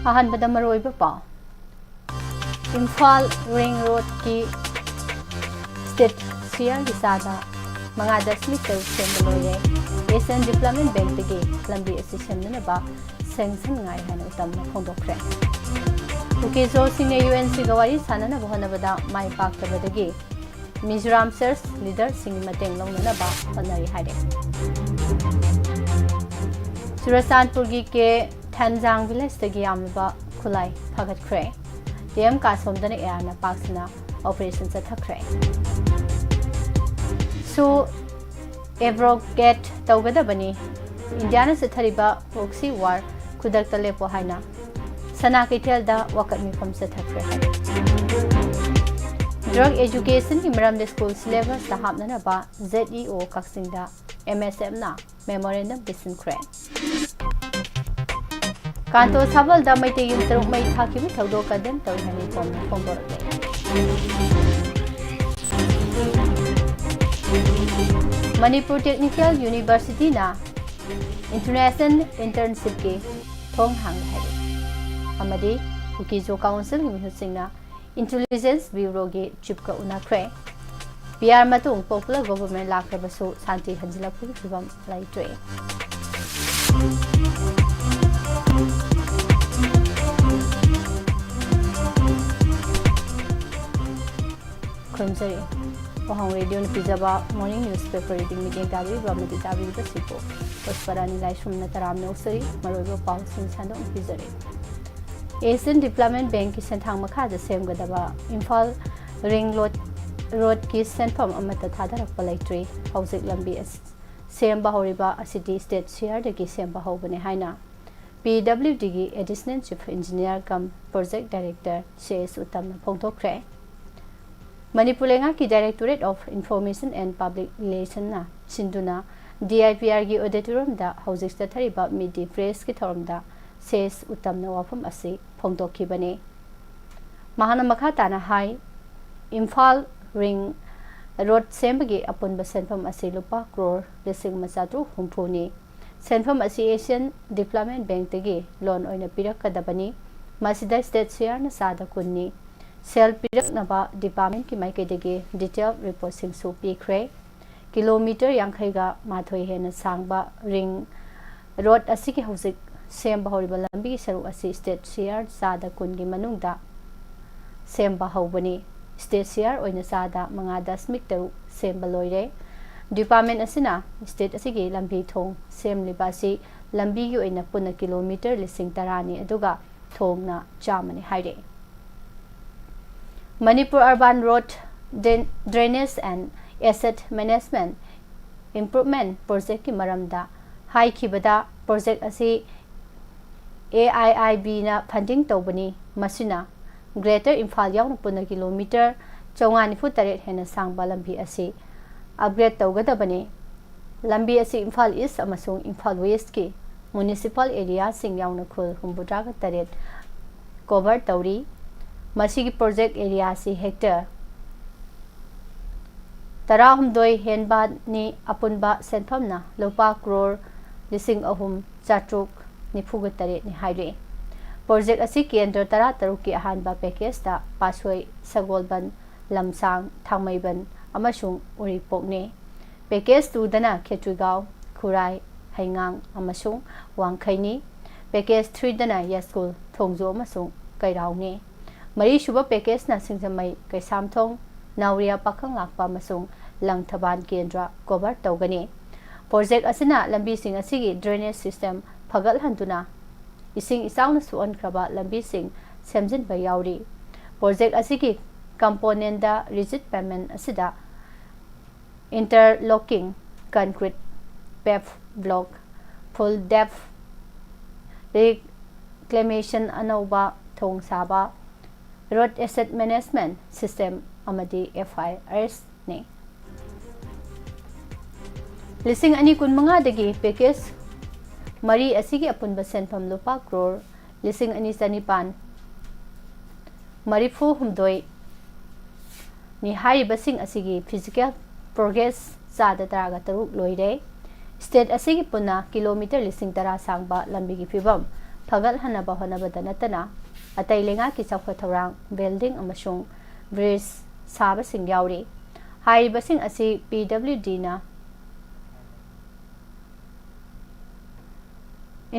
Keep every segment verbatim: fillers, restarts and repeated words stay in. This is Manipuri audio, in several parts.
ꯑꯍꯥꯟꯕꯗ ꯃꯔꯨꯑꯣꯏꯕ ꯄꯥꯎ꯫ ꯏꯝꯐꯥꯜ ꯔꯤꯡ ꯔꯣꯗꯀꯤ ꯁ꯭ꯇꯦꯠ ꯁꯤꯌꯥꯔꯒꯤ ꯆꯥꯗ ꯃꯉꯥ ꯗꯁꯃꯤꯛ ꯇꯔꯨꯛ ꯁꯦꯝꯕ ꯂꯣꯏꯔꯦ꯫ ꯑꯦꯁꯤꯌꯥꯟ ꯗꯤꯕ꯭ꯂꯞꯃꯦꯟ ꯕꯦꯡꯛꯇꯒꯤ ꯂꯝꯕꯤ ꯑꯁꯤ ꯁꯦꯝꯅꯅꯕ ꯁꯦꯡꯁꯟ ꯉꯥꯏ ꯍꯥꯏꯅ ꯎꯇꯝꯅ ꯐꯣꯡꯗꯣꯛꯈ꯭ꯔꯦ꯫ ꯀꯨꯀꯤꯖꯣꯁꯤꯡꯅ ꯌꯨ ꯑꯦꯟ ꯁꯤꯒ ꯋꯥꯔꯤ ꯁꯥꯅꯅꯕ ꯍꯣꯠꯅꯕꯗ ꯃꯥꯏ ꯄꯥꯛꯇꯕꯗꯒꯤ ꯃꯤꯖꯣꯔꯥꯝ ꯆꯔꯆ ꯂꯤꯗꯔꯁꯤꯡꯒꯤ ꯃꯇꯦꯡ ꯂꯧꯅꯅꯕ ꯍꯣꯠꯅꯔꯤ ꯍꯥꯏꯔꯦ꯫ ꯆꯨꯔꯆꯥꯟꯄꯨꯔꯒꯤ ꯀꯦ ꯊꯟꯖꯥꯡ ꯚꯤꯂꯦꯖꯇꯒꯤ ꯌꯥꯝꯂꯕ ꯈꯨꯠꯂꯥꯏ ꯐꯥꯒꯠꯈ꯭ꯔꯦ꯫ ꯇꯤ ꯑꯦꯝ ꯀꯥꯁꯣꯝꯗꯅ ꯑꯦ ꯑꯥꯔꯅ ꯄꯥꯛ ꯁꯟꯅ ꯑꯣꯄꯔꯦꯁꯟ ꯆꯠꯊꯈ꯭ꯔꯦ꯫ ꯁꯨ ꯑꯦꯕ꯭ꯔꯣꯒꯦꯠ ꯇꯧꯒꯗꯕꯅꯤ꯫ ꯏꯟꯗꯤꯌꯥꯅ ꯆꯠꯊꯔꯤꯕ ꯄ꯭ꯔꯣꯛꯁꯤ ꯋꯥꯔ ꯈꯨꯗꯛꯇ ꯂꯦꯞꯄꯣ ꯍꯥꯏꯅ ꯁꯅꯥ ꯀꯩꯊꯦꯜꯗ ꯋꯥꯀꯠ ꯃꯤꯐꯝ ꯆꯠꯊꯈ꯭ꯔꯦ ꯍꯥꯏꯔꯤ꯫ ꯗ꯭ꯔꯒ ꯑꯦꯖꯨꯀꯦꯁꯟꯒꯤ ꯃꯔꯝꯗ ꯁ꯭ꯀꯨꯜ ꯁꯤꯂꯦꯕꯁꯇ ꯍꯥꯞꯅꯅꯕ ꯖꯦꯠ ꯏ ꯑꯣ ꯀꯛꯆꯤꯡꯗ ꯑꯦꯝ ꯑꯦꯁ ꯑꯦꯐꯅ ꯃꯦꯃꯣꯔꯦꯟꯗꯝ ꯄꯤꯁꯤꯟꯈ꯭ꯔꯦ꯫ ꯀꯥꯟꯇꯣ ꯁꯥꯕꯜꯗ ꯃꯩꯇꯩ ꯌꯨꯝ ꯇꯔꯨꯛ ꯃꯩ ꯊꯥꯈꯤꯕ ꯊꯧꯗꯣꯛ ꯀꯟꯗꯦꯝ ꯇꯧꯏ ꯍꯥꯏꯅ ꯏꯄꯣꯝꯅ ꯐꯣꯡꯗꯣꯔꯛꯂꯦ꯫ ꯃꯅꯤꯄꯨꯔ ꯇꯦꯛꯅꯤꯀꯦꯜ ꯌꯨꯅꯤꯚꯔꯁꯤꯇꯤꯅ ꯏꯟꯇꯔꯅꯦꯁꯅꯦꯜ ꯏꯟꯇꯔꯟꯁꯤꯞꯀꯤ ꯊꯣꯡ ꯍꯥꯡꯂꯦ ꯍꯥꯏꯔꯤ꯫ ꯑꯃꯗꯤ ꯀꯨꯀꯤꯖꯣ ꯀꯥꯎꯟꯁꯤꯜꯒꯤ ꯃꯤꯍꯨꯠꯁꯤꯡꯅ ꯏꯟꯇꯦꯂꯤꯖꯦꯟꯁ ꯕ꯭ꯌꯨꯔꯣꯒꯤ ꯆꯤꯐꯀ ꯎꯅꯈ꯭ꯔꯦ꯫ ꯄꯤ ꯑꯥꯔ ꯃꯇꯨꯡ ꯄꯣꯄꯨꯂꯔ ꯒꯣꯚꯔꯟꯃꯦꯟꯠ ꯂꯥꯛꯈ꯭ꯔꯕꯁꯨ ꯁꯥꯟꯇꯤ ꯍꯟꯖꯤꯜꯂꯛꯄꯒꯤ ꯐꯤꯕꯝ ꯂꯩꯇ꯭ꯔꯦ꯫ ꯈꯨꯔꯨꯝꯖꯔꯤ꯫ ꯋꯥꯍꯪ ꯔꯦꯗꯤꯑꯣꯅ ꯄꯤꯖꯕ ꯃꯣꯔꯅꯤꯡ ꯅ꯭ꯌꯨꯁꯄꯦꯄꯔ ꯔꯤꯗꯤꯡ ꯃꯤꯠꯌꯦꯡ ꯇꯥꯕꯤꯔꯤꯕ ꯑꯃꯗꯤ ꯇꯥꯕꯤꯔꯤꯕꯁꯤꯕꯨ ꯄꯨꯁꯄꯔꯥꯅꯤ ꯂꯥꯏꯁ꯭ꯔꯝꯅ ꯇꯔꯥꯝꯅ ꯑꯣꯛꯆꯔꯤ꯫ ꯃꯔꯨꯑꯣꯏꯕ ꯄꯥꯎꯁꯤꯡ ꯁꯟꯗꯣꯛꯅ ꯄꯤꯖꯔꯤ꯫ ꯑꯦꯁꯤꯌꯟ ꯗꯤꯕ꯭ꯂꯞꯃꯦꯟꯠ ꯕꯦꯡꯛꯀꯤ ꯁꯦꯟꯊꯥꯡ ꯃꯈꯥꯗ ꯁꯦꯝꯒꯗꯕ ꯏꯝꯐꯥꯜ ꯔꯤꯡ ꯂꯣꯗ, ꯔꯣꯗꯀꯤ ꯁꯦꯟꯐꯝ ꯑꯃꯠꯇ ꯊꯥꯗꯔꯛꯄ ꯂꯩꯇ꯭ꯔꯤ꯫ ꯍꯧꯖꯤꯛ ꯂꯝꯕꯤ ꯑꯁꯤ ꯁꯦꯝꯕ ꯍꯧꯔꯤꯕ ꯑꯁꯤꯗꯤ ꯁ꯭ꯇꯦꯠ ꯁꯤꯌꯥꯔꯗꯒꯤ ꯁꯦꯝꯕ ꯍꯧꯕꯅꯤ ꯍꯥꯏꯅ ꯄꯤ ꯗꯕ꯭ꯂꯤꯎ ꯗꯤꯒꯤ additional chief engineer cum project director C S ꯎꯇꯝꯅ ꯐꯣꯡꯗꯣꯛꯈ꯭ꯔꯦ꯫ ꯃꯅꯤꯄꯨꯔ ꯂꯩꯉꯥꯛꯀꯤ directorate of information and public ꯔꯤꯂꯦꯁꯟꯅ ꯁꯤꯟꯗꯨꯅ ꯗꯤ ꯑꯥꯏ ꯄꯤ ꯑꯥꯔꯒꯤ ꯑꯣꯗꯤꯇꯣꯔꯤꯌꯝꯗ ꯍꯧꯖꯤꯛ ꯆꯠꯊꯔꯤꯕ ꯃꯤꯠ ꯗꯦ ꯄ꯭ꯔꯦꯁꯀꯤ ꯊꯧꯔꯝꯗ ꯁꯤ ꯑꯦꯁ ꯎꯇꯝꯅ ꯋꯥꯐꯝ ꯑꯁꯤ ꯐꯣꯡꯗꯣꯛꯈꯤꯕꯅꯤ꯫ ꯃꯍꯥꯛꯅ ꯃꯈꯥ ꯇꯥꯅ ꯍꯥꯏ, ꯏꯝꯐꯥꯜ ꯔꯤꯡ ꯔꯣꯗ ꯁꯦꯝꯕꯒꯤ ꯑꯄꯨꯟꯕ ꯁꯦꯟꯐꯝ ꯑꯁꯤ ꯂꯨꯄꯥ ꯀ꯭ꯔꯣꯔ ꯂꯤꯁꯤꯡ ꯑꯃ ꯆꯥꯇ꯭ꯔꯨꯛ ꯍꯨꯝꯐꯨꯅꯤ꯫ ꯁꯦꯟꯐꯝ ꯑꯁꯤ Asian Development Bankꯇꯒꯤ loan ꯑꯣꯏꯅ ꯄꯤꯔꯛꯀꯗꯕꯅꯤ꯫ ꯃꯁꯤꯗ state shareꯅ ꯆꯥꯗ ꯀꯨꯟꯅꯤ꯫ Sale ꯄꯤꯔꯛꯅꯕ departmentꯀꯤ ꯃꯥꯏꯀꯩꯗꯒꯤ detail reportꯁꯤꯡꯁꯨ ꯄꯤꯈ꯭ꯔꯦ꯫ ꯀꯤꯂꯣꯃꯤꯇꯔ ꯌꯥꯡꯈꯩꯒ ꯃꯥꯊꯣꯏ ꯍꯦꯟꯅ ꯁꯥꯡꯕ ring road ꯑꯁꯤꯒꯤ ꯍꯧꯖꯤꯛ ꯁꯦꯝꯕ ꯍꯧꯔꯤꯕ ꯂꯝꯕꯤꯒꯤ ꯁꯔꯨꯛ ꯑꯁꯤ state share ꯆꯥꯗ ꯀꯨꯟꯒꯤ ꯃꯅꯨꯡꯗ ꯁꯦꯝꯕ ꯍꯧꯕꯅꯤ꯫ State share ꯑꯣꯏꯅ ꯆꯥꯗ ꯃꯉꯥ ꯗꯁꯃꯤꯛ ꯇꯔꯨꯛ ꯁꯦꯝꯕ ꯂꯣꯏꯔꯦ꯫ Department ꯑꯁꯤꯅ state ꯑꯁꯤꯒꯤ ꯂꯝꯕꯤ ꯊꯣꯡ ꯁꯦꯝꯂꯤꯕ ꯑꯁꯤ ꯂꯝꯕꯤꯒꯤ ꯑꯣꯏꯅ ꯄꯨꯟꯅ ꯀꯤꯂꯣꯃꯤꯇꯔ ꯂꯤꯁꯤꯡ ꯇꯔꯥꯅꯤ, ꯑꯗꯨꯒ ꯊꯣꯡꯅ ꯆꯥꯝꯃꯅꯤ ꯍꯥꯏꯔꯦ꯫ Manipur Urban Road Drain-, Drainage and Asset Management Improvement Projectꯀꯤ ꯃꯔꯝꯗ ꯍꯥꯏꯈꯤꯕꯗ, project ꯑꯁꯤ A I I Bꯅ funding ꯇꯧꯕꯅꯤ꯫ ꯃꯁꯤꯅ Greater ꯏꯝꯐꯥꯜ ꯌꯥꯎꯅ ꯄꯨꯟꯅ ꯀꯤꯂꯣꯃꯤꯇꯔ ꯆꯥꯝꯃꯉꯥ ꯅꯤꯐꯨ ꯇꯔꯦꯠ ꯍꯦꯟꯅ ꯁꯥꯡꯕ ꯂꯝꯕꯤ ꯑꯁꯤ upgrade ꯇꯧꯒꯗꯕꯅꯤ꯫ ꯂꯝꯕꯤ ꯑꯁꯤ ꯏꯝꯐꯥꯜ East ꯑꯃꯁꯨꯡ ꯏꯝꯐꯥꯜ Westꯀꯤ municipal areaꯁꯤꯡ ꯌꯥꯎꯅ ꯈꯨꯜ ꯍꯨꯝꯐꯨꯇꯔꯥꯒ ꯇꯔꯦꯠ cover ꯇꯧꯔꯤ꯫ ꯃꯁꯤꯒꯤ project areaꯁꯤ hectare ꯇꯔꯥꯍꯨꯝꯗꯣꯏ ꯍꯦꯟꯕꯅꯤ꯫ ꯑꯄꯨꯟꯕ ꯁꯦꯟꯐꯝꯅ ꯂꯨꯄꯥ ꯀ꯭ꯔꯣꯔ ꯂꯤꯁꯤꯡ ꯑꯍꯨꯝ ꯆꯥꯇ꯭ꯔꯨꯛ ꯅꯤꯐꯨꯒ ꯇꯔꯦꯠꯅꯤ ꯍꯥꯏꯔꯤ꯫ Project ꯑꯁꯤ ꯀꯦꯟꯗ꯭ꯔ ꯇꯔꯥꯇꯔꯨꯛꯀꯤ ꯑꯍꯥꯟꯕ packageꯇ ꯄꯥꯠꯁꯣꯏ, ꯁꯒꯣꯜꯕꯟ, ꯂꯝꯁꯥꯡ, ꯊꯥꯡꯃꯩꯕꯟ ꯑꯃꯁꯨꯡ ꯎꯔꯤꯄꯣꯛꯅꯤ꯫ Package twoꯗꯅ ꯈꯦꯇ꯭ꯔꯤꯒꯥꯎ, ꯈꯨꯔꯥꯏ, ꯍꯩꯉꯥꯡ ꯑꯃꯁꯨꯡ ꯋꯥꯡꯈꯩꯅꯤ꯫ Package threeꯗꯅ ꯌꯥꯏꯁ꯭ꯀꯨꯜ, ꯊꯣꯡꯖꯨ ꯑꯃꯁꯨꯡ ꯀꯩꯔꯥꯎꯅꯤ꯫ ꯃꯔꯤꯁꯨꯕ packageꯅ ꯁꯤꯡꯖꯃꯩ, ꯀꯩꯁꯥꯝꯊꯣꯡ, ꯅꯥꯎꯔꯤꯌꯥ, ꯄꯥꯈꯪꯂꯥꯛꯄ ꯑꯃꯁꯨꯡ ꯂꯪꯊꯕꯥꯜ ꯀꯦꯟꯗ꯭ꯔ cover ꯇꯧꯒꯅꯤ꯫ Project ꯑꯁꯤꯅ ꯂꯝꯕꯤꯁꯤꯡ ꯑꯁꯤꯒꯤ drainage system ꯐꯒꯠꯍꯟꯗꯨꯅ ꯏꯁꯤꯡ ꯏꯆꯥꯎꯅ ꯁꯣꯛꯍꯟꯈ꯭ꯔꯕ ꯂꯝꯕꯤꯁꯤꯡ ꯁꯦꯝꯖꯤꯟꯕ ꯌꯥꯎꯔꯤ꯫ Project ꯑꯁꯤꯒꯤ componentꯗ rigid pavement ꯑꯁꯤꯗ interlocking concrete pave block, full depth reclamation, ꯑꯅꯧꯕ ꯊꯣꯡ ꯁꯥꯕ, road asset management system ꯑꯃꯗꯤ F I Rsꯅꯤ꯫ ꯂꯤꯁꯤꯡ ꯑꯅꯤ ꯀꯨꯟꯃꯉꯥꯗꯒꯤ package ꯃꯔꯤ ꯑꯁꯤꯒꯤ ꯑꯄꯨꯟꯕ ꯁꯦꯟꯐꯝ ꯂꯨꯄꯥ ꯀ꯭ꯔꯣꯔ ꯂꯤꯁꯤꯡ ꯑꯅꯤ ꯆꯅꯤꯄꯥꯟ ꯃꯔꯤꯐꯨ ꯍꯨꯝꯗꯣꯏ ꯅꯤ꯫ ꯍꯥꯏꯔꯤꯕꯁꯤꯡ ꯑꯁꯤꯒꯤ physical progress ꯆꯥꯗ ꯇꯔꯥꯒ ꯇꯔꯨꯛ ꯂꯣꯏꯔꯦ꯫ ꯁ꯭ꯇꯦꯠ ꯑꯁꯤꯒꯤ ꯄꯨꯟꯅ ꯀꯤꯂꯣꯃꯤꯇꯔ ꯂꯤꯁꯤꯡ ꯇꯔꯥ ꯁꯥꯡꯕ ꯂꯝꯕꯤꯒꯤ ꯐꯤꯕꯝ ꯐꯒꯠꯍꯟꯅꯕ ꯍꯣꯠꯅꯕꯗ ꯅꯠꯇꯅ, ꯑꯇꯩ ꯂꯩꯉꯥꯛꯀꯤ ꯆꯥꯎꯈꯠ ꯊꯧꯔꯥꯡ, ꯕꯤꯜꯗꯤꯡ ꯑꯃꯁꯨꯡ ꯕ꯭ꯔꯤꯖ ꯁꯥꯕꯁꯤꯡ ꯌꯥꯎꯔꯤ꯫ ꯍꯥꯏꯔꯤꯕꯁꯤꯡ ꯑꯁꯤ ꯄꯤ ꯗꯕ꯭ꯂꯤꯎ ꯗꯤꯅ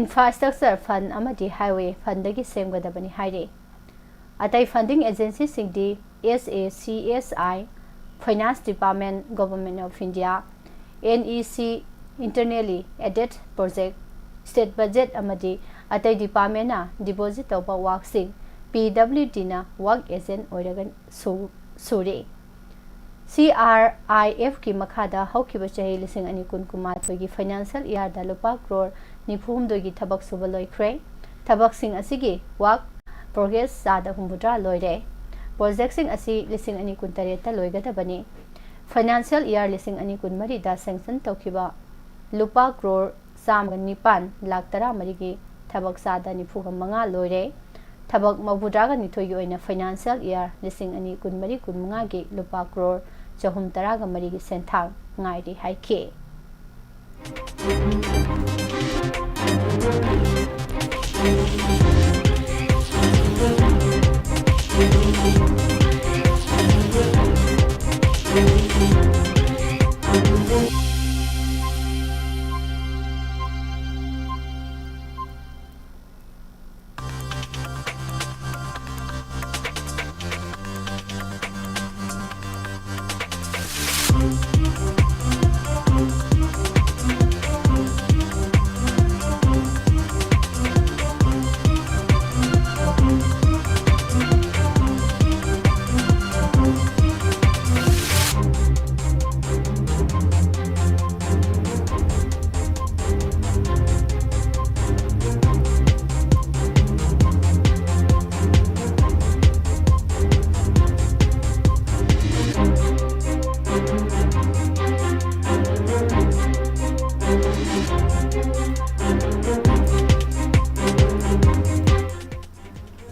ꯏꯟꯐ꯭ꯔꯥꯁ꯭ꯇ꯭ꯔꯛꯆꯔ ꯐꯟ ꯑꯃꯗꯤ ꯍꯥꯏꯋꯦ ꯐꯟꯗꯒꯤ ꯁꯦꯝꯒꯗꯕꯅꯤ ꯍꯥꯏꯔꯤ꯫ ꯑꯇꯩ funding ꯑꯦꯖꯦꯟꯁꯤꯁꯤꯡꯗꯤ S A C S I, finance department, government of India, N E C, internally aided project, state budget ꯑꯃꯗꯤ ꯑꯇꯩ ꯗꯤꯄꯥꯔꯠꯃꯦꯟꯠꯅ ꯗꯤꯄꯣꯖꯤꯠ ꯇꯧꯕ ꯋꯥꯛꯁꯤꯡ ꯄꯤ ꯗꯕ꯭ꯂꯤꯎ ꯗꯤꯅ ꯋꯥꯛ ꯑꯦꯖꯦꯟꯠ ꯑꯣꯏꯔꯒ ꯁꯨ-, ꯁꯨꯔꯤ꯫ ꯁꯤ ꯑꯥꯔ ꯑꯥꯏ ꯑꯦꯐꯀꯤ ꯃꯈꯥꯗ ꯍꯧꯈꯤꯕ ꯆꯍꯤ ꯂꯤꯁꯤꯡ ꯑꯅꯤ ꯀꯨꯟ ꯀꯨꯟꯃꯥꯊꯣꯏꯒꯤ ꯐꯥꯏꯅꯥꯟꯁꯤꯌꯦꯜ ꯏꯌꯥꯔꯗ ꯂꯨꯄꯥ ꯀ꯭ꯔꯣꯔ ꯅꯤꯐꯨ ꯍꯨꯝꯗꯣꯏꯒꯤ ꯊꯕꯛ ꯁꯨꯕ ꯂꯣꯏꯈ꯭ꯔꯦ꯫ ꯊꯕꯛꯁꯤꯡ ꯑꯁꯤꯒꯤ ꯋꯥꯛ ꯄ꯭ꯔꯣꯒ꯭ꯔꯦꯁ ꯆꯥꯗ ꯍꯨꯝꯐꯨꯇꯔꯥ ꯂꯣꯏꯔꯦ꯫ ꯄ꯭ꯔꯣꯖꯦꯛꯁꯤꯡ ꯑꯁꯤ ꯂꯤꯁꯤꯡ ꯑꯅꯤ ꯀꯨꯟꯇꯔꯦꯠꯇ ꯂꯣꯏꯒꯗꯕꯅꯤ꯫ ꯐꯥꯏꯅꯥꯟꯁꯤꯌꯦꯜ ꯏꯌꯥꯔ ꯂꯤꯁꯤꯡ ꯑꯅꯤ ꯀꯨꯟꯃꯔꯤꯗ ꯁꯦꯡꯁꯟ ꯇꯧꯈꯤꯕ ꯂꯨꯄꯥ ꯀ꯭ꯔꯣꯔ ꯆꯥꯝꯃꯒ ꯅꯤꯄꯥꯟ ꯂꯥꯈ ꯇꯔꯥꯃꯔꯤꯒꯤ ꯊꯕꯛ ꯆꯥꯗ ꯅꯤꯐꯨꯒ ꯃꯉꯥ ꯂꯣꯏꯔꯦ꯫ ꯊꯕꯛ ꯃꯧꯗ꯭ꯔꯥꯒ ꯅꯤꯊꯣꯏꯒꯤ ꯑꯣꯏꯅ ꯐꯥꯏꯅꯥꯟꯁꯤꯌꯦꯜ ꯏꯌꯥꯔ ꯂꯤꯁꯤꯡ ꯑꯅꯤ ꯀꯨꯟꯃꯔꯤ ꯀꯨꯟꯃꯉꯥꯒꯤ ꯂꯨꯄꯥ ꯀ꯭ꯔꯣꯔ ꯆꯍꯨꯝ ꯇꯔꯥꯒ ꯃꯔꯤꯒꯤ ꯁꯦꯟꯊꯥꯡ ꯉꯥꯏꯔꯤ ꯍꯥꯏꯈꯤ꯫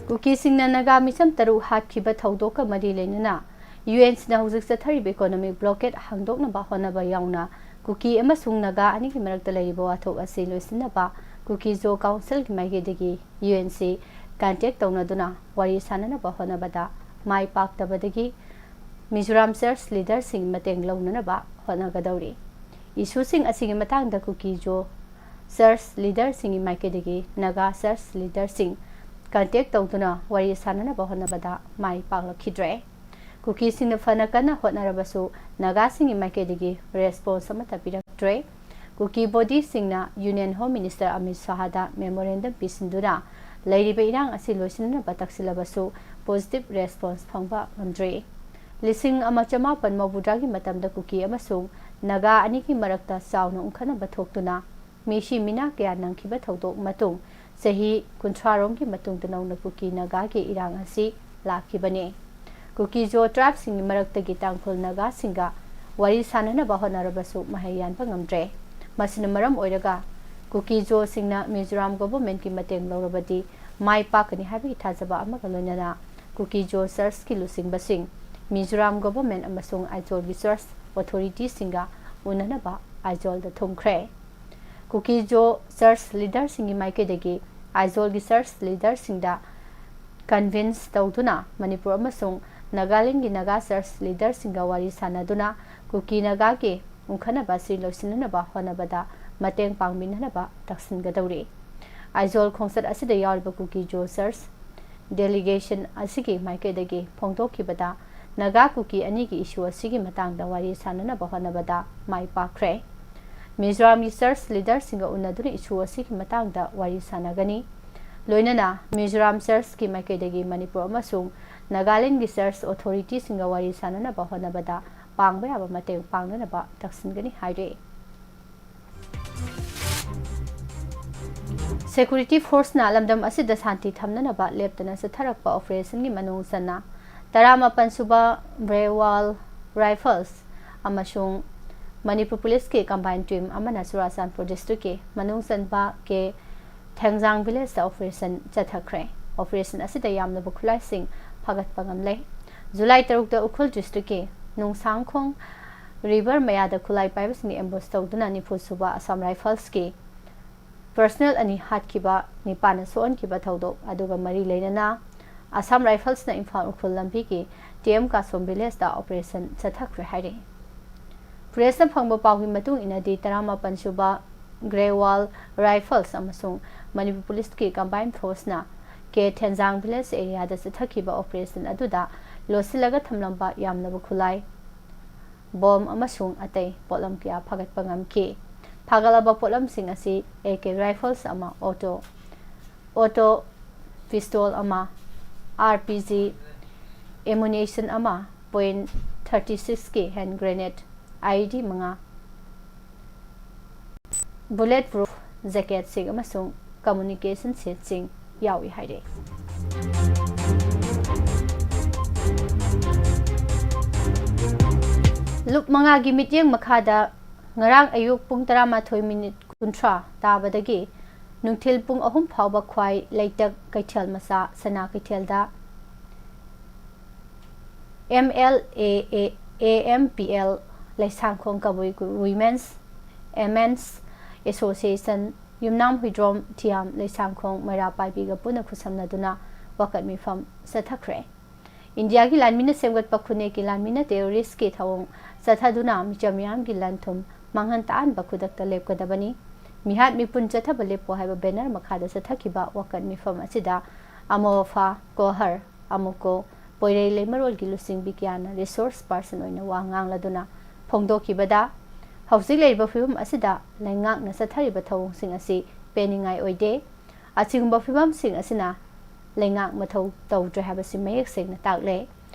ꯀꯨꯀꯤꯁꯤꯡꯅ ꯅꯥꯒꯥ ꯃꯤꯆꯝ ꯇꯔꯨꯛ ꯍꯥꯠꯈꯤꯕ ꯊꯧꯗꯣꯛꯀ ꯃꯔꯤ ꯂꯩꯅꯅ ꯌꯨ ꯑꯦꯟꯁꯤꯅ ꯍꯧꯖꯤꯛ ꯆꯠꯊꯔꯤꯕ ꯏꯀꯣꯅꯣꯃꯤꯛ ꯕ꯭ꯂꯣꯀꯦꯠ ꯍꯥꯡꯗꯣꯛꯅꯕ ꯍꯣꯠꯅꯕ ꯌꯥꯎꯅ ꯀꯨꯀꯤ ꯑꯃꯁꯨꯡ ꯅꯥꯒꯥ ꯑꯅꯤꯒꯤ ꯃꯔꯛꯇ ꯂꯩꯔꯤꯕ ꯋꯥꯊꯣꯛ ꯑꯁꯤ ꯂꯣꯏꯁꯤꯟꯅꯕ ꯀꯨꯀꯤ ꯖꯣ ꯀꯥꯎꯟꯁꯤꯜꯒꯤ ꯃꯥꯏꯀꯩꯗꯒꯤ ꯌꯨ ꯑꯦꯟ ꯁꯤ ꯀꯟꯇꯦꯛ ꯇꯧꯅꯗꯨꯅ ꯋꯥꯔꯤ ꯁꯥꯅꯅꯕ ꯍꯣꯠꯅꯕꯗ ꯃꯥꯏ ꯄꯥꯛꯇꯕꯗꯒꯤ ꯃꯤꯖꯣꯔꯥꯝ ꯆꯔꯆ ꯂꯤꯗꯔꯁꯤꯡ ꯃꯇꯦꯡ ꯂꯧꯅꯅꯕ ꯍꯣꯠꯅꯒꯗꯧꯔꯤ꯫ ꯏꯁꯨꯁꯤꯡ ꯑꯁꯤꯒꯤ ꯃꯇꯥꯡꯗ ꯀꯨꯀꯤ ꯖꯣ ꯆꯔꯆ ꯂꯤꯗꯔꯁꯤꯡꯒꯤ ꯃꯥꯏꯀꯩꯗꯒꯤ ꯅꯥꯒꯥ ꯆꯔꯆ ꯂꯤꯗꯔꯁꯤꯡ ꯀꯟꯇꯦꯛ ꯇꯧꯗꯨꯅ ꯋꯥꯔꯤ ꯁꯥꯅꯅꯕ ꯍꯣꯠꯅꯕꯗ ꯃꯥꯏ ꯄꯥꯛꯂꯛꯈꯤꯗ꯭ꯔꯦ꯫ ꯀꯨꯀꯤꯁꯤꯡꯅ ꯐꯅ ꯀꯟꯅ ꯍꯣꯠꯅꯔꯕꯁꯨ ꯅꯥꯒꯥꯁꯤꯡꯒꯤ ꯃꯥꯏꯀꯩꯗꯒꯤ ꯔꯦꯁꯄꯣꯟꯁ ꯑꯃꯠꯇ ꯄꯤꯔꯛꯇ꯭ꯔꯦ꯫ ꯀꯨꯀꯤ ꯕꯣꯗꯤꯁꯤꯡꯅ ꯌꯨꯅꯤꯌꯟ ꯍꯣꯝ ꯃꯤꯅꯤꯁꯇꯔ ꯑꯃꯤꯠ ꯁꯥꯍꯗ ꯃꯦꯃꯣꯔꯦꯟꯗꯝ ꯄꯤꯁꯤꯟꯗꯨꯅ ꯂꯩꯔꯤꯕ ꯏꯔꯥꯡ ꯑꯁꯤ ꯂꯣꯏꯁꯤꯟꯅꯕ ꯇꯛꯁꯤꯜꯂꯕꯁꯨ ꯄꯣꯖꯤꯇꯤꯚ ꯔꯦꯁꯄꯣꯟꯁ ꯐꯪꯕ ꯉꯝꯗ꯭ꯔꯤ꯫ ꯂꯤꯁꯤꯡ ꯑꯃ ꯆꯃꯥꯄꯟ ꯃꯧꯗ꯭ꯔꯥꯒꯤ ꯃꯇꯝꯗ ꯀꯨꯀꯤ ꯑꯃꯁꯨꯡ ꯅꯥꯒꯥ ꯑꯅꯤꯒꯤ ꯃꯔꯛꯇ ꯆꯥꯎꯅ ꯎꯪꯈꯠꯅꯕ ꯊꯣꯛꯇꯨꯅ ꯃꯤꯁꯤ ꯃꯤꯅꯥ ꯀꯌꯥ ꯅꯪꯈꯤꯕ ꯊꯧꯗꯣꯛ ꯃꯇꯨꯡ ꯆꯍꯤ ꯀꯨꯟꯊ꯭ꯔꯥꯔꯣꯝꯒꯤ ꯃꯇꯨꯡꯗ ꯅꯧꯅ ꯀꯨꯀꯤ ꯅꯥꯒꯥꯒꯤ ꯏꯔꯥꯡ ꯑꯁꯤ ꯂꯥꯛꯈꯤꯕꯅꯤ꯫ ꯀꯨꯀꯤ ꯖꯣ ꯇ꯭ꯔꯥꯏꯕꯁꯤꯡꯒꯤ ꯃꯔꯛꯇꯒꯤ ꯇꯥꯡꯈꯨꯜ ꯅꯥꯒꯥꯁꯤꯡꯒ ꯋꯥꯔꯤ ꯁꯥꯅꯅꯕ ꯍꯣꯠꯅꯔꯕꯁꯨ ꯃꯍꯩ ꯌꯥꯟꯕ ꯉꯝꯗ꯭ꯔꯦ꯫ ꯃꯁꯤꯅ ꯃꯔꯝ ꯑꯣꯏꯔꯒ ꯀꯨꯀꯤ ꯖꯣꯁꯤꯡꯅ ꯃꯤꯖꯣꯔꯥꯝ ꯒꯣꯚꯔꯟꯃꯦꯟꯠꯀꯤ ꯃꯇꯦꯡ ꯂꯧꯔꯕꯗꯤ ꯃꯥꯏ ꯄꯥꯛꯀꯅꯤ ꯍꯥꯏꯕꯒꯤ ꯊꯥꯖꯕ ꯑꯃꯒ ꯂꯣꯏꯅꯅ ꯀꯨꯀꯤ ꯖꯣ ꯆꯔꯆꯀꯤ ꯂꯨꯆꯤꯡꯕꯁꯤꯡ ꯃꯤꯖꯣꯔꯥꯝ ꯒꯣꯚꯔꯟꯃꯦꯟꯠ ꯑꯃꯁꯨꯡ ꯑꯥꯏꯖꯣꯜꯒꯤ ꯆꯔꯆ ꯑꯣꯊꯣꯔꯤꯇꯤꯁꯤꯡꯒ ꯎꯅꯅꯕ ꯑꯥꯏꯖꯣꯜꯗ ꯊꯨꯡꯈ꯭ꯔꯦ꯫ ꯀꯨꯀꯤ ꯖꯣ ꯆꯔꯆ ꯂꯤꯗꯔꯁꯤꯡꯒꯤ ꯃꯥꯏꯀꯩꯗꯒꯤ ꯑꯥꯏꯖꯣꯜꯒꯤ ꯆꯔꯆ ꯂꯤꯗꯔꯁꯤꯡꯗ ꯀꯟꯚꯤꯟꯁ ꯇꯧꯗꯨꯅ ꯃꯅꯤꯄꯨꯔ ꯑꯃꯁꯨꯡ ꯅꯥꯒꯥꯂꯦꯟꯒꯤ ꯅꯥꯒꯥ ꯆꯔꯆ ꯂꯤꯗꯔꯁꯤꯡꯒ ꯋꯥꯔꯤ ꯁꯥꯅꯗꯨꯅ ꯀꯨꯀꯤ ꯅꯥꯒꯥꯒꯤ ꯎꯪꯈꯠꯅꯕ ꯑꯁꯤ ꯂꯣꯏꯁꯤꯟꯅꯅꯕ ꯍꯣꯠꯅꯕꯗ ꯃꯇꯦꯡ ꯄꯥꯡꯃꯤꯟꯅꯅꯕ ꯇꯛꯁꯤꯟꯒꯗꯧꯔꯤ꯫ ꯑꯥꯏꯖꯣꯜ ꯈꯣꯡꯆꯠ ꯑꯁꯤꯗ ꯌꯥꯎꯔꯤꯕ ꯀꯨꯀꯤ ꯖꯣ ꯆꯔꯆ ꯗꯦꯂꯤꯒꯦꯁꯟ ꯑꯁꯤꯒꯤ ꯃꯥꯏꯀꯩꯗꯒꯤ ꯐꯣꯡꯗꯣꯛꯈꯤꯕꯗ ꯅꯥꯒꯥ ꯀꯨꯀꯤ ꯑꯅꯤꯒꯤ ꯏꯁꯨ ꯑꯁꯤꯒꯤ ꯃꯇꯥꯡꯗ ꯋꯥꯔꯤ ꯁꯥꯅꯅꯕ ꯍꯣꯠꯅꯕꯗ ꯃꯥꯏ ꯄꯥꯛꯈ꯭ꯔꯦ꯫ ꯃꯤꯖꯣꯔꯥꯝꯒꯤ ꯆꯔꯆ ꯂꯤꯗꯔꯁꯤꯡꯒ ꯎꯅꯗꯨꯅ ꯏꯁꯨ ꯑꯁꯤꯒꯤ ꯃꯇꯥꯡꯗ ꯋꯥꯔꯤ ꯁꯥꯅꯒꯅꯤ꯫ ꯂꯣꯏꯅꯅ ꯃꯤꯖꯣꯔꯥꯝ ꯆꯔꯆꯀꯤ ꯃꯥꯏꯀꯩꯗꯒꯤ ꯃꯅꯤꯄꯨꯔ ꯑꯃꯁꯨꯡ ꯅꯥꯒꯥꯂꯦꯟꯒꯤ ꯆꯔꯆ ꯑꯣꯊꯣꯔꯤꯇꯤꯁꯤꯡꯒ ꯋꯥꯔꯤ ꯁꯥꯅꯅꯕ ꯍꯣꯠꯅꯕꯗ ꯄꯥꯡꯕ ꯌꯥꯕ ꯃꯇꯦꯡ ꯄꯥꯡꯅꯅꯕ ꯇꯛꯁꯤꯟꯒꯅꯤ ꯍꯥꯏꯔꯤ꯫ ꯁꯦꯀ꯭ꯌꯨꯔꯤꯇꯤ ꯐꯣꯔꯁꯅ ꯂꯝꯗꯝ ꯑꯁꯤꯗ ꯁꯥꯟꯇꯤ ꯊꯝꯅꯅꯕ ꯂꯦꯞꯇꯅ ꯆꯠꯊꯔꯛꯄ ꯑꯣꯄꯔꯦꯁꯟꯒꯤ ꯃꯅꯨꯡ ꯆꯟꯅ ꯇꯔꯥꯃꯥꯄꯟ ꯁꯨꯕ ꯕ꯭ꯔꯦꯋꯥꯜ ꯔꯥꯏꯐꯜꯁ ꯑꯃꯁꯨꯡ ꯃꯅꯤꯄꯨꯔ ꯄꯨꯂꯤꯁꯀꯤ ꯀꯝꯕꯥꯏꯟ ꯇꯤꯝ ꯑꯃꯅ ꯆꯨꯔꯥꯆꯥꯟꯄꯨꯔ ꯗꯤꯁꯇ꯭ꯔꯤꯛꯀꯤ ꯃꯅꯨꯡ ꯆꯟꯕ ꯀꯦ ꯊꯦꯡꯖꯥꯡ ꯚꯤꯂꯦꯖꯇ ꯑꯣꯄꯔꯦꯁꯟ ꯆꯠꯊꯈ꯭ꯔꯦ꯫ ꯑꯣꯄꯔꯦꯁꯟ ꯑꯁꯤꯗ ꯌꯥꯝꯂꯕ ꯈꯨꯠꯂꯥꯏꯁꯤꯡ ꯐꯥꯒꯠꯄ ꯉꯝꯂꯦ꯫ ꯖꯨꯂꯥꯏ ꯇꯔꯨꯛꯇ ꯎꯈ꯭ꯔꯨꯜ ꯗꯤꯁꯇ꯭ꯔꯤꯛꯀꯤ ꯅꯨꯡꯁꯥꯡꯈꯣꯡ ꯔꯤꯚꯔ ꯃꯌꯥꯗ ꯈꯨꯠꯂꯥꯏ ꯄꯥꯏꯕꯁꯤꯡꯅ ꯑꯦꯝꯕꯨꯁ ꯇꯧꯗꯨꯅ ꯅꯤꯐꯨ ꯁꯨꯕ ꯑꯁꯥꯝ ꯔꯥꯏꯐꯜꯁꯀꯤ ꯄꯔꯁꯅꯦꯜ ꯑꯅꯤ ꯍꯥꯠꯈꯤꯕ, ꯅꯤꯄꯥꯟꯅ ꯁꯣꯛꯍꯟꯈꯤꯕ ꯊꯧꯗꯣꯛ ꯑꯗꯨꯒ ꯃꯔꯤ ꯂꯩꯅꯅ ꯑꯁꯥꯝ ꯔꯥꯏꯐꯜꯁꯅ ꯏꯝꯐꯥꯜ ꯎꯈ꯭ꯔꯨꯜ ꯂꯝꯕꯤꯒꯤ ꯇꯤ ꯑꯦꯝ ꯀꯥꯁꯣꯝ ꯚꯤꯂꯦꯖꯇ ꯑꯣꯄꯔꯦꯁꯟ ꯆꯠꯊꯈ꯭ꯔꯦ ꯍꯥꯏꯔꯤ꯫ ꯄ꯭ꯔꯦꯁꯅ ꯐꯪꯕ ꯄꯥꯎꯒꯤ ꯃꯇꯨꯡ ꯏꯟꯅꯗꯤ, ꯇꯔꯥꯃꯥꯄꯟ ꯁꯨꯕ ꯒ꯭ꯔꯦꯋꯥꯜ ꯔꯥꯏꯐꯜꯁ ꯑꯃꯁꯨꯡ ꯃꯅꯤꯄꯨꯔ ꯄꯨꯂꯤꯁꯀꯤ ꯀꯝꯕꯥꯏꯟ ꯐꯣꯔꯁꯅ ꯀꯦ ꯊꯦꯟꯖꯥꯡ ꯚꯤꯂꯦꯖ ꯑꯦꯔꯤꯌꯥꯗ ꯆꯠꯊꯈꯤꯕ ꯑꯣꯄꯔꯦꯁꯟ ꯑꯗꯨꯗ ꯂꯣꯠꯁꯤꯜꯂꯒ ꯊꯝꯂꯝꯕ ꯌꯥꯝꯂꯕ ꯈꯨꯠꯂꯥꯏ, ꯕꯣꯝ ꯑꯃꯁꯨꯡ ꯑꯇꯩ ꯄꯣꯠꯂꯝ ꯀꯌꯥ ꯐꯥꯒꯠꯄ ꯉꯝꯈꯤ꯫ ꯐꯥꯒꯠꯂꯕ ꯄꯣꯠꯂꯝꯁꯤꯡ ꯑꯁꯤ ꯑꯦ ꯀꯦ ꯔꯥꯏꯐꯜꯁ ꯑꯃ, ꯑꯣꯇꯣ, ꯑꯣꯇꯣ ꯄꯤꯁꯇꯣꯜ ꯑꯃ, ꯑꯥꯔ ꯄꯤ ꯖꯤ ꯑꯦꯃꯨꯅꯤꯁꯟ ꯑꯃ, ꯄꯣꯏꯟ ꯊꯥꯔꯇꯤ ꯁꯤꯛꯁꯀꯤ ꯍꯦꯟ ꯒ꯭ꯔꯦꯅꯦꯗ, ꯑꯥꯏ ꯏ ꯗꯤ ꯃꯉꯥ, ꯕꯨꯂꯦꯠ ꯄ꯭ꯔꯨꯐ ꯖꯦꯀꯦꯠꯁꯤꯡ ꯑꯃꯁꯨꯡ ꯀꯝꯃꯨꯅꯤꯀꯦꯁꯟ ꯁꯦꯠꯁꯤꯡ ꯌꯥꯎꯏ ꯍꯥꯏꯔꯤ꯫ ꯂꯨꯞ ꯃꯉꯥꯒꯤ ꯃꯤꯠꯌꯦꯡ ꯃꯈꯥꯗ ꯉꯔꯥꯡ ꯑꯌꯨꯛ ꯄꯨꯡ ꯇꯔꯥꯃꯥꯊꯣꯏ ꯃꯤꯅꯤꯠ ꯀꯨꯟꯊ꯭ꯔꯥ ꯇꯥꯕꯗꯒꯤ ꯅꯨꯡꯊꯤꯜ ꯄꯨꯡ ꯑꯍꯨꯝ ꯐꯥꯎꯕ ꯈ꯭ꯋꯥꯏ ꯂꯩꯇꯛ ꯀꯩꯊꯦꯜ ꯃꯆꯥ ꯁꯅꯥ ꯀꯩꯊꯦꯜꯗ M L A A, A M P L, Leishangkhong Kabui women's, ꯑꯦꯃꯦꯟꯁ ꯑꯦꯁꯣꯁꯤꯌꯦꯁꯟ, ꯌꯨꯝꯅꯥꯝ ꯍꯨꯏꯗ꯭ꯔꯣꯝ ꯊꯤꯌꯥꯝ ꯂꯩꯁꯥꯡꯈꯣꯡ ꯃꯩꯔꯥ ꯄꯥꯏꯕꯤꯒ ꯄꯨꯟꯅ ꯈꯨꯠꯁꯝꯅꯗꯨꯅ ꯋꯥꯀꯠ ꯃꯤꯐꯝ ꯆꯠꯊꯈ꯭ꯔꯦ꯫ ꯏꯟꯗꯤꯌꯥꯒꯤ ꯂꯥꯟꯃꯤꯅ ꯁꯦꯝꯒꯠꯄ ꯈꯨꯟꯅꯦꯛꯀꯤ ꯂꯥꯟꯃꯤꯅ ꯇꯦꯔꯣꯔꯤꯁꯀꯤ ꯊꯧꯑꯣꯡ ꯆꯠꯊꯗꯨꯅ ꯃꯤꯆꯝ ꯃꯤꯌꯥꯝꯒꯤ ꯂꯟ ꯊꯨꯝ ꯃꯥꯡꯍꯟ ꯇꯥꯛꯍꯟꯕ ꯈꯨꯗꯛꯇ ꯂꯦꯞꯀꯗꯕꯅꯤ꯫ ꯃꯤꯍꯥꯠ ꯃꯤꯄꯨꯟ ꯆꯠꯊꯕ ꯂꯦꯞꯄꯣ ꯍꯥꯏꯕ ꯕꯦꯅꯔ ꯃꯈꯥꯗ ꯆꯠꯊꯈꯤꯕ ꯋꯥꯀꯠ ꯃꯤꯐꯝ ꯑꯁꯤꯗ ꯑꯃꯣꯐꯥ, ꯀꯣꯍꯔ, ꯑꯃꯨꯀꯣ, ꯄꯣꯏꯔꯩ ꯂꯩꯃꯔꯣꯜꯒꯤ ꯂꯨꯆꯤꯡꯕꯤ ꯀꯌꯥꯅ ꯔꯤꯁꯣꯔꯁ ꯄꯥꯔꯁꯟ ꯑꯣꯏꯅ ꯋꯥ ꯉꯥꯡꯂꯗꯨꯅ ꯐꯣꯡꯗꯣꯛꯈꯤꯕꯗ, ꯍꯧꯖꯤꯛ ꯂꯩꯔꯤꯕ ꯐꯤꯕꯝ ꯑꯁꯤꯗ ꯂꯩꯉꯥꯛꯅ ꯆꯠꯊꯔꯤꯕ ꯊꯧꯑꯣꯡꯁꯤꯡ ꯑꯁꯤ ꯄꯦꯟꯅꯤꯡꯉꯥꯏ ꯑꯣꯏꯗꯦ꯫ ꯑꯁꯤꯒꯨꯝꯕ ꯐꯤꯕꯝꯁꯤꯡ ꯑꯁꯤꯅ ꯂꯩꯉꯥꯛ ꯃꯊꯧ ꯇꯧꯗ꯭ꯔꯦ ꯍꯥꯏꯕꯁꯤ ꯃꯌꯦꯛ ꯁꯦꯡꯅ ꯇꯥꯛꯂꯦ꯫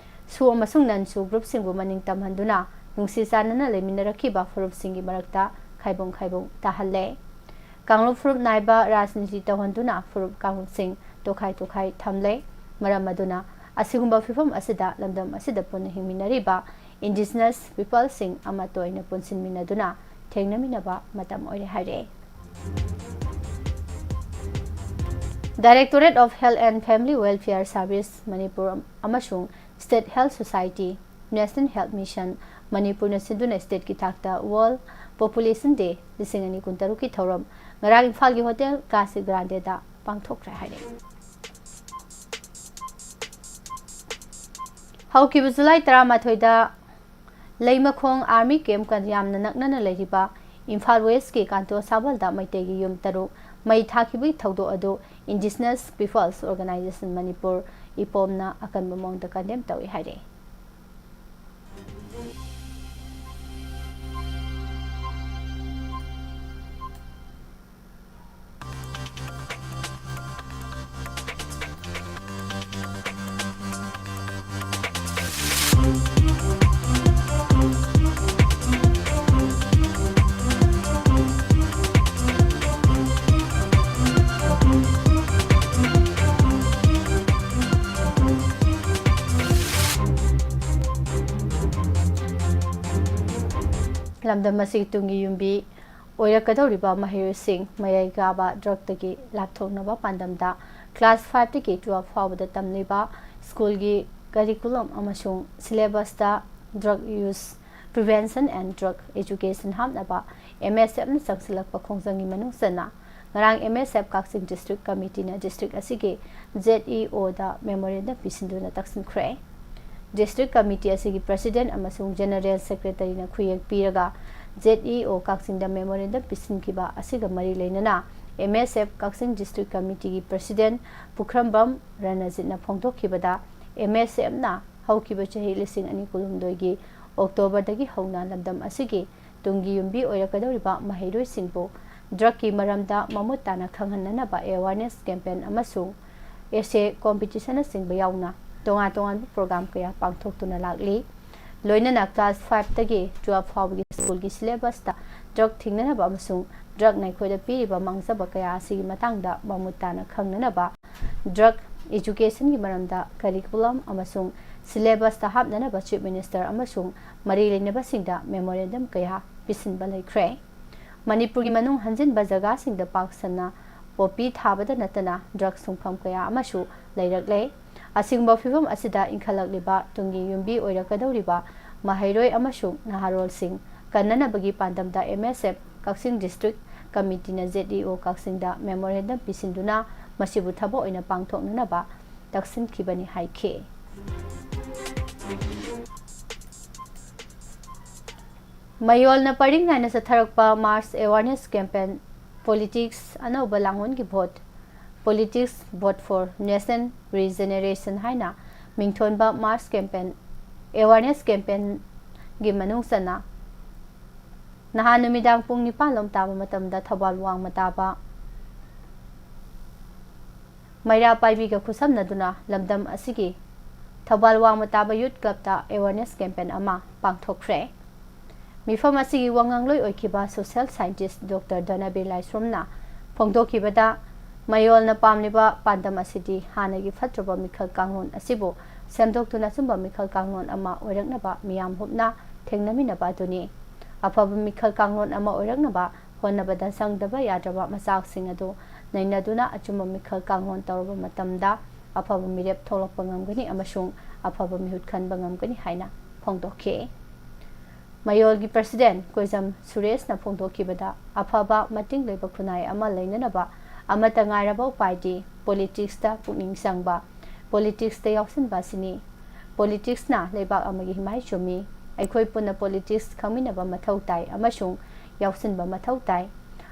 ꯁꯨ ꯑꯃꯁꯨꯡ ꯅꯟ ꯁꯨ ꯒ꯭ꯔꯨꯞꯁꯤꯡꯕꯨ ꯃꯅꯤꯡ ꯇꯝꯍꯟꯗꯨꯅ ꯅꯨꯡꯁꯤ ꯆꯥꯟꯅꯅ ꯂꯩꯃꯤꯟꯅꯔꯛꯈꯤꯕ ꯐꯨꯔꯨꯞꯁꯤꯡꯒꯤ ꯃꯔꯛꯇ ꯈꯥꯏꯕꯣꯡ ꯈꯥꯏꯕꯣꯡ ꯇꯥꯍꯜꯂꯦ꯫ ꯀꯥꯡꯂꯨꯞ ꯐꯨꯔꯨꯞ ꯅꯥꯏꯕ ꯔꯥꯖꯅꯤꯇꯤ ꯇꯧꯍꯟꯗꯨꯅ ꯐꯨꯔꯨꯞ ꯀꯥꯡꯂꯨꯞꯁꯤꯡ ꯇꯣꯈꯥꯏ ꯇꯣꯈꯥꯏ ꯊꯝꯂꯦ꯫ ꯃꯔꯝ ꯑꯗꯨꯅ ꯑꯁꯤꯒꯨꯝꯕ ꯐꯤꯕꯝ ꯑꯁꯤꯗ ꯂꯝꯗꯝ ꯑꯁꯤꯗ ꯄꯨꯟꯅ ꯍꯤꯡꯃꯤꯟꯅꯔꯤꯕ ꯏꯟꯗꯤꯖꯤꯅꯁ ꯄꯤꯄꯜꯁꯤꯡ ꯑꯃꯠꯇ ꯑꯣꯏꯅ ꯄꯨꯟꯁꯤꯟꯃꯤꯟꯅꯗꯨꯅ ꯊꯦꯡꯅꯃꯤꯟꯅꯕ ꯃꯇꯝ ꯑꯣꯏꯔꯦ ꯍꯥꯏꯔꯛꯑꯦ꯫ Directorate of Health and Family Welfare Service Manipur ꯑꯃꯁꯨꯡ State Health Society, National Health Mission, ꯃꯅꯤꯄꯨꯔꯅ ꯁꯤꯟꯗꯨꯅ stateꯀꯤ ꯊꯥꯛꯇ World Population Day ꯂꯤꯁꯤꯡ ꯑꯅꯤ ꯀꯨꯟꯇꯔꯨꯛꯀꯤ ꯊꯧꯔꯝ ꯉꯔꯥꯡ ꯏꯝꯐꯥꯜꯒꯤ Hotel Classic Grandeꯗ ꯄꯥꯡꯊꯣꯛꯈ꯭ꯔꯦ ꯍꯥꯏꯔꯤ꯫ ꯍꯧꯈꯤꯕ ꯖꯨꯂꯥꯏ ꯇꯔꯥꯃꯥꯊꯣꯏꯗ ꯂꯩꯃꯈꯣꯡ Army Camp ꯀ ꯌꯥꯝꯅ ꯅꯛꯅꯅ ꯂꯩꯔꯤꯕ ꯏꯝꯐꯥꯜ Westꯀꯤ ꯀꯥꯟꯇꯣ ꯁꯥꯕꯜꯗ ꯃꯩꯇꯩꯒꯤ ꯌꯨꯝ ꯇꯔꯨꯛ ꯃꯩ ꯊꯥꯈꯤꯕꯒꯤ ꯊꯧꯗꯣꯛ ꯑꯗꯨ Indigenous Peoples Organisation Manipur, ꯏꯄꯣꯝꯅ ꯑꯀꯟꯕ ꯃꯑꯣꯡꯗ condemn ꯇꯧꯏ ꯍꯥꯏꯔꯤ꯫ ꯂꯝꯗꯝ ꯑꯁꯤꯒꯤ ꯇꯨꯡꯒꯤ ꯌꯨꯝꯕꯤ ꯑꯣꯏꯔꯛꯀꯗꯧꯔꯤꯕ ꯃꯍꯩꯔꯣꯏꯁꯤꯡ ꯃꯌꯥꯏ ꯀꯥꯕ drugꯇꯒꯤ ꯂꯥꯞꯊꯣꯛꯅꯕ ꯄꯥꯟꯗꯝꯗ class fiveꯇꯒꯤ twelve ꯐꯥꯎꯕꯗ ꯇꯝꯂꯤꯕ schoolꯒꯤ curriculum ꯑꯃꯁꯨꯡ syllabusꯇ drug use prevention and drug education ꯍꯥꯞꯅꯕ MSFꯅ ꯆꯪꯁꯤꯜꯂꯛꯄ ꯈꯣꯡꯖꯪꯒꯤ ꯃꯅꯨꯡ ꯆꯟꯅ ꯉꯔꯥꯡ MSF ꯀꯛꯆꯤꯡ District Committeeꯅ district ꯑꯁꯤꯒꯤ ZEOꯗ memorandum ꯄꯤꯁꯤꯟꯗꯨꯅ ꯇꯛꯁꯤꯟꯈ꯭ꯔꯦ꯫ District Committee ꯑꯁꯤꯒꯤ President ꯑꯃꯁꯨꯡ General Secretaryꯅ ꯈꯨꯌꯦꯛ ꯄꯤꯔꯒ ZEO ꯀꯛꯆꯤꯡꯗ memorandum ꯄꯤꯁꯤꯟꯈꯤꯕ ꯑꯁꯤꯒ ꯃꯔꯤ ꯂꯩꯅꯅ MSF ꯀꯛꯆꯤꯡ District Committeeꯒꯤ President ꯄꯨꯈ꯭ꯔꯝꯕꯝ ꯔꯅꯖꯤꯠꯅ ꯐꯣꯡꯗꯣꯛꯈꯤꯕꯗ, MSFꯅ ꯍꯧꯈꯤꯕ ꯆꯍꯤ ꯂꯤꯁꯤꯡ ꯑꯅꯤ ꯀꯨꯟꯍꯨꯝꯗꯣꯏꯒꯤ Octoberꯗꯒꯤ ꯍꯧꯅ ꯂꯝꯗꯝ ꯑꯁꯤꯒꯤ ꯇꯨꯡꯒꯤ ꯌꯨꯝꯕꯤ ꯑꯣꯏꯔꯛꯀꯗꯧꯔꯤꯕ ꯃꯍꯩꯔꯣꯏꯁꯤꯡꯕꯨ drugꯀꯤ ꯃꯔꯝꯗ ꯃꯃꯨꯠ ꯇꯥꯅ ꯈꯪꯍꯟꯅꯅꯕ awareness campaign ꯑꯃꯁꯨꯡ essay competitionꯅꯆꯤꯡꯕ ꯌꯥꯎꯅ ꯇꯣꯉꯥꯟ ꯇꯣꯉꯥꯟꯕ program ꯀꯌꯥ ꯄꯥꯡꯊꯣꯛꯇꯨꯅ ꯂꯥꯛꯂꯤ꯫ ꯂꯣꯏꯅꯅ class fiveꯇꯒꯤ twelve ꯐꯥꯎꯕꯒꯤ schoolꯒꯤ syllabusꯇ drug ꯊꯤꯡꯅꯅꯕ ꯑꯃꯁꯨꯡ drugꯅ ꯑꯩꯈꯣꯏꯗ ꯄꯤꯔꯤꯕ ꯃꯥꯡꯖꯕ ꯀꯌꯥ ꯑꯁꯤꯒꯤ ꯃꯇꯥꯡꯗ ꯃꯃꯨꯠ ꯇꯥꯅ ꯈꯪꯅꯅꯕ drug educationꯒꯤ ꯃꯔꯝꯗ curriculum ꯑꯃꯁꯨꯡ syllabusꯇ ꯍꯥꯞꯅꯅꯕ Chief Minister ꯑꯃꯁꯨꯡ ꯃꯔꯤ ꯂꯩꯅꯕꯁꯤꯡꯗ memorandum ꯀꯌꯥ ꯄꯤꯁꯤꯟꯕ ꯂꯩꯈ꯭ꯔꯦ꯫ ꯃꯅꯤꯄꯨꯔꯒꯤ ꯃꯅꯨꯡ ꯍꯟꯖꯤꯟꯕ ꯖꯒꯥꯁꯤꯡꯗ ꯄꯥꯛ ꯁꯟꯅ poppy ꯊꯥꯕꯗ ꯅꯠꯇꯅ drug ꯁꯨꯡꯐꯝ ꯀꯌꯥ ꯑꯃꯁꯨ ꯂꯩꯔꯛꯂꯦ꯫ ꯑꯁꯤꯒꯨꯝꯕ ꯐꯤꯚꯝ ꯑꯁꯤꯗ ꯏꯟꯈꯠꯂꯛꯂꯤꯕ ꯇꯨꯡꯒꯤ ꯌꯨꯝꯕꯤ ꯑꯣꯏꯔꯛꯀꯗꯧꯔꯤꯕ ꯃꯍꯩꯔꯣꯏ ꯑꯃꯁꯨꯡ ꯅꯍꯥꯔꯣꯜꯁꯤꯡ ꯀꯟꯅꯅꯕꯒꯤ ꯄꯥꯟꯗꯝꯗ M S F ꯀꯛꯆꯤꯡ District Committeeꯅ Z E O ꯀꯛꯆꯤꯡꯗ memorandum ꯄꯤꯁꯤꯟꯗꯨꯅ ꯃꯁꯤꯕꯨ ꯊꯕꯛ ꯑꯣꯏꯅ ꯄꯥꯡꯊꯣꯛꯅꯅꯕ ꯇꯛꯁꯤꯟꯈꯤꯕꯅꯤ ꯍꯥꯏꯈꯤ꯫ ꯃꯌꯣꯜꯅ ꯄꯔꯤꯡ ꯅꯥꯏꯅ ꯆꯠꯊꯔꯛꯄ mass awareness campaign, Politics ꯑꯅꯧꯕ ꯂꯥꯡꯑꯣꯟꯒꯤ vote, Politics Vote for Nation Regeneration ꯍꯥꯏꯅ ꯃꯤꯡꯊꯣꯟꯕ mass campaign, awareness campaignꯒꯤ ꯃꯅꯨꯡ ꯆꯟꯅ ꯅꯍꯥꯟ ꯅꯨꯃꯤꯗꯥꯡ ꯄꯨꯡ ꯅꯤꯄꯥꯟ ꯂꯣꯝ ꯇꯥꯕ ꯃꯇꯝꯗ ꯊꯧꯕꯥꯜ ꯋꯥꯡꯃ ꯇꯥꯕ ꯃꯩꯔꯥ ꯄꯥꯏꯕꯤꯒ ꯈꯨꯠꯁꯝꯅꯗꯨꯅ ꯂꯝꯗꯝ ꯑꯁꯤꯒꯤ ꯊꯧꯕꯥꯜ ꯋꯥꯡꯃ ꯇꯥꯕ Youth Clubꯇ awareness campaign ꯑꯃ ꯄꯥꯡꯊꯣꯛꯈ꯭ꯔꯦ꯫ ꯃꯤꯐꯝ ꯑꯁꯤꯒꯤ ꯋꯥꯉꯥꯡꯂꯣꯏ ꯑꯣꯏꯈꯤꯕ social scientist Doctor ꯙꯅꯕꯤꯔ ꯂꯥꯏꯁ꯭ꯔꯝꯅ ꯐꯣꯡꯗꯣꯛꯈꯤꯕꯗ, ꯃꯌꯣꯜꯅ ꯄꯥꯝꯂꯤꯕ ꯄꯥꯟꯗꯝ ꯑꯁꯤꯗꯤ ꯍꯥꯟꯅꯒꯤ ꯐꯠꯇ꯭ꯔꯕ ꯃꯤꯈꯜ ꯀꯥꯡꯂꯣꯟ ꯑꯁꯤꯕꯨ ꯁꯦꯝꯗꯣꯛꯇꯨꯅ ꯑꯆꯨꯝꯕ ꯃꯤꯈꯜ ꯀꯥꯡꯂꯣꯟ ꯑꯃ ꯑꯣꯏꯔꯛꯅꯕ ꯃꯤꯌꯥꯝ ꯍꯨꯞꯅ ꯊꯦꯡꯅꯃꯤꯟꯅꯕ ꯑꯗꯨꯅꯤ꯫ ꯑꯐꯕ ꯃꯤꯈꯜ ꯀꯥꯡꯂꯣꯟ ꯑꯃ ꯑꯣꯏꯔꯛꯅꯕ ꯍꯣꯠꯅꯕꯗ ꯆꯪꯗꯕ ꯌꯥꯗ꯭ꯔꯕ ꯃꯆꯥꯛꯁꯤꯡ ꯑꯗꯨ ꯅꯩꯅꯗꯨꯅ ꯑꯆꯨꯝꯕ ꯃꯤꯈꯜ ꯀꯥꯡꯂꯣꯟ ꯇꯧꯔꯕ ꯃꯇꯝꯗ ꯑꯐꯕ ꯃꯤꯔꯦꯞ ꯊꯣꯛꯂꯛꯄ ꯉꯝꯒꯅꯤ ꯑꯃꯁꯨꯡ ꯑꯐꯕ ꯃꯤꯍꯨꯠ ꯈꯟꯕ ꯉꯝꯒꯅꯤ ꯍꯥꯏꯅ ꯐꯣꯡꯗꯣꯛꯈꯤ꯫ ꯃꯌꯣꯜꯒꯤ president ꯀꯣꯏꯖꯝ ꯁꯨꯔꯦꯁꯅ ꯐꯣꯡꯗꯣꯛꯈꯤꯕꯗ, ꯑꯐꯕ ꯃꯇꯤꯡ ꯂꯩꯕ ꯈꯨꯟꯅꯥꯏ ꯑꯃ ꯂꯩꯅꯅꯕ ꯑꯃꯠꯇ ꯉꯥꯏꯔꯕ ꯎꯄꯥꯏꯗꯤ politicsꯇ ꯄꯨꯛꯅꯤꯡ ꯆꯪꯕ, politicsꯇ ꯌꯥꯎꯁꯤꯟꯕ ꯑꯁꯤꯅꯤ꯫ Politicsꯅ ꯂꯩꯕꯥꯛ ꯑꯃꯒꯤ ꯍꯤꯃꯥꯏ ꯆꯨꯝꯃꯤ꯫ ꯑꯩꯈꯣꯏ ꯄꯨꯟꯅ politics ꯈꯪꯃꯤꯟꯅꯕ ꯃꯊꯧ ꯇꯥꯏ ꯑꯃꯁꯨꯡ ꯌꯥꯎꯁꯤꯟꯕ ꯃꯊꯧ ꯇꯥꯏ꯫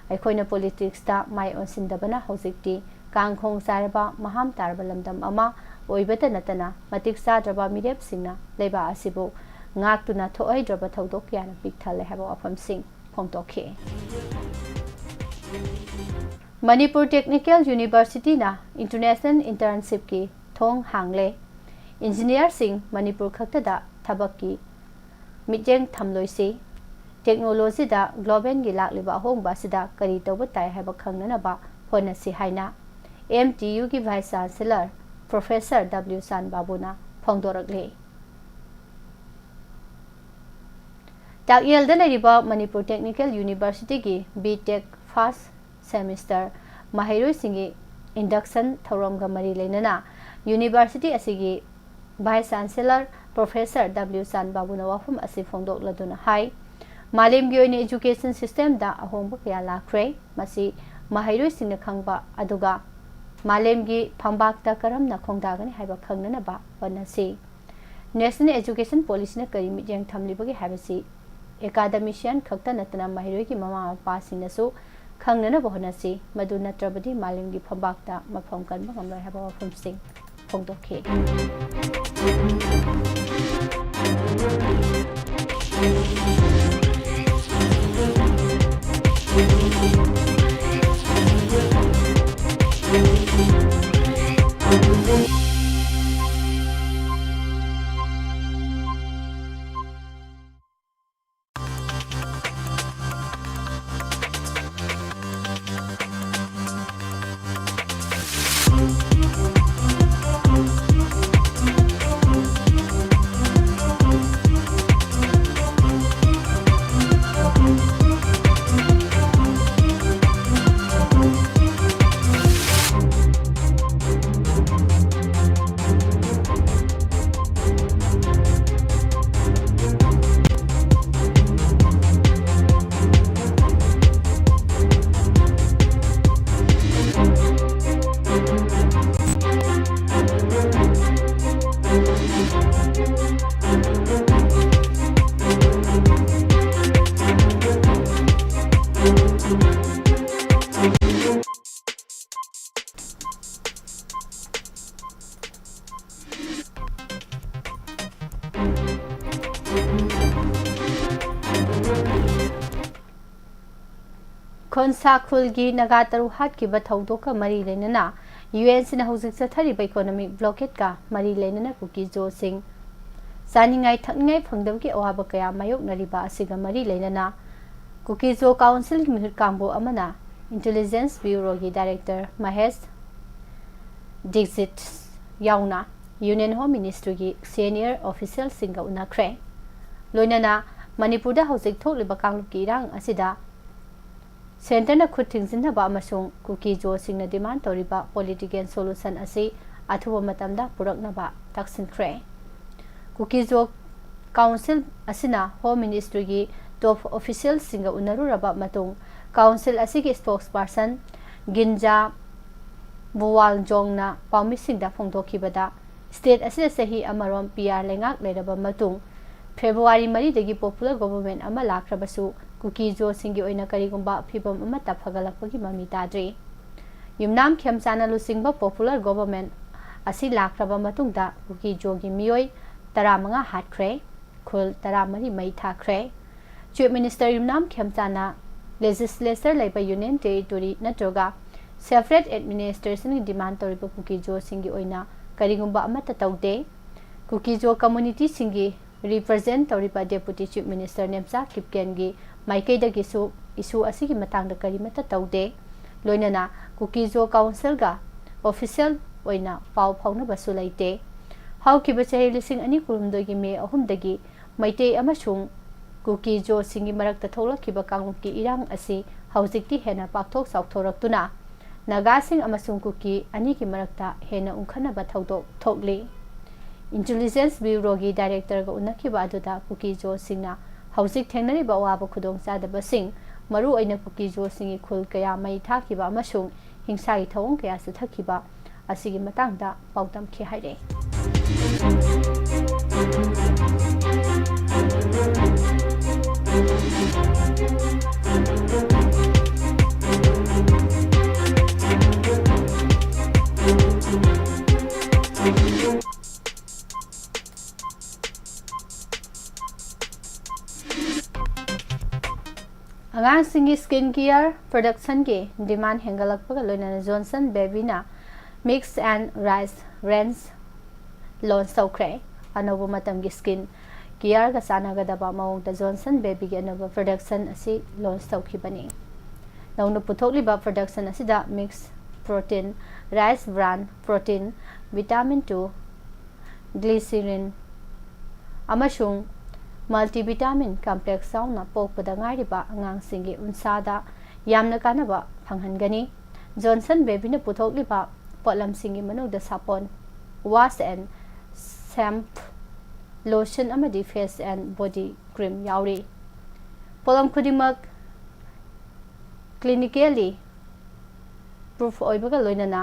ꯑꯩꯈꯣꯏꯅ politicsꯇ ꯃꯥꯏ ꯑꯣꯟꯁꯤꯟꯗꯕꯅ ꯍꯧꯖꯤꯛꯇꯤ ꯀꯥꯡꯈꯣꯡ ꯆꯥꯏꯔꯕ, ꯃꯍꯥꯝ ꯇꯥꯔꯕ ꯂꯝꯗꯝ ꯑꯃ ꯑꯣꯏꯕꯇ ꯅꯠꯇꯅ ꯃꯇꯤꯛ ꯆꯥꯗ꯭ꯔꯕ ꯃꯤꯔꯦꯞꯁꯤꯡꯅ ꯂꯩꯕꯥꯛ ꯑꯁꯤꯕꯨ ꯉꯥꯛꯇꯨꯅ ꯊꯣꯛꯍꯩꯗ꯭ꯔꯕ ꯊꯧꯗꯣꯛ ꯀꯌꯥꯅ ꯄꯤꯛ ꯊꯜꯂꯦ ꯍꯥꯏꯕ ꯋꯥꯐꯝꯁꯤꯡ ꯐꯣꯡꯗꯣꯛꯈꯤ꯫ ꯃꯅꯤꯄꯨꯔ Technical Universityꯅ international internshipꯀꯤ ꯊꯣꯡ ꯍꯥꯡꯂꯦ꯫ Engineerꯁꯤꯡ ꯃꯅꯤꯄꯨꯔ ꯈꯛꯇꯗ ꯊꯕꯛꯀꯤ ꯃꯤꯠꯌꯦꯡ ꯊꯝꯂꯣꯏꯁꯤ꯫ Technologyꯗ globalꯒꯤ ꯂꯥꯛꯂꯤꯕ ꯑꯍꯣꯡꯕ ꯑꯁꯤꯗ ꯀꯔꯤ ꯇꯧꯕ ꯇꯥꯏ ꯍꯥꯏꯕ ꯈꯪꯅꯅꯕ ꯍꯣꯠꯅꯁꯤ ꯍꯥꯏꯅ M T Uꯒꯤ Vice Chancellor Professor W ꯆꯥꯟ ꯕꯥꯕꯨꯅ ꯐꯣꯡꯗꯣꯔꯛꯂꯤ꯫ ꯇꯥꯛꯌꯦꯜꯗ ꯂꯩꯔꯤꯕ Manipur Technical Universityꯒꯤ B Tech first semester ꯃꯍꯩꯔꯣꯏꯁꯤꯡꯒꯤ induction ꯊꯧꯔꯝꯒ ꯃꯔꯤ ꯂꯩꯅꯅ university ꯑꯁꯤꯒꯤ Vice Chancellor ꯄ꯭ꯔꯣꯐꯦꯁꯔ ꯗꯕ꯭ꯂꯤꯎ ꯆꯥꯟꯕꯥꯕꯨꯅ ꯋꯥꯐꯝ ꯑꯁꯤ ꯐꯣꯡꯗꯣꯛꯂꯗꯨꯅ ꯍꯥꯏ, ꯃꯥꯂꯦꯝꯒꯤ ꯑꯣꯏꯅ education system ꯗ ꯑꯍꯣꯡꯕ ꯀꯌꯥ ꯂꯥꯛꯈ꯭ꯔꯦ꯫ ꯃꯁꯤ ꯃꯍꯩꯔꯣꯏꯁꯤꯡꯅ ꯈꯪꯕ, ꯑꯗꯨꯒ ꯃꯥꯂꯦꯝꯒꯤ ꯐꯝꯕꯥꯛꯇ ꯀꯔꯝꯅ ꯈꯣꯡꯗꯥꯒꯅꯤ ꯍꯥꯏꯕ ꯈꯪꯅꯅꯕ ꯍꯣꯠꯅꯁꯤ꯫ National Education Policy ꯅ ꯀꯔꯤ ꯃꯤꯠꯌꯦꯡ ꯊꯝꯂꯤꯕꯒꯦ ꯍꯥꯏꯕꯁꯤ academician ꯈꯛꯇ ꯅꯠꯇꯅ ꯃꯍꯩꯔꯣꯏꯒꯤ ꯃꯃꯥ ꯃꯄꯥꯁꯤꯡꯅꯁꯨ ꯈꯪꯅꯅꯕ ꯍꯣꯠꯅꯁꯤ꯫ ꯃꯗꯨ ꯅꯠꯇ꯭ꯔꯕꯗꯤ ꯃꯥꯂꯦꯝꯒꯤ ꯐꯝꯕꯥꯛꯇ ꯃꯐꯝ ꯀꯟꯕ ꯉꯝꯂꯣꯏ ꯍꯥꯏꯕ ꯋꯥꯐꯝꯁꯤꯡ ꯐꯣꯡꯗꯣꯛꯈꯤ꯫ ꯈꯣꯟꯁꯥꯈꯨꯜꯒꯤ ꯅꯥꯒꯥ ꯇꯔꯨꯛ ꯍꯥꯠꯈꯤꯕ ꯊꯧꯗꯣꯛꯀ ꯃꯔꯤ ꯂꯩꯅꯅ ꯌꯨ ꯑꯦꯟ ꯁꯤꯅ ꯍꯧꯖꯤꯛ ꯆꯠꯊꯔꯤꯕ economic blockade ꯀ ꯃꯔꯤ ꯂꯩꯅꯅ ꯀꯨꯀꯤ-ꯖꯣꯁꯤꯡ ꯆꯥꯅꯤꯡꯉꯥꯏ ꯊꯛꯅꯤꯡꯉꯥꯏ ꯐꯪꯗꯕꯒꯤ ꯑꯋꯥꯕ ꯀꯌꯥ ꯃꯥꯌꯣꯛꯅꯔꯤꯕ ꯑꯁꯤꯒ ꯃꯔꯤ ꯂꯩꯅꯅ ꯀꯨꯀꯤ-ꯖꯣ council ꯒꯤ ꯃꯤꯍꯨꯠ ꯀꯥꯡꯕꯨ ꯑꯃꯅ Intelligence Bureau ꯒꯤ director ꯃꯍꯦꯁ ꯗꯤꯛꯖꯤꯠ ꯌꯥꯎꯅ Union Home Ministry ꯒꯤ senior official ꯁꯤꯡꯒ ꯎꯅꯈ꯭ꯔꯦ꯫ ꯂꯣꯏꯅꯅ ꯃꯅꯤꯄꯨꯔꯗ ꯍꯧꯖꯤꯛ ꯊꯣꯛꯂꯤꯕ ꯀꯥꯡꯂꯨꯞꯀꯤ ꯏꯔꯥꯡ ꯑꯁꯤꯗ centre ꯅ ꯈꯨꯠ ꯊꯤꯡꯖꯤꯟꯅꯕ ꯑꯃꯁꯨꯡ ꯀꯨꯀꯤ-ꯖꯣꯁꯤꯡꯅ demand ꯇꯧꯔꯤꯕ political solution ꯑꯁꯤ ꯑꯊꯨꯕ ꯃꯇꯝꯗ ꯄꯨꯔꯛꯅꯕ ꯇꯛꯁꯤꯟꯈ꯭ꯔꯦ꯫ ꯀꯨꯀꯤꯖꯣ ꯀꯥꯎꯟꯁꯤꯜ ꯑꯁꯤꯅ ꯍꯣꯝ ꯃꯤꯅꯤꯁꯇ꯭ꯔꯤꯒꯤ ꯇꯣꯞ ꯑꯣꯐꯤꯁꯤꯌꯦꯜꯁꯤꯡꯒ ꯎꯅꯔꯨꯔꯕ ꯃꯇꯨꯡ, ꯀꯥꯎꯟꯁꯤꯜ ꯑꯁꯤꯒꯤ ꯁ꯭ꯄꯣꯛꯁꯄꯔꯁꯟ ꯒꯤꯟꯖꯥ ꯕꯨꯋꯥꯜꯖꯣꯡꯅ ꯄꯥꯎꯃꯤꯁꯤꯡꯗ ꯐꯣꯡꯗꯣꯛꯈꯤꯕꯗ, ꯁ꯭ꯇꯦꯠ ꯑꯁꯤꯗ ꯆꯍꯤ ꯑꯃꯔꯣꯝ ꯄꯤ ꯑꯥꯔ ꯂꯩꯉꯥꯛ ꯂꯩꯔꯕ ꯃꯇꯨꯡ, ꯐꯦꯕ꯭ꯔꯨꯋꯥꯔꯤ ꯃꯔꯤꯗꯒꯤ ꯄꯣꯄꯨꯂꯔ ꯒꯣꯚꯔꯟꯃꯦꯟꯠ ꯑꯃ ꯂꯥꯛꯈ꯭ꯔꯕꯁꯨ, ꯀꯨꯀꯤꯖꯣꯁꯤꯡꯒꯤ ꯑꯣꯏꯅ ꯀꯔꯤꯒꯨꯝꯕ ꯐꯤꯚꯝ ꯑꯃꯠꯇ ꯐꯒꯠꯂꯛꯄꯒꯤ ꯃꯃꯤ ꯇꯥꯗ꯭ꯔꯤ꯫ ꯌꯨꯝꯅꯥꯝ ꯈꯦꯝꯆꯥꯅ ꯂꯨꯆꯤꯡꯕ ꯄꯣꯄꯨꯂꯔ ꯒꯣꯚꯔꯟꯃꯦꯟꯠ ꯑꯁꯤ ꯂꯥꯛꯈ꯭ꯔꯕ ꯃꯇꯨꯡꯗ, ꯀꯨꯀꯤꯖꯣꯒꯤ ꯃꯤꯑꯣꯏ ꯇꯔꯥꯃꯉꯥ ꯍꯥꯠꯈ꯭ꯔꯦ, ꯈꯨꯜ ꯇꯔꯥꯃꯔꯤ ꯃꯩ ꯊꯥꯈ꯭ꯔꯦ꯫ ꯆꯤꯐ ꯃꯤꯅꯤꯁꯇꯔ ꯌꯨꯝꯅꯥꯝ ꯈꯦꯝꯆꯥꯅ ꯂꯦꯖꯤꯁꯂꯦꯆꯔ ꯂꯩꯕ ꯌꯨꯅꯤꯌꯟ ꯇꯦꯔꯤꯇꯣꯔꯤ ꯅꯠꯇ꯭ꯔꯒ ꯁꯦꯄꯔꯦꯠ ꯑꯦꯗꯃꯤꯅꯤꯁꯇ꯭ꯔꯦꯁꯟꯒꯤ ꯗꯤꯃꯥꯟ ꯇꯧꯔꯤꯕ ꯀꯨꯀꯤꯖꯣꯁꯤꯡꯒꯤ ꯑꯣꯏꯅ ꯀꯔꯤꯒꯨꯝꯕ ꯑꯃꯠꯇ ꯇꯧꯗꯦ꯫ ꯀꯨꯀꯤꯖꯣ ꯀꯝꯃ꯭ꯌꯨꯅꯤꯇꯤꯁꯤꯡꯒꯤ ꯔꯤꯄ꯭ꯔꯖꯦꯟꯠ ꯇꯧꯔꯤꯕ ꯗꯦꯄꯨꯇꯤ ꯆꯤꯐ ꯃꯤꯅꯤꯁꯇꯔ ꯅꯦꯝꯆꯥ ꯀꯤꯞꯒꯦꯟꯒꯤ ꯃꯥꯏꯀꯩꯗꯒꯤꯁꯨ ꯏꯁꯨ ꯑꯁꯤꯒꯤ ꯃꯇꯥꯡꯗ ꯀꯔꯤꯃꯠꯇ ꯇꯧꯗꯦ꯫ ꯂꯣꯏꯅꯅ ꯀꯨꯀꯤꯖꯣ ꯀꯥꯎꯟꯁꯤꯜꯒ ꯑꯣꯐꯤꯁꯤꯌꯦꯜ ꯑꯣꯏꯅ ꯄꯥꯎ ꯐꯥꯎꯅꯕꯁꯨ ꯂꯩꯇꯦ꯫ ꯍꯧꯈꯤꯕ ꯆꯍꯤ ꯂꯤꯁꯤꯡ ꯑꯅꯤ ꯀꯨꯟꯍꯨꯝꯗꯣꯏꯒꯤ ꯃꯦ ꯑꯍꯨꯝꯗꯒꯤ ꯃꯩꯇꯩ ꯑꯃꯁꯨꯡ ꯀꯨꯀꯤꯖꯣꯁꯤꯡꯒꯤ ꯃꯔꯛꯇ ꯊꯣꯛꯂꯛꯈꯤꯕ ꯀꯥꯡꯂꯨꯞꯀꯤ ꯏꯔꯥꯡ ꯑꯁꯤ ꯍꯧꯖꯤꯛꯇꯤ ꯍꯦꯟꯅ ꯄꯥꯛꯊꯣꯛ ꯆꯥꯎꯊꯣꯔꯛꯇꯨꯅ ꯅꯥꯒꯥꯁꯤꯡ ꯑꯃꯁꯨꯡ ꯀꯨꯀꯤ ꯑꯅꯤꯒꯤ ꯃꯔꯛꯇ ꯍꯦꯟꯅ ꯎꯪꯈꯠꯅꯕ ꯊꯧꯗꯣꯛ ꯊꯣꯛꯂꯤ꯫ ꯏꯟꯇꯦꯂꯤꯖꯦꯟꯁ ꯕ꯭ꯌꯨꯔꯣꯒꯤ ꯗꯥꯏꯔꯦꯛꯇꯔꯒ ꯎꯅꯈꯤꯕ ꯑꯗꯨꯗ ꯀꯨꯀꯤꯖꯣꯁꯤꯡꯅ ꯍꯧꯖꯤꯛ ꯊꯦꯡꯅꯔꯤꯕ ꯑꯋꯥꯕ ꯈꯨꯗꯣꯡꯆꯥꯗꯕꯁꯤꯡ, ꯃꯔꯨꯑꯣꯏꯅ ꯀꯨꯀꯤꯖꯣꯁꯤꯡꯒꯤ ꯈꯨꯜ ꯀꯌꯥ ꯃꯩ ꯊꯥꯈꯤꯕ ꯑꯃꯁꯨꯡ ꯍꯤꯡꯁꯥꯒꯤ ꯊꯧꯑꯣꯡ ꯀꯌꯥ ꯆꯠꯊꯈꯤꯕ ꯑꯁꯤꯒꯤ ꯃꯇꯥꯡꯗ ꯄꯥꯎꯗꯝꯈꯤ ꯍꯥꯏꯔꯤ꯫ ꯑꯉꯥꯡꯁꯤꯡꯒꯤ ꯁ꯭ꯀꯤꯟ ꯀꯤꯌꯔ ꯄ꯭ꯔꯗꯛꯁꯟꯒꯤ ꯗꯤꯃꯥꯟ ꯍꯦꯟꯒꯠꯂꯛꯄꯒ ꯂꯣꯏꯅꯅ ꯖꯣꯟꯁꯟ ꯕꯦꯕꯤꯅ mix and rice range launch ꯇꯧꯈ꯭ꯔꯦ꯫ ꯑꯅꯧꯕ ꯃꯇꯝꯒꯤ ꯁ꯭ꯀꯤꯟ ꯀꯤꯌꯔꯒ ꯆꯥꯟꯅꯒꯗꯕ ꯃꯑꯣꯡꯗ ꯖꯣꯟꯁꯟ ꯕꯦꯕꯤꯒꯤ ꯑꯅꯧꯕ ꯄ꯭ꯔꯗꯛꯁꯟ ꯑꯁꯤ ꯂꯣꯟꯆ ꯇꯧꯈꯤꯕꯅꯤ꯫ ꯅꯧꯅ ꯄꯨꯊꯣꯛꯂꯤꯕ ꯄ꯭ꯔꯗꯛꯁꯟ ꯑꯁꯤꯗ mix protein, rice bran protein, vitamin two, glycerin ꯑꯃꯁꯨꯡ ꯃꯜꯇꯤꯚꯤꯇꯥꯃꯤꯟ ꯀꯝꯄ꯭ꯂꯦꯛꯁ ꯌꯥꯎꯅ ꯄꯣꯛꯄꯗ ꯉꯥꯏꯔꯤꯕ ꯑꯉꯥꯡꯁꯤꯡꯒꯤ ꯎꯟꯁꯥꯗ ꯌꯥꯝꯅ ꯀꯥꯟꯅꯕ ꯐꯪꯍꯟꯒꯅꯤ꯫ ꯖꯣꯟꯁꯟ ꯕꯦꯕꯤꯅ ꯄꯨꯊꯣꯛꯂꯤꯕ ꯄꯣꯠꯂꯝꯁꯤꯡꯒꯤ ꯃꯅꯨꯡꯗ ꯁꯥꯄꯣꯟ, ꯋꯥꯁ ꯑꯦꯟ ꯁꯦꯝꯄꯨ, lotion ꯑꯃꯗꯤ face and body cream ꯌꯥꯎꯔꯤ꯫ ꯄꯣꯠꯂꯝ ꯈꯨꯗꯤꯡꯃꯛ clinically proof ꯑꯣꯏꯕꯒ ꯂꯣꯏꯅꯅ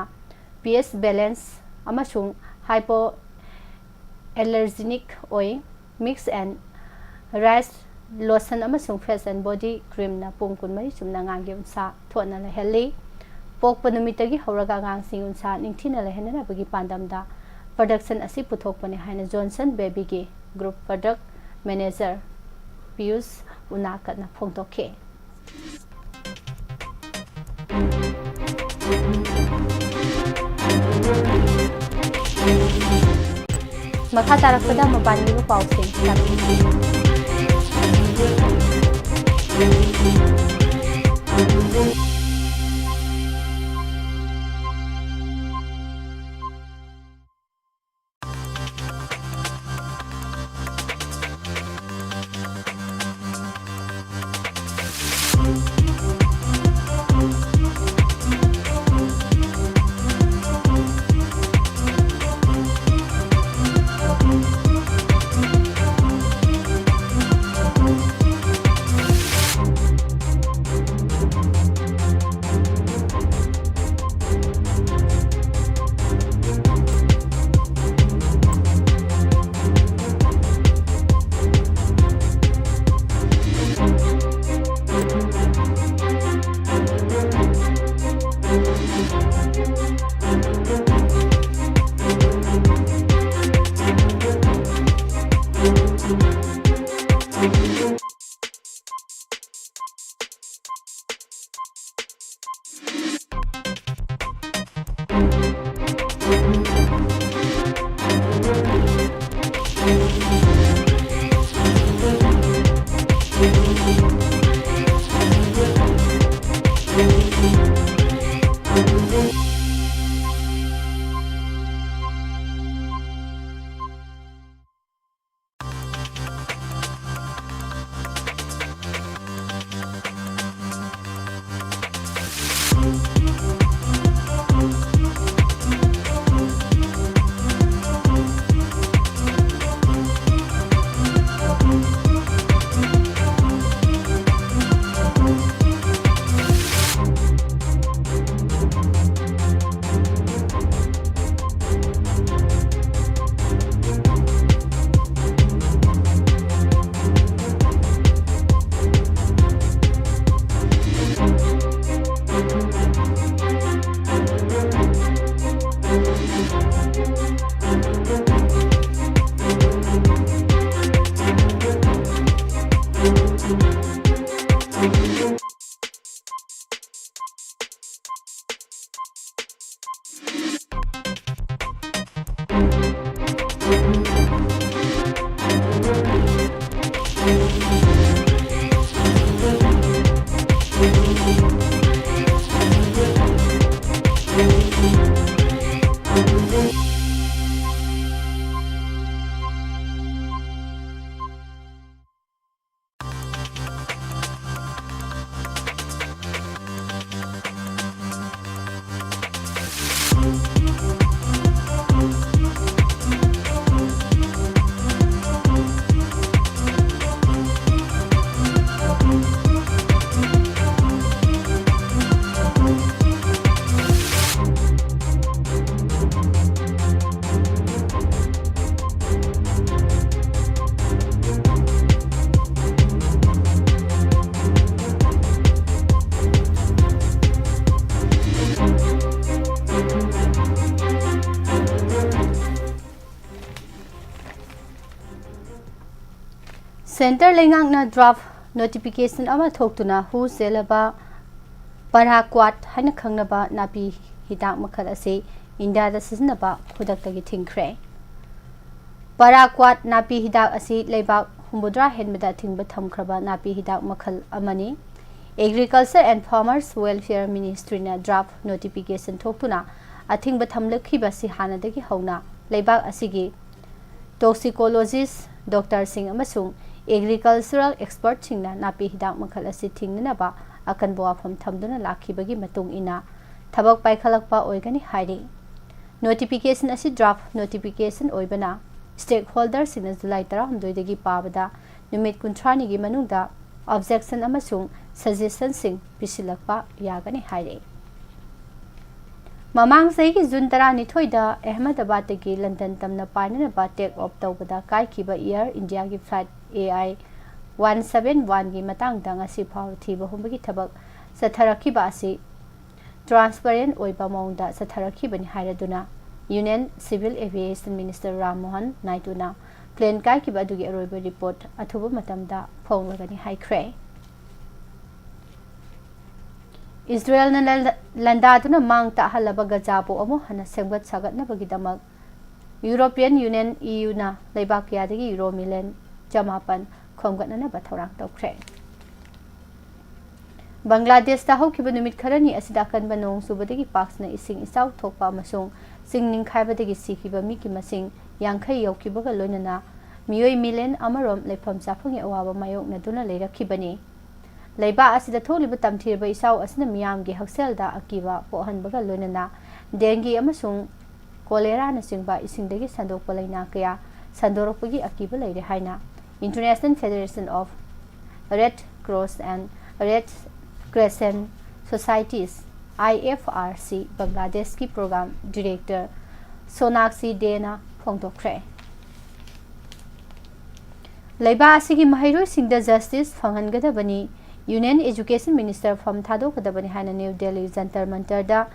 pH balance ꯑꯃꯁꯨꯡ hypoallergenic ꯑꯣꯏ꯫ Mix and Rest lotion ꯑꯃꯁꯨꯡ face and body creamꯅ ꯄꯨꯡ ꯀꯨꯟꯃꯔꯤ ꯆꯨꯞꯅ ꯑꯉꯥꯡꯒꯤ ꯎꯟꯁꯥ ꯊꯣꯠꯅ ꯂꯩꯍꯜꯂꯤ꯫ ꯄꯣꯛꯄ ꯅꯨꯃꯤꯠꯇꯒꯤ ꯍꯧꯔꯒ ꯑꯉꯥꯡꯁꯤꯡꯒꯤ ꯎꯟꯁꯥ ꯅꯤꯡꯊꯤꯅ ꯂꯩꯍꯟꯅꯕꯒꯤ ꯄꯥꯟꯗꯝꯗ production ꯑꯁꯤ ꯄꯨꯊꯣꯛꯄꯅꯤ ꯍꯥꯏꯅ Johnson Babyꯒꯤ group product manager Piyush ꯎꯅꯥꯀꯠꯅ ꯐꯣꯡꯗꯣꯛꯈꯤ꯫ ꯃꯈꯥ ꯇꯥꯔꯛꯄꯗ ꯃꯄꯥꯟꯒꯤ ꯑꯣꯏꯕ ꯄꯥꯎꯁꯤꯡ ꯇꯥꯕꯤꯌꯨ꯫ ꯁꯦꯟꯇꯔ ꯂꯩꯉꯥꯛꯅ ꯗ꯭ꯔꯥꯐ ꯅꯣꯇꯤꯐꯤꯀꯦꯁꯟ ꯑꯃ ꯊꯣꯛꯇꯨꯅ ꯍꯨ ꯆꯦꯜꯂꯕ ꯄꯔꯥꯀ꯭ꯋꯥꯠ ꯍꯥꯏꯅ ꯈꯪꯅꯕ ꯅꯥꯄꯤ ꯍꯤꯗꯥꯛ ꯃꯈꯜ ꯑꯁꯤ ꯏꯟꯗꯤꯌꯥꯗ ꯁꯤꯖꯤꯟꯅꯕ ꯈꯨꯗꯛꯇꯒꯤ ꯊꯤꯡꯈ꯭ꯔꯦ꯫ ꯄꯔꯥꯀ꯭ꯋꯥꯠ ꯅꯥꯄꯤ ꯍꯤꯗꯥꯛ ꯑꯁꯤ ꯂꯩꯕꯥꯛ ꯍꯨꯝꯐꯨꯇꯔꯥ ꯍꯦꯟꯕꯗ ꯑꯊꯤꯡꯕ ꯊꯝꯈ꯭ꯔꯕ ꯅꯥꯄꯤ ꯍꯤꯗꯥꯛ ꯃꯈꯜ ꯑꯃꯅꯤ꯫ Agriculture and Farmers Welfare Ministryꯅ ꯗ꯭ꯔꯥꯐ ꯅꯣꯇꯤꯐꯤꯀꯦꯁꯟ ꯊꯣꯛꯇꯨꯅ ꯑꯊꯤꯡꯕ ꯊꯝꯂꯛꯈꯤꯕꯁꯤ ꯍꯥꯟꯅꯗꯒꯤ ꯍꯧꯅ ꯂꯩꯕꯥꯛ ꯑꯁꯤꯒꯤ ꯇꯣꯛꯁꯤꯀꯣꯂꯣꯖꯤꯁ, ꯗꯣꯛꯇꯔꯁꯤꯡ ꯑꯃꯁꯨꯡ ꯑꯦꯒ꯭ꯔꯤꯀꯜꯆꯔꯦꯜ ꯑꯦꯛꯁꯄꯔꯠꯁꯤꯡꯅ ꯅꯥꯄꯤ ꯍꯤꯗꯥꯛ ꯃꯈꯜ ꯑꯁꯤ ꯊꯤꯡꯅꯅꯕ ꯑꯀꯟꯕ ꯋꯥꯐꯝ ꯊꯝꯗꯨꯅ ꯂꯥꯛꯈꯤꯕꯒꯤ ꯃꯇꯨꯡ ꯏꯟꯅ ꯊꯕꯛ ꯄꯥꯏꯈꯠꯂꯛꯄ ꯑꯣꯏꯒꯅꯤ ꯍꯥꯏꯔꯤ꯫ ꯅꯣꯇꯤꯐꯤꯀꯦꯁꯟ ꯑꯁꯤ ꯗ꯭ꯔꯥꯐ ꯅꯣꯇꯤꯐꯤꯀꯦꯁꯟ ꯑꯣꯏꯕꯅ, ꯁ꯭ꯇꯦꯛꯍꯣꯜꯗꯔꯁꯤꯡꯅ ꯖꯨꯂꯥꯏ ꯇꯔꯥꯍꯨꯝꯗꯣꯏꯗꯒꯤ ꯄꯥꯕꯗ ꯅꯨꯃꯤꯠ ꯀꯨꯟꯊ꯭ꯔꯥꯅꯤꯒꯤ ꯃꯅꯨꯡꯗ ꯑꯣꯕꯖꯦꯛꯁꯟ ꯑꯃꯁꯨꯡ ꯁꯖꯦꯁꯟꯁꯤꯡ ꯄꯤꯁꯤꯜꯂꯛꯄ ꯌꯥꯒꯅꯤ ꯍꯥꯏꯔꯤ꯫ ꯃꯃꯥꯡ ꯆꯍꯤꯒꯤ ꯖꯨꯟ ꯇꯔꯥꯅꯤꯊꯣꯏꯗ ꯑꯍꯃꯗꯕꯥꯗꯇꯒꯤ ꯂꯟꯗꯟ ꯇꯝꯅ ꯄꯥꯏꯅꯅꯕ ꯇꯦꯛ ꯑꯣꯐ ꯇꯧꯕꯗ ꯀꯥꯏꯈꯤꯕ ꯏꯌꯔ ꯏꯟꯗꯤꯌꯥꯒꯤ flight A I want seven ꯋꯥꯟꯒꯤ ꯃꯇꯥꯡꯗ ꯉꯁꯤ ꯐꯥꯎꯕ ꯊꯤꯕ ꯍꯨꯝꯕꯒꯤ ꯊꯕꯛ ꯆꯠꯊꯔꯛꯈꯤꯕ ꯑꯁꯤ ꯇ꯭ꯔꯥꯟꯁꯄꯔꯦꯟ ꯑꯣꯏꯕ ꯃꯑꯣꯡꯗ ꯆꯠꯊꯔꯛꯈꯤꯕꯅꯤ ꯍꯥꯏꯔꯗꯨꯅ union civil aviation minister Ram Mohan ꯅꯥꯏꯗꯨꯅ ꯄ꯭ꯂꯦꯟ ꯀꯥꯏꯈꯤꯕ ꯑꯗꯨꯒꯤ ꯑꯔꯣꯏꯕ ꯔꯤꯄꯣꯔꯠ ꯑꯊꯨꯕ ꯃꯇꯝꯗ ꯐꯣꯡꯂꯒꯅꯤ ꯍꯥꯏꯈ꯭ꯔꯦ꯫ ꯏꯁꯔꯥꯌꯦꯜꯅ ꯂꯟ-, ꯂꯥꯟꯗꯥꯗꯨꯅ ꯃꯥꯡ ꯇꯥꯛꯍꯜꯂꯕ ꯒꯖꯥꯕꯨ ꯑꯃꯨꯛ ꯍꯟꯅ ꯁꯦꯝꯒꯠ ꯁꯥꯒꯠꯅꯕꯒꯤꯗꯃꯛ European Union, E Uꯅ ꯂꯩꯕꯥꯛ ꯀꯌꯥꯗꯒꯤ ꯌꯨꯔꯣ ꯃꯤꯂꯤꯌꯟ ꯆꯃꯥꯄꯟ ꯈꯣꯝꯒꯠꯅꯅꯕ ꯊꯧꯔꯥꯡ ꯇꯧꯈ꯭ꯔꯦ꯫ ꯕꯪꯒ꯭ꯂꯥꯗꯦꯁꯇ ꯍꯧꯈꯤꯕ ꯅꯨꯃꯤꯠ ꯈꯔꯅꯤ ꯑꯁꯤꯗ ꯑꯀꯟꯕ ꯅꯣꯡ ꯆꯨꯕꯗꯒꯤ ꯄꯥꯛ ꯁꯟꯅ ꯏꯁꯤꯡ ꯏꯆꯥꯎ ꯊꯣꯛꯄ ꯑꯃꯁꯨꯡ ꯆꯤꯡ ꯅꯤꯡꯈꯥꯏꯕꯗꯒꯤ ꯁꯤꯈꯤꯕ ꯃꯤꯒꯤ ꯃꯁꯤꯡ ꯌꯥꯡꯈꯩ ꯌꯧꯈꯤꯕꯒ ꯂꯣꯏꯅꯅ ꯃꯤꯑꯣꯏ ꯃꯤꯂꯤꯌꯟ ꯑꯃꯔꯣꯝ ꯂꯩꯐꯝ ꯆꯥꯐꯝꯒꯤ ꯑꯋꯥꯕ ꯃꯥꯌꯣꯛꯅꯗꯨꯅ ꯂꯩꯔꯛꯈꯤꯕꯅꯤ꯫ ꯂꯩꯕꯥꯛ ꯑꯁꯤꯗ ꯊꯣꯛꯂꯤꯕ ꯇꯝꯊꯤꯔꯕ ꯏꯆꯥꯎ ꯑꯁꯤꯅ ꯃꯤꯌꯥꯝꯒꯤ ꯍꯛꯁꯦꯜꯗ ꯑꯀꯤꯕ ꯄꯣꯛꯍꯟꯕꯒ ꯂꯣꯏꯅꯅ ꯗꯦꯡꯒꯤ ꯑꯃꯁꯨꯡ ꯀꯣꯂꯦꯔꯥꯅꯆꯤꯡꯕ ꯏꯁꯤꯡꯗꯒꯤ ꯁꯟꯗꯣꯛꯄ ꯂꯩꯅꯥ ꯀꯌꯥ ꯁꯟꯗꯣꯔꯛꯄꯒꯤ ꯑꯀꯤꯕ ꯂꯩꯔꯦ ꯍꯥꯏꯅ International Federation of Red Cross and Red Crescent Societies, I F R C, ꯕꯪꯒ꯭ꯂꯥꯗꯦꯁꯀꯤ ꯄ꯭ꯔꯣꯒ꯭ꯔꯥꯝ ꯗꯤꯔꯦꯛꯇꯔ ꯁꯣꯅꯥꯛꯁꯤ ꯗꯦꯅ ꯐꯣꯡꯗꯣꯛꯈ꯭ꯔꯦ꯫ ꯂꯩꯕꯥꯛ ꯑꯁꯤꯒꯤ ꯃꯍꯩꯔꯣꯏꯁꯤꯡꯗ ꯖꯁꯇꯤꯁ ꯐꯪꯍꯟꯒꯗꯕꯅꯤ, ꯌꯨꯅꯤꯌꯟ ꯑꯦꯖꯨꯀꯦꯁꯟ ꯃꯤꯅꯤꯁꯇꯔ ꯐꯝ ꯊꯥꯗꯣꯛꯀꯗꯕꯅꯤ ꯍꯥꯏꯅ ꯅ꯭ꯌꯨ ꯗꯦꯜꯂꯤ ꯖꯟꯇꯔ ꯃꯟꯇꯔꯗ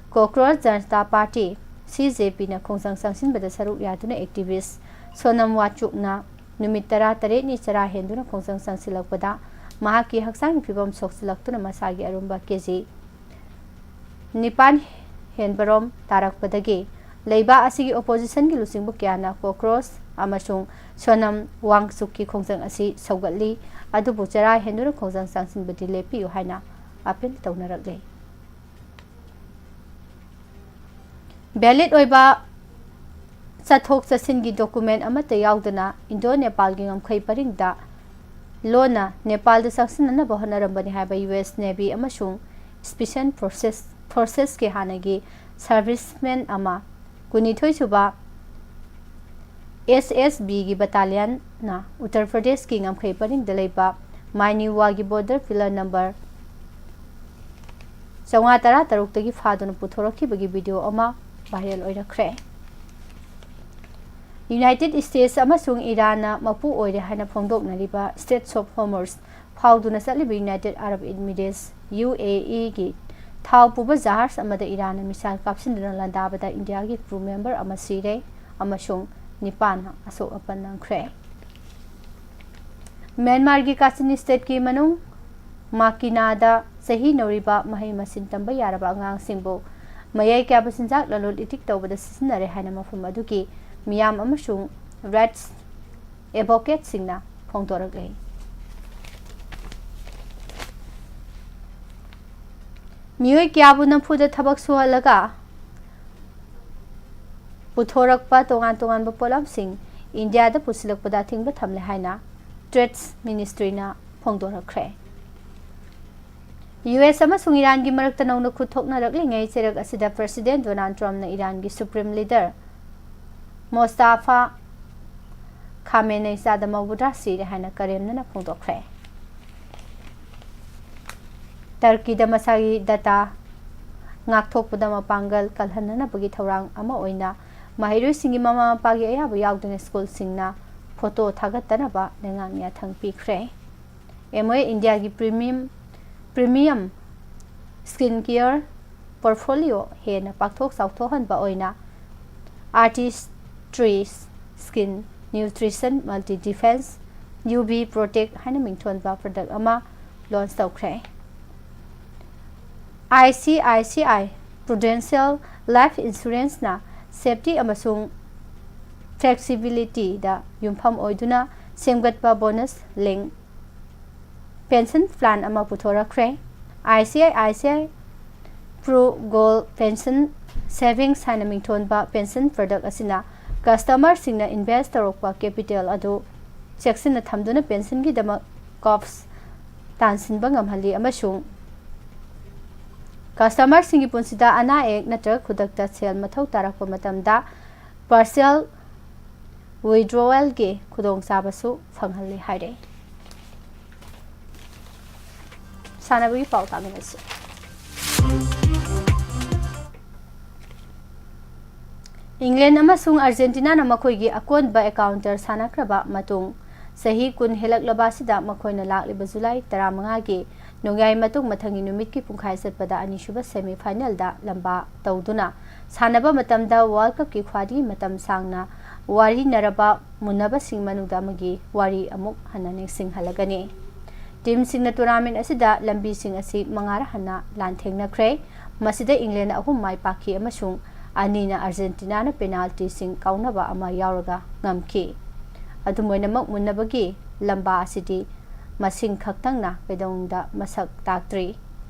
ꯀꯣꯀ꯭ꯔꯣꯆ ꯖꯅꯇꯥ ꯄꯥꯔꯇꯤ, ꯁꯤ ꯖꯦ ꯄꯤꯅ ꯈꯣꯡꯖꯪ ꯆꯪꯁꯤꯟꯕꯗ ꯁꯔꯨꯛ ꯌꯥꯗꯨꯅ ꯑꯦꯛꯇꯤꯚꯤꯁ ꯁꯣꯅꯝ ꯋꯥꯆꯨꯛꯅ ꯅꯨꯃꯤꯠ ꯇꯔꯥꯇꯔꯦꯠꯅꯤ ꯆꯔꯥ ꯍꯦꯟꯗꯨꯅ ꯈꯣꯡꯖꯪ ꯆꯪꯁꯤꯜꯂꯛꯄꯗ ꯃꯍꯥꯛꯀꯤ ꯍꯛꯆꯥꯡꯒꯤ ꯐꯤꯕꯝ ꯁꯣꯛꯆꯤꯜꯂꯛꯇꯨꯅ ꯃꯁꯥꯒꯤ ꯑꯔꯨꯝꯕ ꯀꯦ ꯖꯤ ꯅꯤꯄꯥꯟ ꯍꯦꯟꯕꯔꯣꯝ ꯇꯥꯔꯛꯄꯗꯒꯤ ꯂꯩꯕꯥꯛ ꯑꯁꯤꯒꯤ ꯑꯣꯄꯣꯖꯤꯁꯟꯒꯤ ꯂꯨꯆꯤꯡꯕ ꯀꯌꯥꯅ ꯀꯣꯀ꯭ꯔꯣꯆ ꯑꯃꯁꯨꯡ ꯁꯣꯅꯝ ꯋꯥꯡꯆꯨꯛꯀꯤ ꯈꯣꯡꯖꯪ ꯑꯁꯤ ꯁꯧꯒꯠꯂꯤ, ꯑꯗꯨꯕꯨ ꯆꯔꯥ ꯍꯦꯟꯗꯨꯅ ꯈꯣꯡꯖꯪ ꯆꯪꯁꯤꯟꯕꯗꯤ ꯂꯦꯞꯄꯤꯌꯨ ꯍꯥꯏꯅ ꯑꯥꯄꯤꯜ ꯇꯧꯅꯔꯛꯂꯤ꯫ ꯚꯦꯂꯤꯗ ꯑꯣꯏꯕ ꯆꯠꯊꯣꯛ ꯆꯠꯁꯤꯟꯒꯤ ꯗꯣꯀꯨꯃꯦꯟ ꯑꯃꯠꯇ ꯌꯥꯎꯗꯅ ꯏꯟꯗꯣ ꯅꯦꯄꯥꯜꯒꯤ ꯉꯝꯈꯩ ꯄꯔꯤꯡꯗ ꯂꯣꯟꯅ ꯅꯦꯄꯥꯜꯗ ꯆꯪꯁꯤꯟꯅꯅꯕ ꯍꯣꯠꯅꯔꯝꯕꯅꯤ ꯍꯥꯏꯕ ꯌꯨ ꯑꯦꯁ ꯅꯦꯚꯤ ꯑꯃꯁꯨꯡ ꯁ꯭ꯄꯤꯁꯦꯜ ꯐꯣꯔꯁꯦꯁ, ꯐꯣꯔꯁꯦꯁꯀꯤ ꯍꯥꯟꯅꯒꯤ ꯁꯔꯚꯤꯁꯃꯦꯟ ꯑꯃ, ꯀꯨꯟꯅꯤꯊꯣꯏ ꯁꯨꯕ ꯑꯦꯁ ꯑꯦꯁ ꯕꯤꯒꯤ ꯕꯇꯥꯂꯤꯌꯟꯅ ꯎꯠꯇꯔ ꯄ꯭ꯔꯗꯦꯁꯀꯤ ꯉꯝꯈꯩ ꯄꯔꯤꯡꯗ ꯂꯩꯕ ꯃꯥꯏꯅꯤꯋꯥꯒꯤ ꯕꯣꯔꯗꯔ ꯄꯤꯂꯔ ꯅꯝꯕꯔ ꯆꯥꯝꯃꯉꯥ ꯇꯔꯥ ꯇꯔꯨꯛꯇꯒꯤ ꯐꯥꯗꯨꯅ ꯄꯨꯊꯣꯔꯛꯈꯤꯕꯒꯤ ꯚꯤꯗꯤꯑꯣ ꯑꯃ ꯚꯥꯏꯔꯦꯜ ꯑꯣꯏꯔꯛꯈ꯭ꯔꯦ꯫ ꯌꯨꯅꯥꯏꯇꯦꯗ ꯁ꯭ꯇꯦꯠꯁ ꯑꯃꯁꯨꯡ ꯏꯔꯥꯟꯅ ꯃꯄꯨ ꯑꯣꯏꯔꯦ ꯍꯥꯏꯅ ꯐꯣꯡꯗꯣꯛꯅꯔꯤꯕ ꯁ꯭ꯇ꯭ꯔꯦꯠꯁ ꯑꯣꯐ ꯍꯣꯔꯃꯨꯖ ꯐꯥꯎꯗꯨꯅ ꯆꯠꯂꯤꯕ ꯌꯨꯅꯥꯏꯇꯦꯗ ꯑꯔꯕ ꯏꯃꯤꯔꯦꯠꯁ, ꯌꯨ ꯑꯦ ꯏꯒꯤ ꯊꯥꯎ ꯄꯨꯕ ꯖꯍꯥꯖ ꯑꯃꯗ ꯏꯔꯥꯟꯅ ꯃꯤꯁꯥꯏꯜ ꯀꯥꯞꯁꯤꯟꯗꯨꯅ ꯂꯥꯟꯗꯥꯕꯗ ꯏꯟꯗꯤꯌꯥꯒꯤ ꯀ꯭ꯔꯨ ꯃꯦꯝꯕꯔ ꯑꯃ ꯁꯤꯔꯦ ꯑꯃꯁꯨꯡ ꯅꯤꯄꯥꯟꯅ ꯑꯁꯣꯛ ꯑꯄꯟ ꯅꯪꯈ꯭ꯔꯦ꯫ ꯃ꯭ꯌꯥꯟꯃꯥꯔꯒꯤ ꯀꯥꯆꯤꯟ ꯁ꯭ꯇꯦꯠꯀꯤ ꯃꯅꯨꯡ ꯃꯥꯀꯤꯅꯥꯗ ꯆꯍꯤ ꯅꯧꯔꯤꯕ ꯃꯍꯩ ꯃꯁꯤꯡ ꯇꯝꯕ ꯌꯥꯔꯕ ꯑꯉꯥꯡꯁꯤꯡꯕꯨ ꯃꯌꯥꯏ ꯀꯌꯥꯕꯨ ꯆꯤꯟꯖꯥꯛ ꯂꯂꯣꯟ ꯏꯇꯤꯛ ꯇꯧꯕꯗ ꯁꯤꯖꯤꯟꯅꯔꯦ ꯍꯥꯏꯅ ꯃꯐꯝ ꯑꯗꯨꯒꯤ ꯃꯤꯌꯥꯝ ꯑꯃꯁꯨꯡ ꯔꯥꯏꯠꯁ ꯑꯦꯗꯚꯣꯀꯦꯠꯁꯤꯡꯅ ꯐꯣꯡꯗꯣꯔꯛꯂꯦ꯫ ꯃꯤꯑꯣꯏ ꯀꯌꯥꯕꯨ ꯅꯝꯐꯨꯗ ꯊꯕꯛ ꯁꯨꯍꯜꯂꯒ ꯄꯨꯊꯣꯔꯛꯄ ꯇꯣꯉꯥꯟ ꯇꯣꯉꯥꯟꯕ ꯄꯣꯠꯂꯝꯁꯤꯡ ꯏꯟꯗꯤꯌꯥꯗ ꯄꯨꯁꯤꯜꯂꯛꯄꯗ ꯑꯊꯤꯡꯕ ꯊꯝꯂꯦ ꯍꯥꯏꯅ ꯇ꯭ꯔꯦꯗꯁ ꯃꯤꯅꯤꯁꯇ꯭ꯔꯤꯅ ꯐꯣꯡꯗꯣꯔꯛꯈ꯭ꯔꯦ꯫ ꯌꯨ ꯑꯦꯁ ꯑꯃꯁꯨꯡ ꯏꯔꯥꯟꯒꯤ ꯃꯔꯛꯇ ꯅꯧꯅ ꯈꯨꯠ ꯊꯣꯛꯅꯔꯛꯂꯤꯉꯩ ꯆꯩꯔꯛ ꯑꯁꯤꯗ ꯄ꯭ꯔꯁꯤꯗꯦꯟ ꯗꯣꯅꯥꯜꯗ ꯇ꯭ꯔꯝꯞꯅ ꯏꯔꯥꯟꯒꯤ ꯁꯨꯄ꯭ꯔꯤꯝ ꯂꯤꯗꯔ ꯃꯣꯁꯇꯥꯐꯥ ꯈꯥꯃꯦꯅꯩ ꯆꯥꯗ ꯃꯧꯗ꯭ꯔꯥ ꯁꯤꯔꯦ ꯍꯥꯏꯅ ꯀꯔꯦꯝꯅꯅ ꯐꯣꯡꯗꯣꯛꯈ꯭ꯔꯦ꯫ ꯇꯔꯀꯤꯗ ꯃꯁꯥꯒꯤ ꯗꯇꯥ ꯉꯥꯛꯊꯣꯛꯄꯗ ꯃꯄꯥꯡꯒꯜ ꯀꯜꯍꯟꯅꯅꯕꯒꯤ ꯊꯧꯔꯥꯡ ꯑꯃ ꯑꯣꯏꯅ ꯃꯍꯩꯔꯣꯏꯁꯤꯡꯒꯤ ꯃꯃꯥ ꯃꯄꯥꯒꯤ ꯑꯌꯥꯕ ꯌꯥꯎꯗꯅ ꯁ꯭ꯀꯨꯜꯁꯤꯡꯅ ꯐꯣꯇꯣ ꯊꯥꯒꯠꯇꯅꯕ ꯂꯩꯉꯥꯛꯅ ꯌꯥꯊꯪ ꯄꯤꯈ꯭ꯔꯦ꯫ ꯑꯦꯝꯋꯦ ꯏꯟꯗꯤꯌꯥꯒꯤ premium premium skin care portfolio ꯍꯦꯟꯅ ꯄꯥꯛꯊꯣꯛ ꯆꯥꯎꯊꯣꯛꯍꯟꯕ ꯑꯣꯏꯅ artistry skin nutrition multi defence U V protect ꯍꯥꯏꯅ ꯃꯤꯡꯊꯣꯟꯕ ꯄ꯭ꯔꯗꯛ ꯑꯃ ꯂꯣꯟꯆ ꯇꯧꯈ꯭ꯔꯦ꯫ ꯑꯥꯏ C I C I prudential life ꯏꯟꯁꯨꯔꯦꯟꯁꯅ ꯁꯦꯐꯇꯤ ꯑꯃꯁꯨꯡ ꯐ꯭ꯂꯦꯛꯁꯤꯕꯤꯂꯤꯇꯤꯗ ꯌꯨꯝꯐꯝ ꯑꯣꯏꯗꯨꯅ ꯁꯦꯝꯒꯠꯄ ꯕꯣꯅꯁ ꯂꯤꯡ ꯄꯦꯟꯁꯟ ꯄ꯭ꯂꯥꯟ ꯑꯃ ꯄꯨꯊꯣꯔꯛꯈ꯭ꯔꯦ꯫ ꯑꯥꯏ C I C I pru gold pension savings ꯍꯥꯏꯅ ꯃꯤꯡꯊꯣꯟꯕ ꯄꯦꯟꯁꯟ ꯄ꯭ꯔꯗꯛ ꯑꯁꯤꯅ ꯀꯁꯇꯃꯔꯁꯤꯡꯅ ꯏꯟꯚꯦꯁ ꯇꯧꯔꯛꯄ ꯀꯦꯄꯤꯇꯦꯜ ꯑꯗꯨ ꯆꯦꯛꯁꯤꯟꯅ ꯊꯝꯗꯨꯅ ꯄꯦꯟꯁꯟꯒꯤꯗꯃꯛ ꯀꯣꯞꯁ ꯇꯥꯟꯁꯤꯟꯕ ꯉꯝꯍꯜꯂꯤ ꯑꯃꯁꯨꯡ ꯀꯁꯇꯃꯔꯁꯤꯡꯒꯤ ꯄꯨꯟꯁꯤꯗ ꯑꯅꯥ ꯑꯌꯦꯛ ꯅꯠꯇ꯭ꯔꯒ ꯈꯨꯗꯛꯇ ꯁꯦꯜ ꯃꯊꯧ ꯇꯥꯔꯛꯄ ꯃꯇꯝꯗ ꯄꯥꯔꯁꯤꯌꯦꯜ ꯋꯤꯗ꯭ꯔꯣꯋꯦꯜꯒꯤ ꯈꯨꯗꯣꯡꯆꯥꯕꯁꯨ ꯐꯪꯍꯜꯂꯤ ꯍꯥꯏꯔꯦ꯫ ꯁꯥꯟꯅꯕꯒꯤ ꯄꯥꯎ ꯇꯥꯃꯤꯟꯅꯁꯤ꯫ ꯏꯪꯂꯦꯟ ꯑꯃꯁꯨꯡ ꯑꯥꯔꯖꯦꯟꯇꯤꯅꯥꯅ ꯃꯈꯣꯏꯒꯤ ꯑꯀꯣꯟꯕ ꯑꯦꯟꯀꯥꯎꯟꯇꯔ ꯁꯥꯟꯅꯈ꯭ꯔꯕ ꯃꯇꯨꯡ ꯆꯍꯤ ꯀꯨꯟ ꯍꯦꯜꯂꯛꯂꯕ ꯑꯁꯤꯗ ꯃꯈꯣꯏꯅ ꯂꯥꯛꯂꯤꯕ ꯖꯨꯂꯥꯏ ꯇꯔꯥꯃꯉꯥꯒꯤ ꯅꯣꯡꯌꯥꯏ ꯃꯇꯨꯡ ꯃꯊꯪꯒꯤ ꯅꯨꯃꯤꯠꯀꯤ ꯄꯨꯡꯈꯥꯏ ꯆꯠꯄꯗ ꯑꯅꯤꯁꯨꯕ ꯁꯦꯃꯤ ꯐꯥꯏꯅꯦꯜꯗ ꯂꯝꯕꯥ ꯇꯧꯗꯨꯅ ꯁꯥꯟꯅꯕ ꯃꯇꯝꯗ ꯋꯥꯔꯜ ꯀꯞꯀꯤ ꯈ꯭ꯋꯥꯏꯗꯒꯤ ꯃꯇꯝ ꯁꯥꯡꯅ ꯋꯥꯔꯤꯅꯔꯕ ꯃꯨꯟꯅꯕꯁꯤꯡ ꯃꯅꯨꯡꯗ ꯑꯃꯒꯤ ꯋꯥꯔꯤ ꯑꯃꯨꯛ ꯍꯟꯅ ꯅꯤꯡꯁꯤꯡꯍꯜꯂꯒꯅꯤ꯫ ꯇꯤꯝꯁꯤꯡꯅ ꯇꯣꯔꯅꯥꯃꯦꯟ ꯑꯁꯤꯗ ꯂꯝꯕꯤꯁꯤꯡ ꯑꯁꯤ ꯃꯉꯥꯔ ꯍꯟꯅ ꯂꯥꯟꯊꯦꯡꯅꯈ꯭ꯔꯦ꯫ ꯃꯁꯤꯗ ꯏꯪꯂꯦꯟꯅ ꯑꯍꯨꯝ ꯃꯥꯏ ꯄꯥꯛꯈꯤ ꯑꯃꯁꯨꯡ ꯑꯅꯤꯅ ꯑꯥꯔꯖꯦꯟꯇꯤꯅꯥꯅ ꯄꯦꯅꯥꯜꯇꯤꯁꯤꯡ ꯀꯥꯎꯅꯕ ꯑꯃ ꯌꯥꯎꯔꯒ ꯉꯝꯈꯤ꯫ ꯑꯗꯨꯝ ꯑꯣꯏꯅꯃꯛ, ꯃꯨꯟꯅꯕꯒꯤ ꯂꯝꯕꯥ ꯑꯁꯤꯗꯤ ꯃꯁꯤꯡ ꯈꯛꯇꯪꯅ ꯀꯩꯗꯧꯅꯨꯡꯗ ꯃꯁꯛ ꯇꯥꯛꯇ꯭ꯔꯤ꯫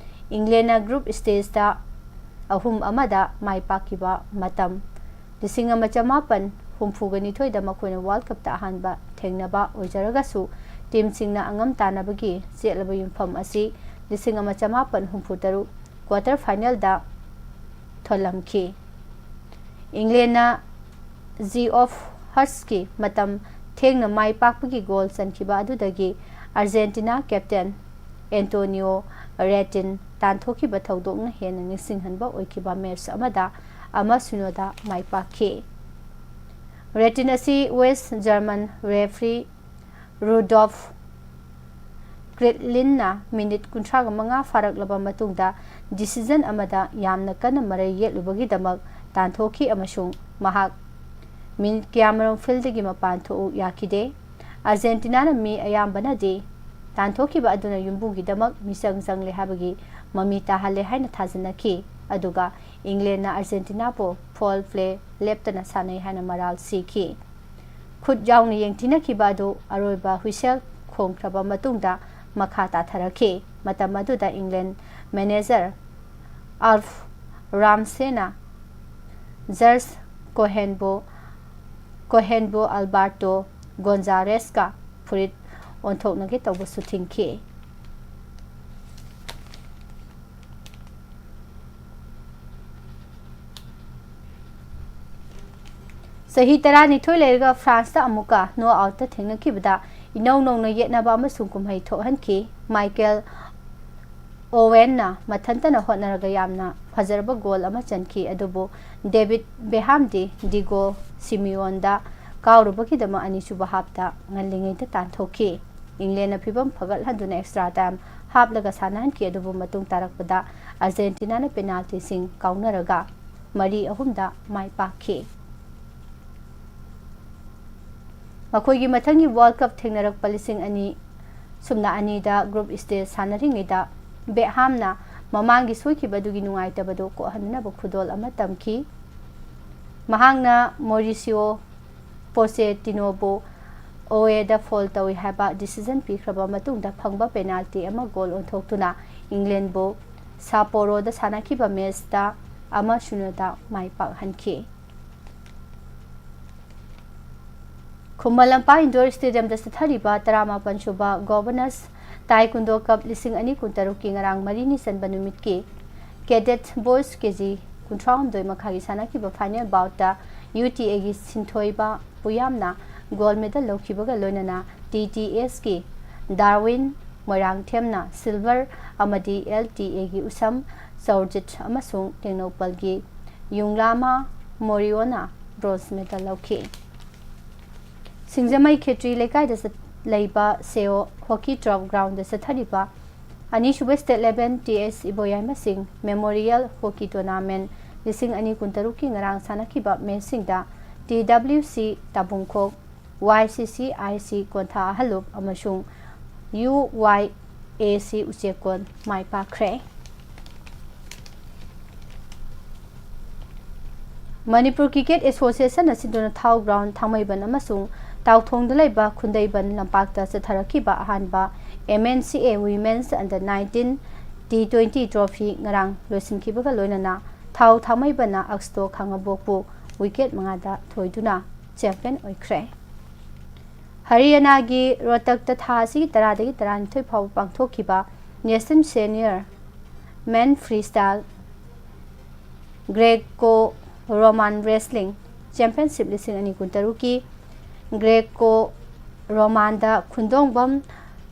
ꯏꯪꯂꯦꯟꯅ ꯒ꯭ꯔꯨꯞ ꯁ꯭ꯇꯦꯖꯇ ꯑꯍꯨꯝ ꯑꯃꯗ ꯃꯥꯏ ꯄꯥꯛꯈꯤꯕ ꯃꯇꯝ ꯂꯤꯁꯤꯡ ꯑꯃ ꯆꯃꯥꯄꯟ ꯍꯨꯝꯐꯨꯒ ꯅꯤꯊꯣꯏꯗ ꯃꯈꯣꯏꯅ ꯋꯥꯔꯜ ꯀꯞꯇ ꯑꯍꯥꯟꯕ ꯊꯦꯡꯅꯕ ꯑꯣꯏꯖꯔꯒꯁꯨ, ꯇꯤꯝꯁꯤꯡꯅ ꯑꯉꯝ ꯇꯥꯟꯅꯕꯒꯤ ꯆꯦꯠꯂꯕ ꯌꯨꯝꯐꯝ ꯑꯁꯤ ꯂꯤꯁꯤꯡ ꯑꯃ ꯆꯃꯥꯄꯟ ꯍꯨꯝꯐꯨ ꯇꯔꯨꯛ ꯀ꯭ꯋꯥꯇꯔ ꯐꯥꯏꯅꯦꯜꯗ ꯊꯣꯜꯂꯝꯈꯤ꯫ ꯏꯪꯂꯦꯟꯅ ꯖꯤ ꯑꯣꯐ ꯍꯔꯠꯁꯀꯤ ꯃꯇꯝ ꯊꯦꯡꯅ ꯃꯥꯏ ꯄꯥꯛꯄꯒꯤ ꯒꯣꯜ ꯆꯟꯈꯤꯕ ꯑꯗꯨꯗꯒꯤ ꯑꯥꯔꯖꯦꯟꯇꯤꯅꯥ ꯀꯦꯞꯇꯦꯟ ꯑꯦꯟꯇꯣꯅꯤꯑꯣ ꯔꯦꯇꯤꯟ ꯇꯥꯟꯊꯣꯛꯈꯤꯕ ꯊꯧꯗꯣꯛꯅ ꯍꯦꯟꯅ ꯅꯤꯡꯁꯤꯡꯍꯟꯕ ꯑꯣꯏꯈꯤꯕ ꯃꯦꯆ ꯑꯃꯗ ꯑꯃ ꯁꯤꯅꯣꯗ ꯃꯥꯏ ꯄꯥꯛꯈꯤ꯫ ꯔꯦꯇꯤꯟ ꯑꯁꯤ ꯋꯦꯁ ꯖꯔꯃꯟ ꯔꯦꯐ꯭ꯔꯤ ꯔꯨꯗꯣꯜꯐ ꯀ꯭ꯔꯤꯠꯂꯤꯟꯅ ꯃꯤꯅꯤꯠ ꯀꯨꯟꯊ꯭ꯔꯥꯒ ꯃꯉꯥ ꯐꯥꯔꯛꯂꯕ ꯃꯇꯨꯡꯗ ꯗꯤꯁꯤꯖꯟ ꯑꯃꯗ ꯌꯥꯝꯅ ꯀꯟꯅ ꯃꯔꯩ ꯌꯦꯠꯂꯨꯕꯒꯤꯗꯃꯛ ꯇꯥꯟꯊꯣꯛꯈꯤ ꯑꯃꯁꯨꯡ ꯃꯍꯥꯛ ꯃꯤꯅꯤꯠ ꯀꯌꯥꯃꯔꯨꯝ ꯐꯤꯜꯗꯒꯤ ꯃꯄꯥꯟ ꯊꯣꯛꯎ ꯌꯥꯈꯤꯗꯦ꯫ ꯑꯥꯔꯖꯦꯟꯇꯤꯅꯥꯅ ꯃꯤ ꯑꯌꯥꯝꯕꯅꯗꯤ ꯇꯥꯟꯊꯣꯛꯈꯤꯕ ꯑꯗꯨꯅ ꯌꯨꯝꯕꯨꯒꯤꯗꯃꯛ ꯃꯤꯆꯪ ꯆꯪꯂꯦ ꯍꯥꯏꯕꯒꯤ ꯃꯃꯤ ꯇꯥꯍꯜꯂꯦ ꯍꯥꯏꯅ ꯊꯥꯖꯅꯈꯤ, ꯑꯗꯨꯒ ꯏꯪꯂꯦꯟꯅ ꯑꯥꯔꯖꯦꯟꯇꯤꯅꯥꯕꯨ ꯐꯣꯜ ꯄ꯭ꯂꯦ ꯂꯦꯞꯇꯅ ꯁꯥꯟꯅꯩ ꯍꯥꯏꯅ ꯃꯔꯥꯜ ꯁꯤꯈꯤ꯫ ꯈꯨꯠ ꯌꯥꯎꯅ ꯌꯦꯡꯊꯤꯅꯈꯤꯕ ꯑꯗꯨ ꯑꯔꯣꯏꯕ ꯍꯨꯏꯁꯦꯜ ꯈꯣꯡꯈ꯭ꯔꯕ ꯃꯇꯨꯡꯗ ꯃꯈꯥ ꯇꯥꯊꯔꯛꯈꯤ꯫ ꯃꯇꯝ ꯑꯗꯨꯗ ꯏꯪꯂꯦꯟ ꯃꯦꯅꯦꯖꯔ ꯑꯜꯐ ꯔꯥꯝꯁꯦꯅ ꯖꯖ ꯀꯣꯍꯦꯟꯕꯨ, ꯀꯣꯍꯦꯟꯕꯨ ꯑꯜꯕꯥꯔꯇꯣ ꯒꯣꯟꯖꯥꯔꯦꯁꯀ ꯐꯨꯔꯤꯠ ꯑꯣꯟꯊꯣꯛꯅꯒꯦ ꯇꯧꯕꯁꯨ ꯊꯤꯡꯈꯤ꯫ ꯆꯍꯤ ꯇꯔꯥꯅꯤꯊꯣꯏ ꯂꯩꯔꯒ ꯐ꯭ꯔꯥꯟꯁꯇ ꯑꯃꯨꯛꯀ ꯅꯣꯛ ꯑꯥꯎꯠꯇ ꯊꯦꯡꯅꯈꯤꯕꯗ ꯏꯅꯧ ꯅꯧꯅ ꯌꯦꯠꯅꯕ ꯑꯃꯁꯨꯡ ꯀꯨꯝꯍꯩ ꯊꯣꯛꯍꯟꯈꯤ꯫ ꯃꯥꯏꯀꯦꯜ ꯑꯣꯋꯦꯟꯅ ꯃꯊꯟꯇꯅ ꯍꯣꯠꯅꯔꯒ ꯌꯥꯝꯅ ꯐꯖꯔꯕ ꯒꯣꯜ ꯑꯃ ꯆꯟꯈꯤ, ꯑꯗꯨꯕꯨ ꯗꯦꯕꯤꯠ ꯕꯦꯍꯥꯝꯗꯤ ꯗꯤꯒꯣ ꯁꯤꯃꯤꯑꯣꯟꯗ ꯀꯥꯎꯔꯨꯕꯒꯤꯗꯃꯛ ꯑꯅꯤꯁꯨꯕ ꯍꯥꯞꯇ ꯉꯜꯂꯤꯉꯩꯗ ꯇꯥꯟꯊꯣꯛꯈꯤ꯫ ꯏꯪꯂꯦꯟꯅ ꯐꯤꯚꯝ ꯐꯒꯠꯍꯟꯗꯨꯅ ꯑꯦꯛꯁꯇ꯭ꯔꯥ ꯇꯥꯏꯝ ꯍꯥꯞꯂꯒ ꯁꯥꯟꯅꯍꯟꯈꯤ, ꯑꯗꯨꯕꯨ ꯃꯇꯨꯡ ꯇꯥꯔꯛꯄꯗ ꯑꯥꯔꯖꯦꯟꯇꯤꯅꯥꯅ ꯄꯦꯅꯥꯜꯇꯤꯁꯤꯡ ꯀꯥꯎꯅꯔꯒ ꯃꯔꯤ ꯑꯍꯨꯝꯗ ꯃꯥꯏ ꯄꯥꯛꯈꯤ꯫ ꯃꯈꯣꯏꯒꯤ ꯃꯊꯪꯒꯤ ꯋꯥꯔꯜ ꯀꯞ ꯊꯦꯡꯅꯔꯛꯄ ꯂꯤꯁꯤꯡ ꯑꯅꯤ ꯁꯨꯞꯅ ꯑꯅꯤꯗ ꯒ꯭ꯔꯨꯞ ꯁ꯭ꯇꯦꯖ ꯁꯥꯟꯅꯔꯤꯉꯩꯗ ꯕꯦꯛꯍꯥꯝꯅ ꯃꯃꯥꯡꯒꯤ ꯁꯣꯏꯈꯤꯕ ꯑꯗꯨꯒꯤ ꯅꯨꯡꯉꯥꯏꯇꯕꯗꯨ ꯀꯣꯛꯍꯟꯅꯅꯕ ꯈꯨꯗꯣꯜ ꯑꯃ ꯇꯝꯈꯤ꯫ ꯃꯍꯥꯛꯅ ꯃꯣꯔꯤꯁꯤꯑꯣ ꯄꯣꯆꯦꯇꯤꯅꯣꯕꯨ ꯑꯣꯑꯦꯗ ꯐꯣꯜ ꯇꯧꯏ ꯍꯥꯏꯕ ꯗꯤꯁꯤꯖꯟ ꯄꯤꯈ꯭ꯔꯕ ꯃꯇꯨꯡꯗ ꯐꯪꯕ ꯄꯦꯅꯥꯜꯇꯤ ꯑꯃ ꯒꯣꯜ ꯑꯣꯟꯊꯣꯛꯇꯨꯅ ꯏꯪꯂꯦꯟꯕꯨ ꯁꯥꯄꯣꯔꯣꯗ ꯁꯥꯟꯅꯈꯤꯕ ꯃꯦꯆꯇ ꯑꯃ ꯁꯨꯟꯌꯗ ꯃꯥꯏ ꯄꯥꯛꯍꯟꯈꯤ꯫ ꯈꯨꯃꯟ ꯂꯝꯄꯥꯛ ꯏꯟꯗꯣꯔ ꯁ꯭ꯇꯦꯗꯤꯌꯝꯗ ꯆꯠꯊꯔꯤꯕ ꯇꯔꯥꯃꯥꯄꯟ ꯁꯨꯕ ꯒꯣꯕꯔꯅꯔꯁ ꯇꯥꯏꯀꯨꯟꯗꯣ ꯀꯞ ꯂꯤꯁꯤꯡ ꯑꯅꯤ ꯀꯨꯟꯇꯔꯨꯛꯀꯤ ꯉꯔꯥꯡ ꯃꯔꯤꯅꯤ ꯆꯟꯕ ꯅꯨꯃꯤꯠꯀꯤ ꯀꯦꯗꯦꯠ ꯕꯣꯏꯁ ꯀꯦ ꯖꯤ ꯀꯨꯟꯊ꯭ꯔꯥꯍꯨꯝꯗꯣꯏ ꯃꯈꯥꯒꯤ ꯁꯥꯟꯅꯈꯤꯕ ꯐꯥꯏꯅꯦꯜ ꯕꯥꯎꯠꯇ ꯌꯨ ꯇꯤ ꯑꯦꯒꯤ ꯁꯤꯟꯊꯣꯏꯕ ꯄꯨꯌꯥꯝꯅ ꯒꯣꯜ ꯃꯦꯗꯜ ꯂꯧꯈꯤꯕꯒ ꯂꯣꯏꯅꯅ ꯇꯤ ꯇꯤ ꯑꯦꯁꯀꯤ ꯗꯥꯔꯋꯤꯟ ꯃꯣꯏꯔꯥꯡꯊꯦꯝꯅ ꯁꯤꯜꯚꯔ ꯑꯃꯗꯤ ꯑꯦꯜ ꯇꯤ ꯑꯦꯒꯤ ꯎꯁꯝ ꯆꯧꯔꯖꯤꯠ ꯑꯃꯁꯨꯡ ꯇꯦꯡꯅꯧꯄꯜꯒꯤ ꯌꯨꯡꯂꯥꯃꯥ ꯃꯣꯔꯤꯑꯣꯅ ꯕ꯭ꯔꯣꯟꯖ ꯃꯦꯗꯜ ꯂꯧꯈꯤ꯫ ꯁꯤꯡꯖꯃꯩ ꯈꯦꯇ꯭ꯔꯤ ꯂꯩꯀꯥꯏꯗ ꯆꯠ-, ꯂꯩꯕ ꯁꯦꯑꯣ ꯍꯣꯀꯤ ꯇ꯭ꯔꯐ ꯒ꯭ꯔꯥꯎꯟꯗ ꯆꯠꯊꯔꯤꯕ ꯑꯅꯤꯁꯨꯕ ꯁ꯭ꯇꯦꯠ ꯂꯦꯚꯦꯜ ꯇꯤ ꯑꯦꯁ ꯏꯕꯣꯌꯥꯏꯃꯁꯤꯡ ꯃꯦꯃꯣꯔꯤꯌꯦꯜ ꯍꯣꯀꯤ ꯇꯣꯔꯅꯥꯃꯦꯟ ꯂꯤꯁꯤꯡ ꯑꯅꯤ ꯀꯨꯟꯇꯔꯨꯛꯀꯤ ꯉꯔꯥꯡ ꯁꯥꯟꯅꯈꯤꯕ ꯃꯦꯆꯁꯤꯡꯗ ꯇꯤ ꯗꯕ꯭ꯂꯤꯎ ꯁꯤ ꯇꯥꯕꯨꯡꯈꯣꯛ, ꯋꯥꯏ ꯁꯤ ꯁꯤ ꯑꯥꯏ ꯁꯤ ꯀꯣꯟꯊꯥ ꯑꯍꯜꯂꯨꯞ ꯑꯃꯁꯨꯡ ꯌꯨ ꯋꯥꯏ ꯑꯦ ꯁꯤ ꯎꯆꯦꯛꯀꯣꯟ ꯃꯥꯏ ꯄꯥꯛꯈ꯭ꯔꯦ꯫ ꯃꯅꯤꯄꯨꯔ ꯀ꯭ꯔꯤꯀꯦꯠ ꯑꯦꯁꯣꯁꯤꯌꯦꯁꯟꯅ ꯁꯤꯟꯗꯨꯅ ꯊꯥꯎ ꯒ꯭ꯔꯥꯎꯟ ꯊꯥꯡꯃꯩꯕꯟ ꯑꯃꯁꯨꯡ ꯇꯥꯎꯊꯣꯡꯗ ꯂꯩꯕ ꯈꯨꯟꯗꯩꯕꯟ ꯂꯝꯄꯥꯛꯇ ꯆꯠꯊꯔꯛꯈꯤꯕ ꯑꯍꯥꯟꯕ M N C A women's under nineteen T twenty trophy ꯉꯔꯥꯡ ꯂꯣꯏꯁꯤꯟꯈꯤꯕꯒ ꯂꯣꯏꯅꯅ ꯊꯥꯎ ꯊꯥꯡꯃꯩꯕꯟꯅ ꯑꯛꯁꯇꯣ ꯈꯥꯉꯕꯣꯛꯄꯨ ꯋꯤꯀꯦꯠ ꯃꯉꯥꯗ ꯊꯣꯏꯗꯨꯅ ꯆꯦꯝꯄꯤꯌꯟ ꯑꯣꯏꯈ꯭ꯔꯦ꯫ ꯍꯔꯤꯌꯥꯅꯥꯒꯤ ꯔꯣꯍꯇꯛꯇ ꯊꯥ ꯑꯁꯤꯒꯤ ꯇꯔꯥꯗꯒꯤ ꯇꯔꯥꯅꯤꯊꯣꯏ ꯐꯥꯎꯕ ꯄꯥꯡꯊꯣꯛꯈꯤꯕ ꯅꯦꯁꯅꯦꯜ ꯁꯦꯅꯤꯌꯔ ꯃꯦꯟ freestyle Greco Roman wrestling championship ꯂꯤꯁꯤꯡ ꯑꯅꯤ ꯀꯨꯟꯇꯔꯨꯛꯀꯤ ꯒ꯭ꯔꯦꯀꯣ ꯔꯣꯃꯥꯟꯗ ꯈꯨꯟꯗꯣꯡꯕꯝ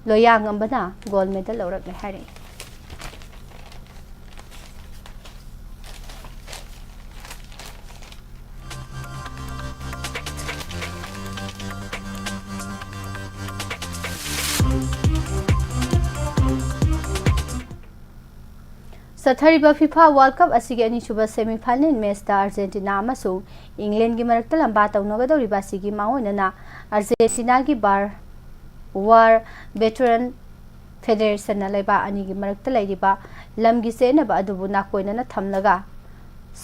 ꯂꯣꯌꯥꯉꯝꯕꯅ ꯒꯣꯜ ꯃꯦꯗꯜ ꯂꯧꯔꯛꯂꯦ ꯍꯥꯏꯔꯛꯏ꯫ ꯆꯠꯊꯔꯤꯕ ꯐꯤꯐꯥ ꯋꯥꯔꯜ ꯀꯞ ꯑꯁꯤꯒꯤ ꯑꯅꯤꯁꯨꯕ ꯁꯦꯃꯤꯐꯥꯏꯅꯦꯜ ꯃꯦꯆꯇ ꯑꯥꯔꯖꯦꯟꯇꯤꯅꯥ ꯑꯃꯁꯨꯡ ꯏꯪꯂꯦꯟꯒꯤ ꯃꯔꯛꯇ ꯂꯝꯕꯥ ꯇꯧꯅꯒꯗꯧꯔꯤꯕ ꯑꯁꯤꯒꯤ ꯃꯥꯡꯑꯣꯏꯅꯅ ꯑꯥꯔꯖꯦꯟꯇꯤꯅꯥꯒꯤ ꯕꯥꯔ ꯋꯥꯔ ꯚꯦꯇꯔꯟ ꯐꯦꯗꯦꯔꯦꯁꯟꯅ ꯂꯩꯕꯥꯛ ꯑꯅꯤꯒꯤ ꯃꯔꯛꯇ ꯂꯩꯔꯤꯕ ꯂꯝꯒꯤ ꯆꯦꯟꯅꯕ ꯑꯗꯨꯕꯨ ꯅꯥꯀꯣꯏꯅꯅ ꯊꯝꯂꯒ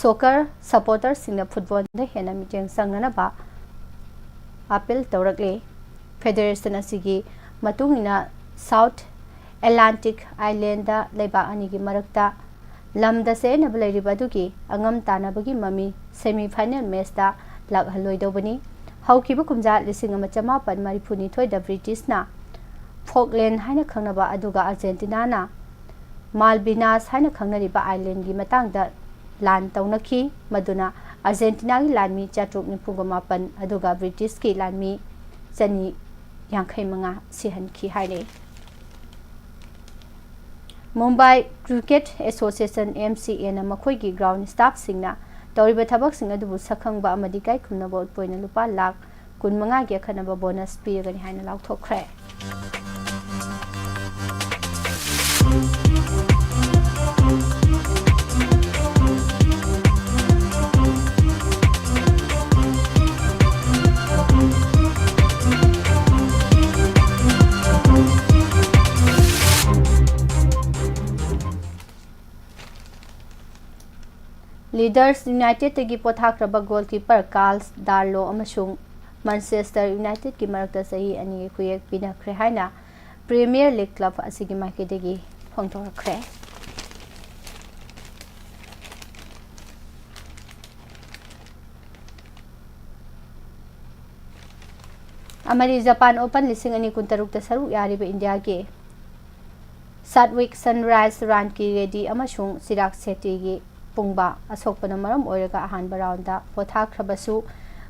ꯁꯣꯀꯔ ꯁꯄꯣꯔꯇꯔꯁꯤꯡꯅ ꯐꯨꯠꯕꯣꯜꯗ ꯍꯦꯟꯅ ꯃꯤꯠꯌꯦꯡ ꯆꯪꯅꯅꯕ ꯑꯥꯄꯤꯜ ꯇꯧꯔꯛꯂꯤ꯫ ꯐꯦꯗꯦꯔꯦꯁꯟ ꯑꯁꯤꯒꯤ ꯃꯇꯨꯡ ꯏꯟꯅ ꯁꯥꯎꯠ ꯑꯦꯠꯂꯥꯟꯇꯤꯛ ꯑꯥꯏꯂꯦꯟꯗ ꯂꯩꯕꯥꯛ ꯑꯅꯤꯒꯤ ꯃꯔꯛꯇ ꯂꯝꯗ ꯆꯦꯟꯅꯕ ꯂꯩꯔꯤꯕ ꯑꯗꯨꯒꯤ ꯑꯉꯝ ꯇꯥꯟꯅꯕꯒꯤ ꯃꯃꯤ ꯁꯦꯃꯤ ꯐꯥꯏꯅꯦꯜ ꯃꯦꯆꯇ ꯂꯥꯛꯍꯜꯂꯣꯏꯗꯧꯕꯅꯤ꯫ ꯍꯧꯈꯤꯕ ꯀꯨꯝꯖꯥ ꯂꯤꯁꯤꯡ ꯑꯃ ꯆꯃꯥꯄꯟ ꯃꯔꯤꯐꯨꯅꯤꯊꯣꯏꯗ ꯕ꯭ꯔꯤꯇꯤꯁꯅ ꯐꯣꯛꯂꯦꯟ ꯍꯥꯏꯅ ꯈꯪꯅꯕ ꯑꯗꯨꯒ ꯑꯥꯔꯖꯦꯟꯇꯤꯅꯥꯅ ꯃꯥꯜꯕꯤꯅꯥꯁ ꯍꯥꯏꯅ ꯈꯪꯅꯔꯤꯕ ꯑꯥꯏꯂꯦꯟꯒꯤ ꯃꯇꯥꯡꯗ ꯂꯥꯟ ꯇꯧꯅꯈꯤ, ꯃꯗꯨꯅ ꯑꯥꯔꯖꯦꯟꯇꯤꯅꯥꯒꯤ ꯂꯥꯟꯃꯤ ꯆꯥꯇ꯭ꯔꯨꯛ ꯅꯤꯐꯨꯒ ꯃꯥꯄꯟ ꯑꯗꯨꯒ ꯕ꯭ꯔꯤꯇꯤꯁꯀꯤ ꯂꯥꯟꯃꯤ ꯆꯅꯤ ꯌꯥꯡꯈꯩ ꯃꯉꯥ ꯁꯤꯍꯟꯈꯤ ꯍꯥꯏꯔꯤ꯫ Mumbai cricket association, M C ꯑꯦꯅ ꯃꯈꯣꯏꯒꯤ ꯒ꯭ꯔꯥꯎꯟ ꯁ꯭ꯇꯥꯐꯁꯤꯡꯅ ꯇꯧꯔꯤꯕ ꯊꯕꯛꯁꯤꯡ ꯑꯗꯨꯕꯨ ꯁꯛꯈꯪꯕ ꯑꯃꯗꯤ ꯏꯀꯥꯏꯈꯨꯝꯅꯕ ꯎꯠꯄ ꯑꯣꯏꯅ ꯂꯨꯄꯥ ꯂꯥꯈ ꯀꯨꯟꯃꯉꯥꯒꯤ ꯑꯈꯟꯅꯕ ꯕꯣꯅꯁ ꯄꯤꯔꯒꯅꯤ ꯍꯥꯏꯅ ꯂꯥꯎꯊꯣꯛꯈ꯭ꯔꯦ꯫ ꯂꯤꯗꯔꯁ ꯌꯨꯅꯥꯏꯇꯦꯗꯇꯒꯤ ꯄꯣꯊꯥꯈ꯭ꯔꯕ ꯒꯣꯜꯀꯤꯄꯔ ꯀꯥꯔꯜꯁ ꯗꯥꯔꯂꯣ ꯑꯃꯁꯨꯡ ꯃꯥꯟꯆꯦꯁꯇꯔ ꯌꯨꯅꯥꯏꯇꯦꯗꯀꯤ ꯃꯔꯛꯇ ꯆꯍꯤ ꯑꯅꯤꯒꯤ ꯈꯨꯌꯦꯛ ꯄꯤꯅꯈ꯭ꯔꯦ ꯍꯥꯏꯅ ꯄ꯭ꯔꯤꯃꯤꯌꯔ ꯂꯤꯒ ꯀ꯭ꯂꯕ ꯑꯁꯤꯒꯤ ꯃꯥꯏꯀꯩꯗꯒꯤ ꯐꯣꯡꯗꯣꯔꯛꯈ꯭ꯔꯦ꯫ ꯑꯃꯗꯤ ꯖꯄꯥꯟ ꯑꯣꯄꯟ ꯂꯤꯁꯤꯡ ꯑꯅꯤ ꯀꯨꯟꯇꯔꯨꯛꯇ ꯁꯔꯨꯛ ꯌꯥꯔꯤꯕ ꯏꯟꯗꯤꯌꯥꯒꯤ ꯁꯥꯠꯋꯤꯛ ꯁꯟꯔꯥꯏꯖ, ꯔꯥꯟꯀꯤ ꯔꯦꯗꯤ ꯑꯃꯁꯨꯡ ꯆꯤꯔꯥꯛ ꯁꯦꯇꯤꯒꯤ ꯄꯨꯡꯕ ꯑꯁꯣꯛꯄꯅ ꯃꯔꯝ ꯑꯣꯏꯔꯒ ꯑꯍꯥꯟꯕ ꯔꯥꯎꯟꯗ ꯄꯣꯊꯥꯈ꯭ꯔꯕꯁꯨ,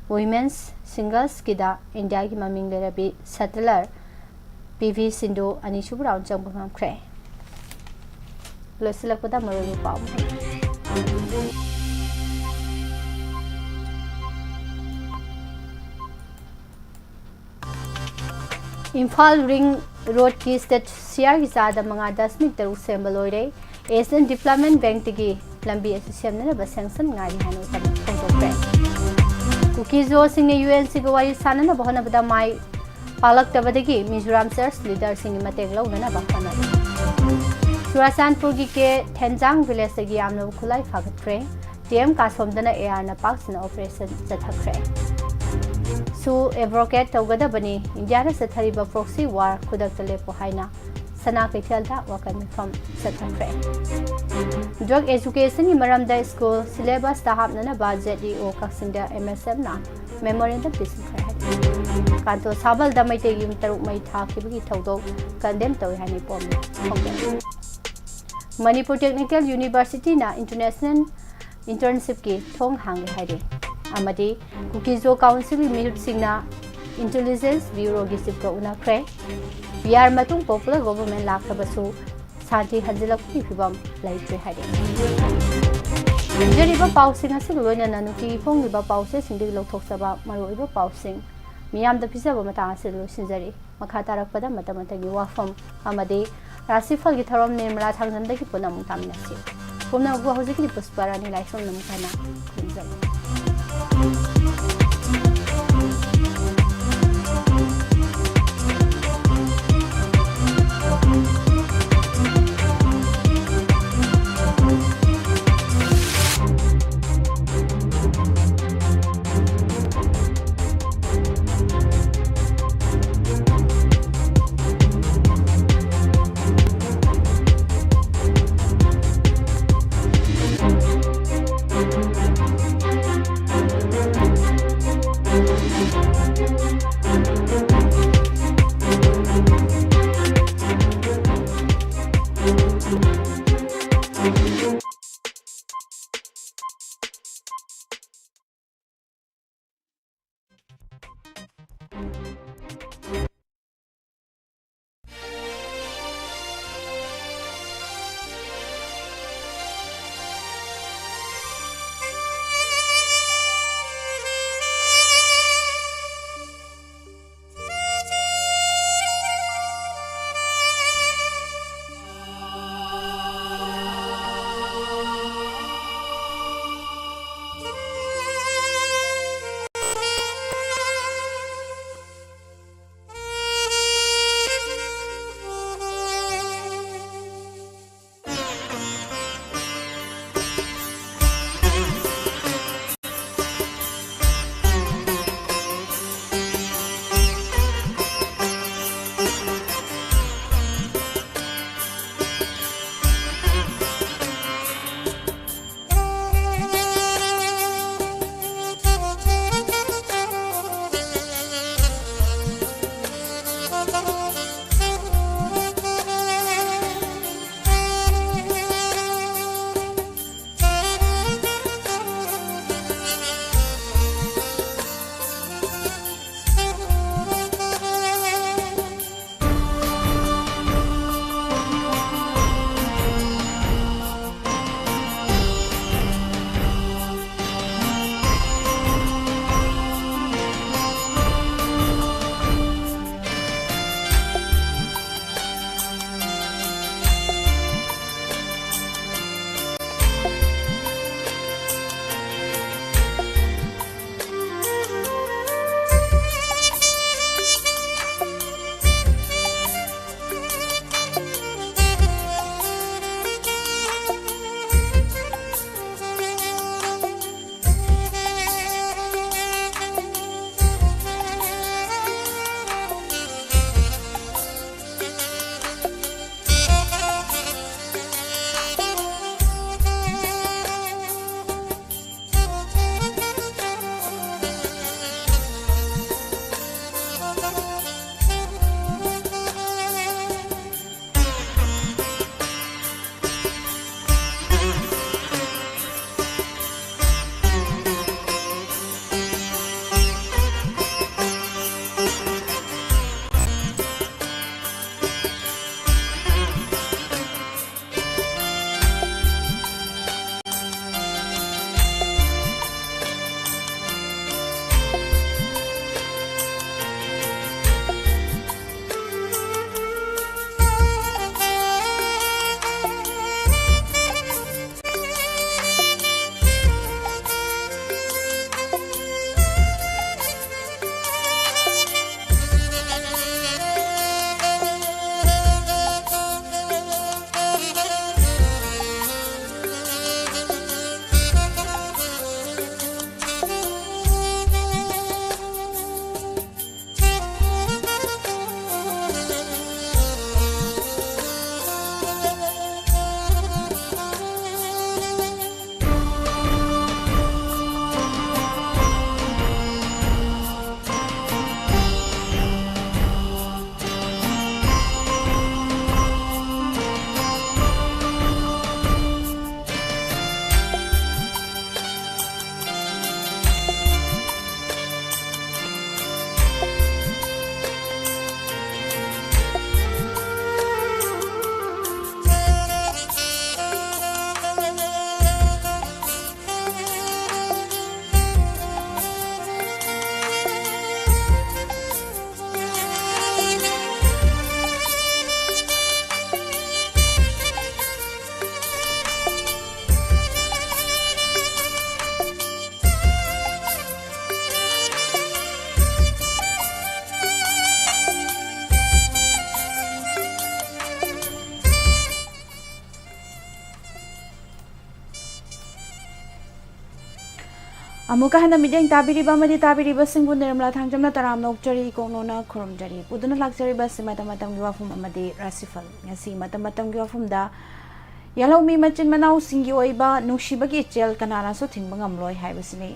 ꯋꯤꯃꯦꯟꯁ ꯁꯤꯡꯒꯜꯁꯀꯤꯗ ꯏꯟꯗꯤꯌꯥꯒꯤ ꯃꯃꯤꯡ ꯂꯩꯔꯕꯤ ꯁꯇꯂꯔ ꯄꯤ ꯚꯤ ꯁꯤꯟꯙꯨ ꯑꯅꯤꯁꯨꯕ ꯔꯥꯎꯟ ꯆꯪꯕ ꯉꯝꯈ꯭ꯔꯦ꯫ ꯂꯣꯏꯁꯤꯜꯂꯛꯄꯗ ꯃꯔꯨꯑꯣꯏꯕ ꯄꯥꯎ ꯑꯃ꯫ ꯏꯝꯐꯥꯜ ꯔꯤꯡ ꯔꯣꯗꯀꯤ ꯁ꯭ꯇꯦꯠ ꯁꯤꯌꯥꯔꯒꯤ ꯆꯥꯗ ꯃꯉꯥ ꯗꯁꯃꯤꯛ ꯇꯔꯨꯛ ꯁꯦꯝꯕ ꯂꯣꯏꯔꯦ꯫ ꯑꯦꯁꯤꯌꯥꯟ ꯗꯤꯕ꯭ꯂꯞꯃꯦꯟ ꯕꯦꯡꯛꯇꯒꯤ ꯂꯝꯕꯤ ꯑꯁꯤ ꯁꯦꯝꯅꯅꯕ ꯁꯦꯡꯁꯟ ꯉꯥꯏꯔꯤ ꯍꯥꯏꯅ ꯎꯇꯝ ꯐꯣꯡꯗꯣꯛꯈ꯭ꯔꯦ꯫ ꯀꯨꯀꯤꯖꯣꯁꯤꯡꯅ ꯌꯨ ꯑꯦꯟ ꯁꯤꯒ ꯋꯥꯔꯤ ꯁꯥꯟꯅꯅꯕ ꯍꯣꯠꯅꯕꯗ ꯃꯥꯏ ꯄꯥꯛꯂꯛꯇꯕꯗꯒꯤ ꯃꯤꯖꯣꯔꯥꯝ ꯆꯔꯆ ꯂꯤꯗꯔꯁꯤꯡꯒꯤ ꯃꯇꯦꯡ ꯂꯧꯅꯅꯕ ꯍꯣꯠꯅꯔꯤ꯫ ꯆꯨꯔꯥꯆꯥꯟꯄꯨꯔꯒꯤ ꯀꯦ ꯊꯦꯟꯖꯥꯡ ꯚꯤꯂꯦꯖꯇꯒꯤ ꯌꯥꯝꯂꯕ ꯈꯨꯠꯂꯥꯏ ꯐꯥꯒꯠꯈ꯭ꯔꯦ꯫ ꯇꯤ ꯑꯦꯝ ꯀꯥꯁꯣꯝꯗꯅ ꯑꯦ ꯑꯥꯔꯅ ꯄꯥꯛ ꯁꯟꯅ ꯑꯣꯄꯔꯦꯁꯟ ꯆꯠꯊꯈ꯭ꯔꯦ꯫ ꯁꯨ ꯑꯦꯕ꯭ꯔꯣꯀꯦꯠ ꯇꯧꯒꯗꯕꯅꯤ, ꯏꯟꯗꯤꯌꯥꯗ ꯆꯠꯊꯔꯤꯕ ꯄ꯭ꯔꯣꯛꯁꯤ ꯋꯥꯔ ꯈꯨꯗꯛꯇ ꯂꯦꯞꯄꯨ ꯍꯥꯏꯅ ꯁꯅꯥ ꯀꯩꯊꯦꯜꯗ ꯋꯥꯀꯠ ꯃꯤꯐꯝ ꯆꯠꯊꯈ꯭ꯔꯦ꯫ ꯗ꯭ꯔꯒ ꯑꯦꯖꯨꯀꯦꯁꯟꯒꯤ ꯃꯔꯝꯗ ꯁ꯭ꯀꯨꯜ ꯁꯤꯂꯦꯕꯁꯇ ꯍꯥꯞꯅꯅꯕ ꯖꯦꯠ ꯏ ꯑꯣ ꯀꯛꯆꯤꯡꯗ ꯑꯦꯝ ꯑꯦꯁ ꯑꯦꯝꯅ ꯃꯦꯃꯣꯔꯦꯟꯗꯝ ꯄꯤꯁꯤꯟꯈ꯭ꯔꯦ ꯍꯥꯏ꯫ ꯀꯥꯟꯇꯣ ꯁꯥꯕꯜꯗ ꯃꯩꯇꯩꯒꯤ ꯌꯨꯝ ꯇꯔꯨꯛ ꯃꯩ ꯊꯥꯈꯤꯕꯒꯤ ꯊꯧꯗꯣꯛ ꯀꯟꯗꯦꯝ ꯇꯧꯏ ꯍꯥꯏꯅ ꯏꯄꯣꯝꯅ ꯐꯣꯡꯗꯣꯛꯂꯤ꯫ ꯃꯅꯤꯄꯨꯔ ꯇꯦꯛꯅꯤꯀꯦꯜ ꯌꯨꯅꯤꯚꯔꯁꯤꯇꯤꯅ ꯏꯟꯇꯔꯅꯦꯁꯅꯦꯜ ꯏꯟꯇꯔꯟꯁꯤꯞꯀꯤ ꯊꯣꯡ ꯍꯥꯡꯂꯦ ꯍꯥꯏꯔꯤ꯫ ꯑꯃꯗꯤ ꯀꯨꯀꯤꯖꯣ ꯀꯥꯎꯟꯁꯤꯜꯒꯤ ꯃꯤꯍꯨꯠꯁꯤꯡꯅ ꯏꯟꯇꯦꯂꯤꯖꯦꯟꯁ ꯕ꯭ꯌꯨꯔꯣꯒꯤ ꯆꯤꯐꯀ ꯎꯅꯈ꯭ꯔꯦ꯫ ꯄꯤ ꯑꯥꯔ ꯃꯇꯨꯡ ꯄꯣꯄꯨꯂꯔ ꯒꯣꯚꯔꯟꯃꯦꯟ ꯂꯥꯛꯂꯕꯁꯨ ꯁꯥꯟꯇꯤ ꯍꯟꯖꯤꯜꯂꯛꯄꯒꯤ ꯐꯤꯕꯝ ꯂꯩꯇ꯭ꯔꯦ ꯍꯥꯏꯔꯤ꯫ ꯄꯤꯖꯔꯤꯕ ꯄꯥꯎꯁꯤꯡ ꯑꯁꯤꯒ ꯂꯣꯏꯅꯅ ꯅꯨꯡꯇꯤꯒꯤ ꯐꯣꯡꯂꯤꯕ ꯄꯥꯎꯆꯦꯁꯤꯡꯗꯒꯤ ꯂꯧꯊꯣꯛꯆꯕ ꯃꯔꯨꯑꯣꯏꯕ ꯄꯥꯎꯁꯤꯡ ꯃꯤꯌꯥꯝꯗ ꯄꯤꯖꯕ ꯃꯇꯥꯡ ꯑꯁꯤꯗ ꯂꯣꯏꯁꯤꯟꯖꯔꯤ꯫ ꯃꯈꯥ ꯇꯥꯔꯛꯄꯗ ꯃꯇꯝ ꯃꯇꯝꯒꯤ ꯋꯥꯐꯝ ꯑꯃꯗꯤ ꯔꯥꯁꯤꯐꯜꯒꯤ ꯊꯧꯔꯝ ꯅꯤꯔꯃꯂꯥ ꯊꯥꯡꯖꯝꯗꯒꯤ ꯄꯨꯟꯅ ꯑꯃꯨꯛ ꯇꯥꯃꯤꯟꯅꯁꯤ꯫ ꯄꯨꯝꯅꯃꯛꯄꯨ ꯍꯧꯖꯤꯛꯀꯤꯗꯤ ꯄꯨꯁꯄ ꯔꯥꯅꯤ ꯂꯥꯏꯁ꯭ꯔꯝꯅ ꯑꯃꯨꯛ ꯍꯟꯅ ꯈꯨꯔꯨꯝꯖꯔꯤ꯫ ꯑꯃꯨꯛꯀ ꯍꯟꯅ ꯃꯤꯠꯌꯦꯡ ꯇꯥꯕꯤꯔꯤꯕ ꯑꯃꯗꯤ ꯇꯥꯕꯤꯔꯤꯕꯁꯤꯡꯕꯨ ꯅꯤꯔꯃꯂꯥ ꯊꯥꯡꯖꯝꯅ ꯇꯔꯥꯝꯅ ꯑꯣꯛꯆꯔꯤ, ꯀꯣꯛꯅꯣꯅ ꯈꯨꯔꯨꯝꯖꯔꯤ꯫ ꯄꯨꯗꯨꯅ ꯂꯥꯛꯆꯔꯤꯕꯁꯤ ꯃꯇꯝ ꯃꯇꯝꯒꯤ ꯋꯥꯐꯝ ꯑꯃꯗꯤ ꯔꯥꯁꯤꯐꯜ꯫ ꯉꯁꯤ ꯃꯇꯝ ꯃꯇꯝꯒꯤ ꯋꯥꯐꯝꯗ ꯌꯦꯜꯍꯧꯃꯤ ꯃꯆꯤꯟ ꯃꯅꯥꯎꯁꯤꯡꯒꯤ ꯑꯣꯏꯕ ꯅꯨꯡꯁꯤꯕꯒꯤ ꯏꯆꯦꯜ ꯀꯅꯥꯅꯁꯨ ꯊꯤꯡꯕ ꯉꯝꯂꯣꯏ ꯍꯥꯏꯕꯁꯤꯅꯤ꯫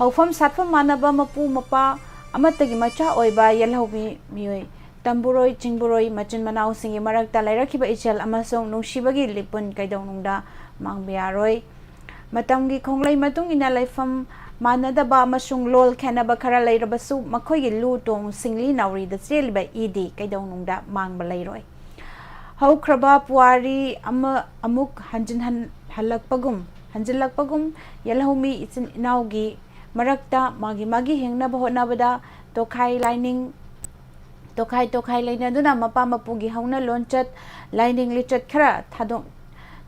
ꯍꯧꯐꯝ ꯁꯥꯠꯐꯝ ꯃꯥꯟꯅꯕ ꯃꯄꯨ ꯃꯄꯥ ꯑꯃꯠꯇꯒꯤ ꯃꯆꯥ ꯑꯣꯏꯕ ꯌꯦꯜꯍꯧꯃꯤ ꯃꯤꯑꯣꯏ ꯇꯝꯕꯨꯔꯣꯏ ꯆꯤꯡꯕꯨꯔꯣꯏ ꯃꯆꯤꯟ ꯃꯅꯥꯎꯁꯤꯡꯒꯤ ꯃꯔꯛꯇ ꯂꯩꯔꯛꯈꯤꯕ ꯏꯆꯦꯜ ꯑꯃꯁꯨꯡ ꯅꯨꯡꯁꯤꯕꯒꯤ ꯂꯤꯄꯨꯟ ꯀꯩꯗꯧꯅꯨꯡꯗ ꯃꯥꯡꯕ ꯌꯥꯔꯣꯏ꯫ ꯃꯇꯝꯒꯤ ꯈꯣꯡꯂꯩ ꯃꯇꯨꯡ ꯏꯟꯅ ꯂꯩꯐꯝ ꯃꯥꯟꯅꯗꯕ ꯑꯃꯁꯨꯡ ꯂꯣꯜ ꯈꯦꯠꯅꯕ ꯈꯔ ꯂꯩꯔꯕꯁꯨ, ꯃꯈꯣꯏꯒꯤ ꯂꯨ ꯇꯣꯡ ꯁꯤꯡꯂꯤ ꯅꯥꯎꯔꯤꯗ ꯆꯦꯜꯂꯤꯕ ꯏꯗꯤ ꯀꯩꯗꯧꯅꯨꯡꯗ ꯃꯥꯡꯕ ꯂꯩꯔꯣꯏ꯫ ꯍꯧꯈ꯭ꯔꯕ ꯄꯨꯋꯥꯔꯤ ꯑꯃ ꯑꯃꯨꯛ ꯍꯟꯖꯤꯟ ꯍꯟ-, ꯍꯜꯂꯛꯄꯒꯨꯝ, ꯍꯟꯖꯤꯜꯂꯛꯄꯒꯨꯝ, ꯌꯦꯜꯍꯧꯃꯤ ꯏꯆꯤꯟ ꯏꯅꯥꯎꯒꯤ ꯃꯔꯛꯇ ꯃꯥꯒꯤ ꯃꯥꯒꯤ ꯍꯤꯡꯅꯕ ꯍꯣꯠꯅꯕꯗ ꯇꯣꯈꯥꯏ ꯂꯥꯏꯅꯤꯡ, ꯇꯣꯈꯥꯏ ꯇꯣꯈꯥꯏ ꯂꯩꯅꯗꯨꯅ ꯃꯄꯥ ꯃꯄꯨꯒꯤ ꯍꯧꯅ ꯂꯣꯟꯆꯠ, ꯂꯥꯏꯅꯤꯡ ꯂꯤꯆꯠ ꯈꯔ ꯊꯥꯗꯣꯛ-,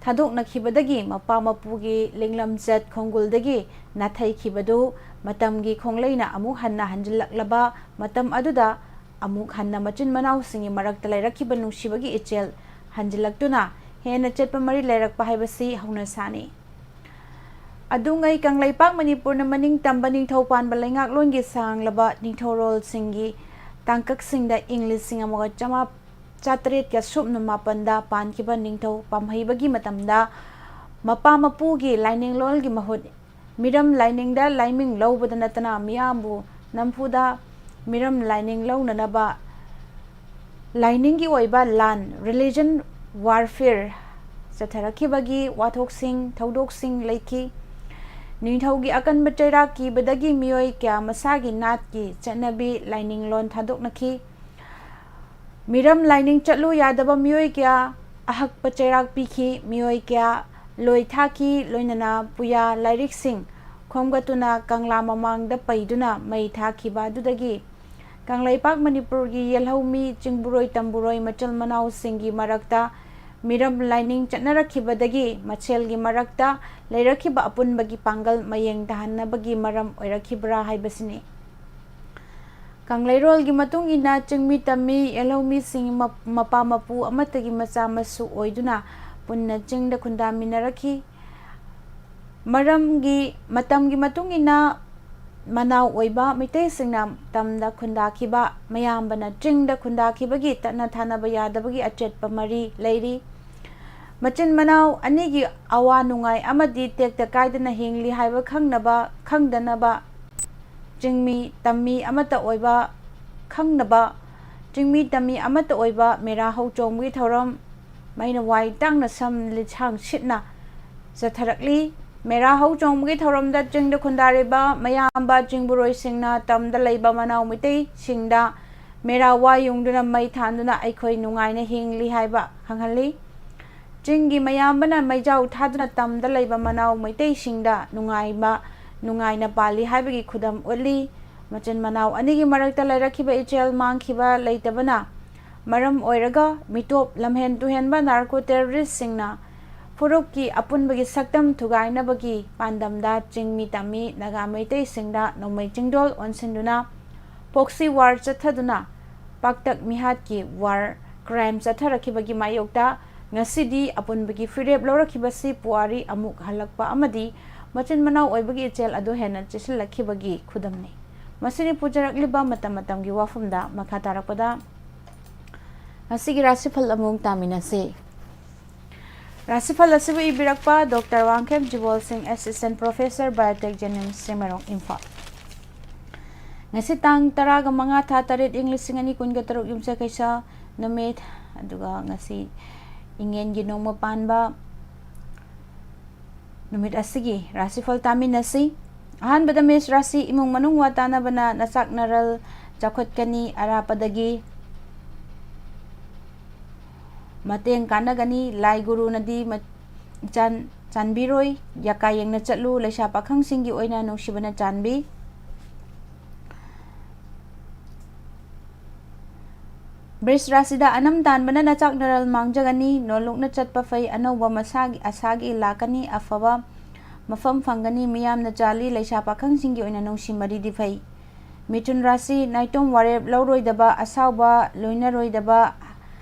ꯊꯥꯗꯣꯛꯅꯈꯤꯕꯗꯒꯤ ꯃꯄꯥ ꯃꯄꯨꯒꯤ ꯂꯤꯡꯂꯝꯆꯠ ꯈꯣꯡꯒꯨꯜꯗꯒꯤ ꯅꯥꯊꯩꯈꯤꯕꯗꯨ ꯃꯇꯝꯒꯤ ꯈꯣꯡꯂꯩꯅ ꯑꯃꯨꯛ ꯍꯟꯅ ꯍꯟꯖꯤꯜꯂꯛꯂꯕ ꯃꯇꯝ ꯑꯗꯨꯗ ꯑꯃꯨꯛ ꯍꯟꯅ ꯃꯆꯤꯟ ꯃꯅꯥꯎꯁꯤꯡꯒꯤ ꯃꯔꯛꯇ ꯂꯩꯔꯛꯈꯤꯕ ꯅꯨꯡꯁꯤꯕꯒꯤ ꯏꯆꯦꯜ ꯍꯟꯖꯤꯜꯂꯛꯇꯨꯅ ꯍꯦꯟꯅ ꯆꯦꯠꯄ ꯃꯔꯤ ꯂꯩꯔꯛꯄ ꯍꯥꯏꯕꯁꯤ ꯍꯧꯅꯁꯥꯅꯤ꯫ ꯑꯗꯨꯉꯩ ꯀꯪꯂꯩꯄꯥꯛ ꯃꯅꯤꯄꯨꯔꯅ ꯃꯅꯤꯡ ꯇꯝꯕ ꯅꯤꯡꯊꯧ ꯄꯥꯟꯕ ꯂꯩꯉꯥꯛꯂꯣꯟꯒꯤ ꯁꯥꯡꯂꯕ ꯅꯤꯡꯊꯧꯔꯣꯜꯁꯤꯡꯒꯤ ꯇꯥꯡꯀꯛꯁꯤꯡꯗ ꯏꯪ ꯂꯤꯁꯤꯡ ꯑꯃꯒ ꯆꯥꯇ꯭ꯔꯦꯠꯀ ꯁꯨꯞꯅ ꯃꯥꯄꯟꯗ ꯄꯥꯟꯈꯤꯕ ꯅꯤꯡꯊꯧ ꯄꯥꯝꯍꯩꯕꯒꯤ ꯃꯇꯝꯗ ꯃꯄꯥ ꯃꯄꯨꯒꯤ ꯂꯥꯏꯅꯤꯡꯂꯣꯜꯒꯤ ꯃꯍꯨꯠ ꯃꯤꯔꯝ ꯂꯥꯏꯅꯤꯡꯗ ꯂꯥꯏꯃꯤꯡ ꯂꯧꯕꯗ ꯅꯠꯇꯅ ꯃꯤꯌꯥꯝꯕꯨ ꯅꯝꯐꯨꯗ ꯃꯤꯔꯝ ꯂꯥꯏꯅꯤꯡ ꯂꯧꯅꯅꯕ ꯂꯥꯏꯅꯤꯡꯒꯤ ꯑꯣꯏꯕ ꯂꯥꯟ, religion warfare, ꯆꯠꯊꯔꯛꯈꯤꯕꯒꯤ ꯋꯥꯊꯣꯛꯁꯤꯡ, ꯊꯧꯗꯣꯛꯁꯤꯡ ꯂꯩꯈꯤ꯫ ꯅꯤꯡꯊꯧꯒꯤ ꯑꯀꯟꯕ ꯆꯩꯔꯥꯛ ꯀꯤꯕꯗꯒꯤ ꯃꯤꯑꯣꯏ ꯀꯌꯥ ꯃꯁꯥꯒꯤ ꯅꯥꯠꯀꯤ ꯆꯠꯅꯕꯤ, ꯂꯥꯏꯅꯤꯡꯂꯣꯟ ꯊꯥꯗꯣꯛꯅꯈꯤ꯫ ꯃꯤꯔꯝ ꯂꯥꯏꯅꯤꯡ ꯆꯠꯂꯨ ꯌꯥꯗꯕ ꯃꯤꯑꯣꯏ ꯀꯌꯥ ꯑꯍꯛꯄ ꯆꯩꯔꯥꯛ ꯄꯤꯈꯤ꯫ ꯃꯤꯑꯣꯏ ꯀꯌꯥ ꯂꯣꯏ ꯊꯥꯈꯤ, ꯂꯣꯏꯅꯅ ꯄꯨꯌꯥ ꯂꯥꯏꯔꯤꯛꯁꯤꯡ ꯈꯣꯝꯒꯠꯇꯨꯅ ꯀꯪꯂꯥ ꯃꯃꯥꯡꯗ ꯄꯩꯗꯨꯅ ꯃꯩ ꯊꯥꯈꯤꯕ ꯑꯗꯨꯗꯒꯤ ꯀꯪꯂꯩꯄꯥꯛ ꯃꯅꯤꯄꯨꯔꯒꯤ ꯌꯦꯜꯍꯧꯃꯤ, ꯆꯤꯡꯕꯨꯔꯣꯏ ꯇꯝꯕꯨꯔꯣꯏ ꯃꯆꯜ ꯃꯅꯥꯎꯁꯤꯡꯒꯤ ꯃꯔꯛꯇ ꯃꯤꯔꯝ ꯂꯥꯏꯅꯤꯡ ꯆꯠꯅꯔꯛꯈꯤꯕꯗꯒꯤ ꯃꯁꯦꯜꯒꯤ ꯃꯔꯛꯇ ꯂꯩꯔꯛꯈꯤꯕ ꯑꯄꯨꯟꯕꯒꯤ ꯄꯥꯡꯒꯜ ꯃꯌꯦꯡ ꯇꯥꯍꯟꯅꯕꯒꯤ ꯃꯔꯝ ꯑꯣꯏꯔꯛꯈꯤꯕ꯭ꯔꯥ ꯍꯥꯏꯕꯁꯤꯅꯤ꯫ ꯀꯪꯂꯩꯔꯣꯜꯒꯤ ꯃꯇꯨꯡ ꯏꯟꯅ ꯆꯤꯡꯃꯤ ꯇꯝꯃꯤ ꯌꯦꯜꯍꯧꯃꯤꯁꯤꯡ ꯃ-, ꯃꯄꯥ ꯃꯄꯨ ꯑꯃꯠꯇꯒꯤ ꯃꯆꯥ ꯃꯁꯨ ꯑꯣꯏꯗꯨꯅ ꯄꯨꯟꯅ ꯆꯤꯡꯗ ꯈꯨꯟꯗꯥꯃꯤꯟꯅꯔꯛꯈꯤ꯫ ꯃꯔꯝꯒꯤ ꯃꯇꯝꯒꯤ ꯃꯇꯨꯡ ꯏꯟꯅ ꯃꯅꯥꯎ ꯑꯣꯏꯕ ꯃꯩꯇꯩꯁꯤꯡꯅ ꯇꯝꯗ ꯈꯨꯟꯗꯥꯈꯤꯕ, ꯃꯌꯥꯝꯕꯅ ꯆꯤꯡꯗ ꯈꯨꯟꯗꯥꯈꯤꯕꯒꯤ ꯇꯠꯅ ꯊꯥꯅꯕ ꯌꯥꯗꯕꯒꯤ ꯑꯆꯦꯠꯄ ꯃꯔꯤ ꯂꯩꯔꯤ꯫ ꯃꯆꯤꯟ ꯃꯅꯥꯎ ꯑꯅꯤꯒꯤ ꯑꯋꯥ ꯅꯨꯡꯉꯥꯏ ꯑꯃꯗꯤ ꯇꯦꯛꯇ ꯀꯥꯏꯗꯅ ꯍꯤꯡꯂꯤ ꯍꯥꯏꯕ ꯈꯪꯅꯕ, ꯈꯪꯗꯅꯕ ꯆꯤꯡꯃꯤ ꯇꯝꯃꯤ ꯑꯃꯠꯇ ꯑꯣꯏꯕ, ꯈꯪꯅꯕ ꯆꯤꯡꯃꯤ ꯇꯝꯃꯤ ꯑꯃꯠꯇ ꯑꯣꯏꯕ ꯃꯦꯔꯥ ꯍꯧ ꯆꯣꯡꯕꯒꯤ ꯊꯧꯔꯝ ꯃꯩꯅ ꯋꯥꯏ ꯇꯥꯡꯅ ꯁꯝ ꯂꯤꯁꯥꯡ ꯁꯤꯠꯅ ꯆꯠꯊꯔꯛꯂꯤ꯫ ꯃꯦꯔꯥ ꯍꯧ ꯆꯣꯡꯕꯒꯤ ꯊꯧꯔꯝꯗ ꯆꯤꯡꯗ ꯈꯨꯟꯗꯥꯔꯤꯕ ꯃꯌꯥꯝꯕ ꯆꯤꯡꯕꯨꯔꯣꯏꯁꯤꯡꯅ ꯇꯝꯗ ꯂꯩꯕ ꯃꯅꯥꯎ ꯃꯩꯇꯩꯁꯤꯡꯗ ꯃꯦꯔꯥ ꯋꯥ ꯌꯨꯡꯗꯨꯅ ꯃꯩ ꯊꯥꯟꯗꯨꯅ ꯑꯩꯈꯣꯏ ꯅꯨꯡꯉꯥꯏꯅ ꯍꯤꯡꯂꯤ ꯍꯥꯏꯕ ꯈꯪꯍꯜꯂꯤ꯫ ꯆꯤꯡꯒꯤ ꯃꯌꯥꯝꯕꯅ ꯃꯩꯖꯥꯎ ꯊꯥꯗꯨꯅ ꯇꯝꯗ ꯂꯩꯕ ꯃꯅꯥꯎ ꯃꯩꯇꯩꯁꯤꯡꯗ ꯅꯨꯡꯉꯥꯏꯕ, ꯅꯨꯡꯉꯥꯏꯅ ꯄꯥꯜꯂꯤ ꯍꯥꯏꯕꯒꯤ ꯈꯨꯗꯝ ꯎꯠꯂꯤ꯫ ꯃꯆꯤꯟ ꯃꯅꯥꯎ ꯑꯅꯤꯒꯤ ꯃꯔꯛꯇ ꯂꯩꯔꯛꯈꯤꯕ ꯏꯆꯦꯜ ꯃꯥꯡꯈꯤꯕ ꯂꯩꯇꯕꯅ ꯃꯔꯝ ꯑꯣꯏꯔꯒ ꯃꯤꯇꯣꯞ ꯂꯝꯍꯦꯟ ꯇꯨꯍꯦꯟꯕ ꯅꯥꯔꯀꯣ ꯇꯦꯔꯣꯔꯤꯁꯁꯤꯡꯅ ꯐꯨꯔꯨꯞꯀꯤ ꯑꯄꯨꯟꯕꯒꯤ ꯁꯛꯇꯝ ꯊꯨꯒꯥꯏꯅꯕꯒꯤ ꯄꯥꯟꯗꯝꯗ ꯆꯤꯡꯃꯤ ꯇꯝꯃꯤ ꯅꯥꯒꯥ ꯃꯩꯇꯩꯁꯤꯡꯗ ꯅꯣꯡꯃꯩ ꯆꯤꯡꯗꯣꯜ ꯑꯣꯟꯁꯤꯟꯗꯨꯅ proxy war ꯆꯠꯊꯗꯨꯅ ꯄꯥꯛꯇꯛ ꯃꯤꯍꯥꯠꯀꯤ war crime ꯆꯠꯊꯔꯛꯈꯤꯕꯒꯤ ꯃꯥꯌꯣꯛꯇ ꯉꯁꯤꯗꯤ ꯑꯄꯨꯟꯕꯒꯤ ꯐꯤꯔꯦꯞ ꯂꯧꯔꯛꯈꯤꯕꯁꯤ ꯄꯨꯋꯥꯔꯤ ꯑꯃꯨꯛ ꯍꯜꯂꯛꯄ ꯑꯃꯗꯤ ꯃꯆꯤꯟ ꯃꯅꯥꯎ ꯑꯣꯏꯕꯒꯤ ꯏꯆꯦꯜ ꯑꯗꯨ ꯍꯦꯟꯅ ꯆꯦꯁꯤꯜꯂꯛꯈꯤꯕꯒꯤ ꯈꯨꯗꯝꯅꯤ꯫ ꯃꯁꯤꯅꯤ ꯄꯨꯖꯔꯛꯂꯤꯕ ꯃꯇꯝ ꯃꯇꯝꯒꯤ ꯋꯥꯐꯝꯗ꯫ ꯃꯈꯥ ꯇꯥꯔꯛꯄꯗ ꯉꯁꯤꯒꯤ ꯔꯥꯁꯤꯐꯜ ꯑꯃꯨꯛ ꯇꯥꯃꯤꯟꯅꯁꯤ꯫ ꯔꯥꯁꯤꯐꯜ ꯑꯁꯤꯕꯨ ꯏꯕꯤꯔꯛꯄ ꯗꯣꯛꯇꯔ ꯋꯥꯡꯈꯦꯝ ꯖꯤꯕꯣꯜ ꯁꯤꯡ, Assistant Professor, Biotech, JNIMS, Chingmeirong, Imphal. ꯉꯁꯤ ꯇꯥꯡ ꯇꯔꯥꯒ ꯃꯉꯥ, ꯊꯥ ꯇꯔꯦꯠ, ꯏꯪ ꯂꯤꯁꯤꯡ ꯑꯅꯤ ꯀꯨꯟꯒ ꯇꯔꯨꯛ, ꯌꯨꯝꯁꯀꯩꯁ ꯅꯨꯃꯤꯠ, ꯑꯗꯨꯒ ꯉꯁꯤ ꯏꯉꯦꯟꯒꯤ ꯅꯣꯡꯃ ꯄꯥꯟꯕ ꯅꯨꯃꯤꯠ ꯑꯁꯤꯒꯤ ꯔꯥꯁꯤꯐꯜ ꯇꯥꯃꯤꯟꯅꯁꯤ꯫ ꯑꯍꯥꯟꯕꯗ ꯃꯦꯁ ꯔꯥꯁꯤ: ꯏꯃꯨꯡ ꯃꯅꯨꯡ ꯋꯥ ꯇꯥꯅꯕꯅ ꯅꯆꯥꯛ ꯅꯔꯜ ꯆꯥꯎꯈꯠꯀꯅꯤ, ꯑꯔꯥꯞꯄꯗꯒꯤ ꯃꯇꯦꯡ ꯀꯥꯟꯅꯒꯅꯤ, ꯂꯥꯏ ꯒꯨꯔꯨꯅꯗꯤ ꯃ-, ꯆꯥꯟ-, ꯆꯥꯟꯕꯤꯔꯣꯏ, ꯌꯥꯀꯥ ꯌꯦꯡꯅ ꯆꯠꯂꯨ, ꯂꯩꯁꯥ ꯄꯥꯈꯪꯁꯤꯡꯒꯤ ꯑꯣꯏꯅ ꯅꯨꯡꯁꯤꯕꯅ ꯆꯥꯟꯕꯤ꯫ ꯕ꯭ꯔꯤꯖ ꯔꯥꯁꯤꯗ ꯑꯅꯝ ꯇꯥꯟꯕꯅ ꯅꯆꯥꯛ ꯅꯔꯜ ꯃꯥꯡꯖꯒꯅꯤ, ꯅꯣꯜꯂꯨꯛꯅ ꯆꯠꯄ ꯐꯩ, ꯑꯅꯧꯕ ꯃꯁꯥꯒꯤ ꯑꯁꯥꯒꯤ ꯂꯥꯛꯀꯅꯤ, ꯑꯐꯕ ꯃꯐꯝ ꯐꯪꯒꯅꯤ, ꯃꯤꯌꯥꯝꯅ ꯆꯥꯜꯂꯤ, ꯂꯩꯁꯥ ꯄꯥꯈꯪꯁꯤꯡꯒꯤ ꯑꯣꯏꯅ ꯅꯨꯡꯁꯤ ꯃꯔꯤꯗꯤ ꯐꯩ꯫ ꯃꯤꯊꯨꯟ ꯔꯥꯁꯤ: ꯅꯥꯏꯇꯣꯝ ꯋꯥꯔꯦꯞ ꯂꯧꯔꯣꯏꯗꯕ, ꯑꯁꯥꯎꯕ ꯂꯣꯏꯅꯔꯣꯏꯗꯕ,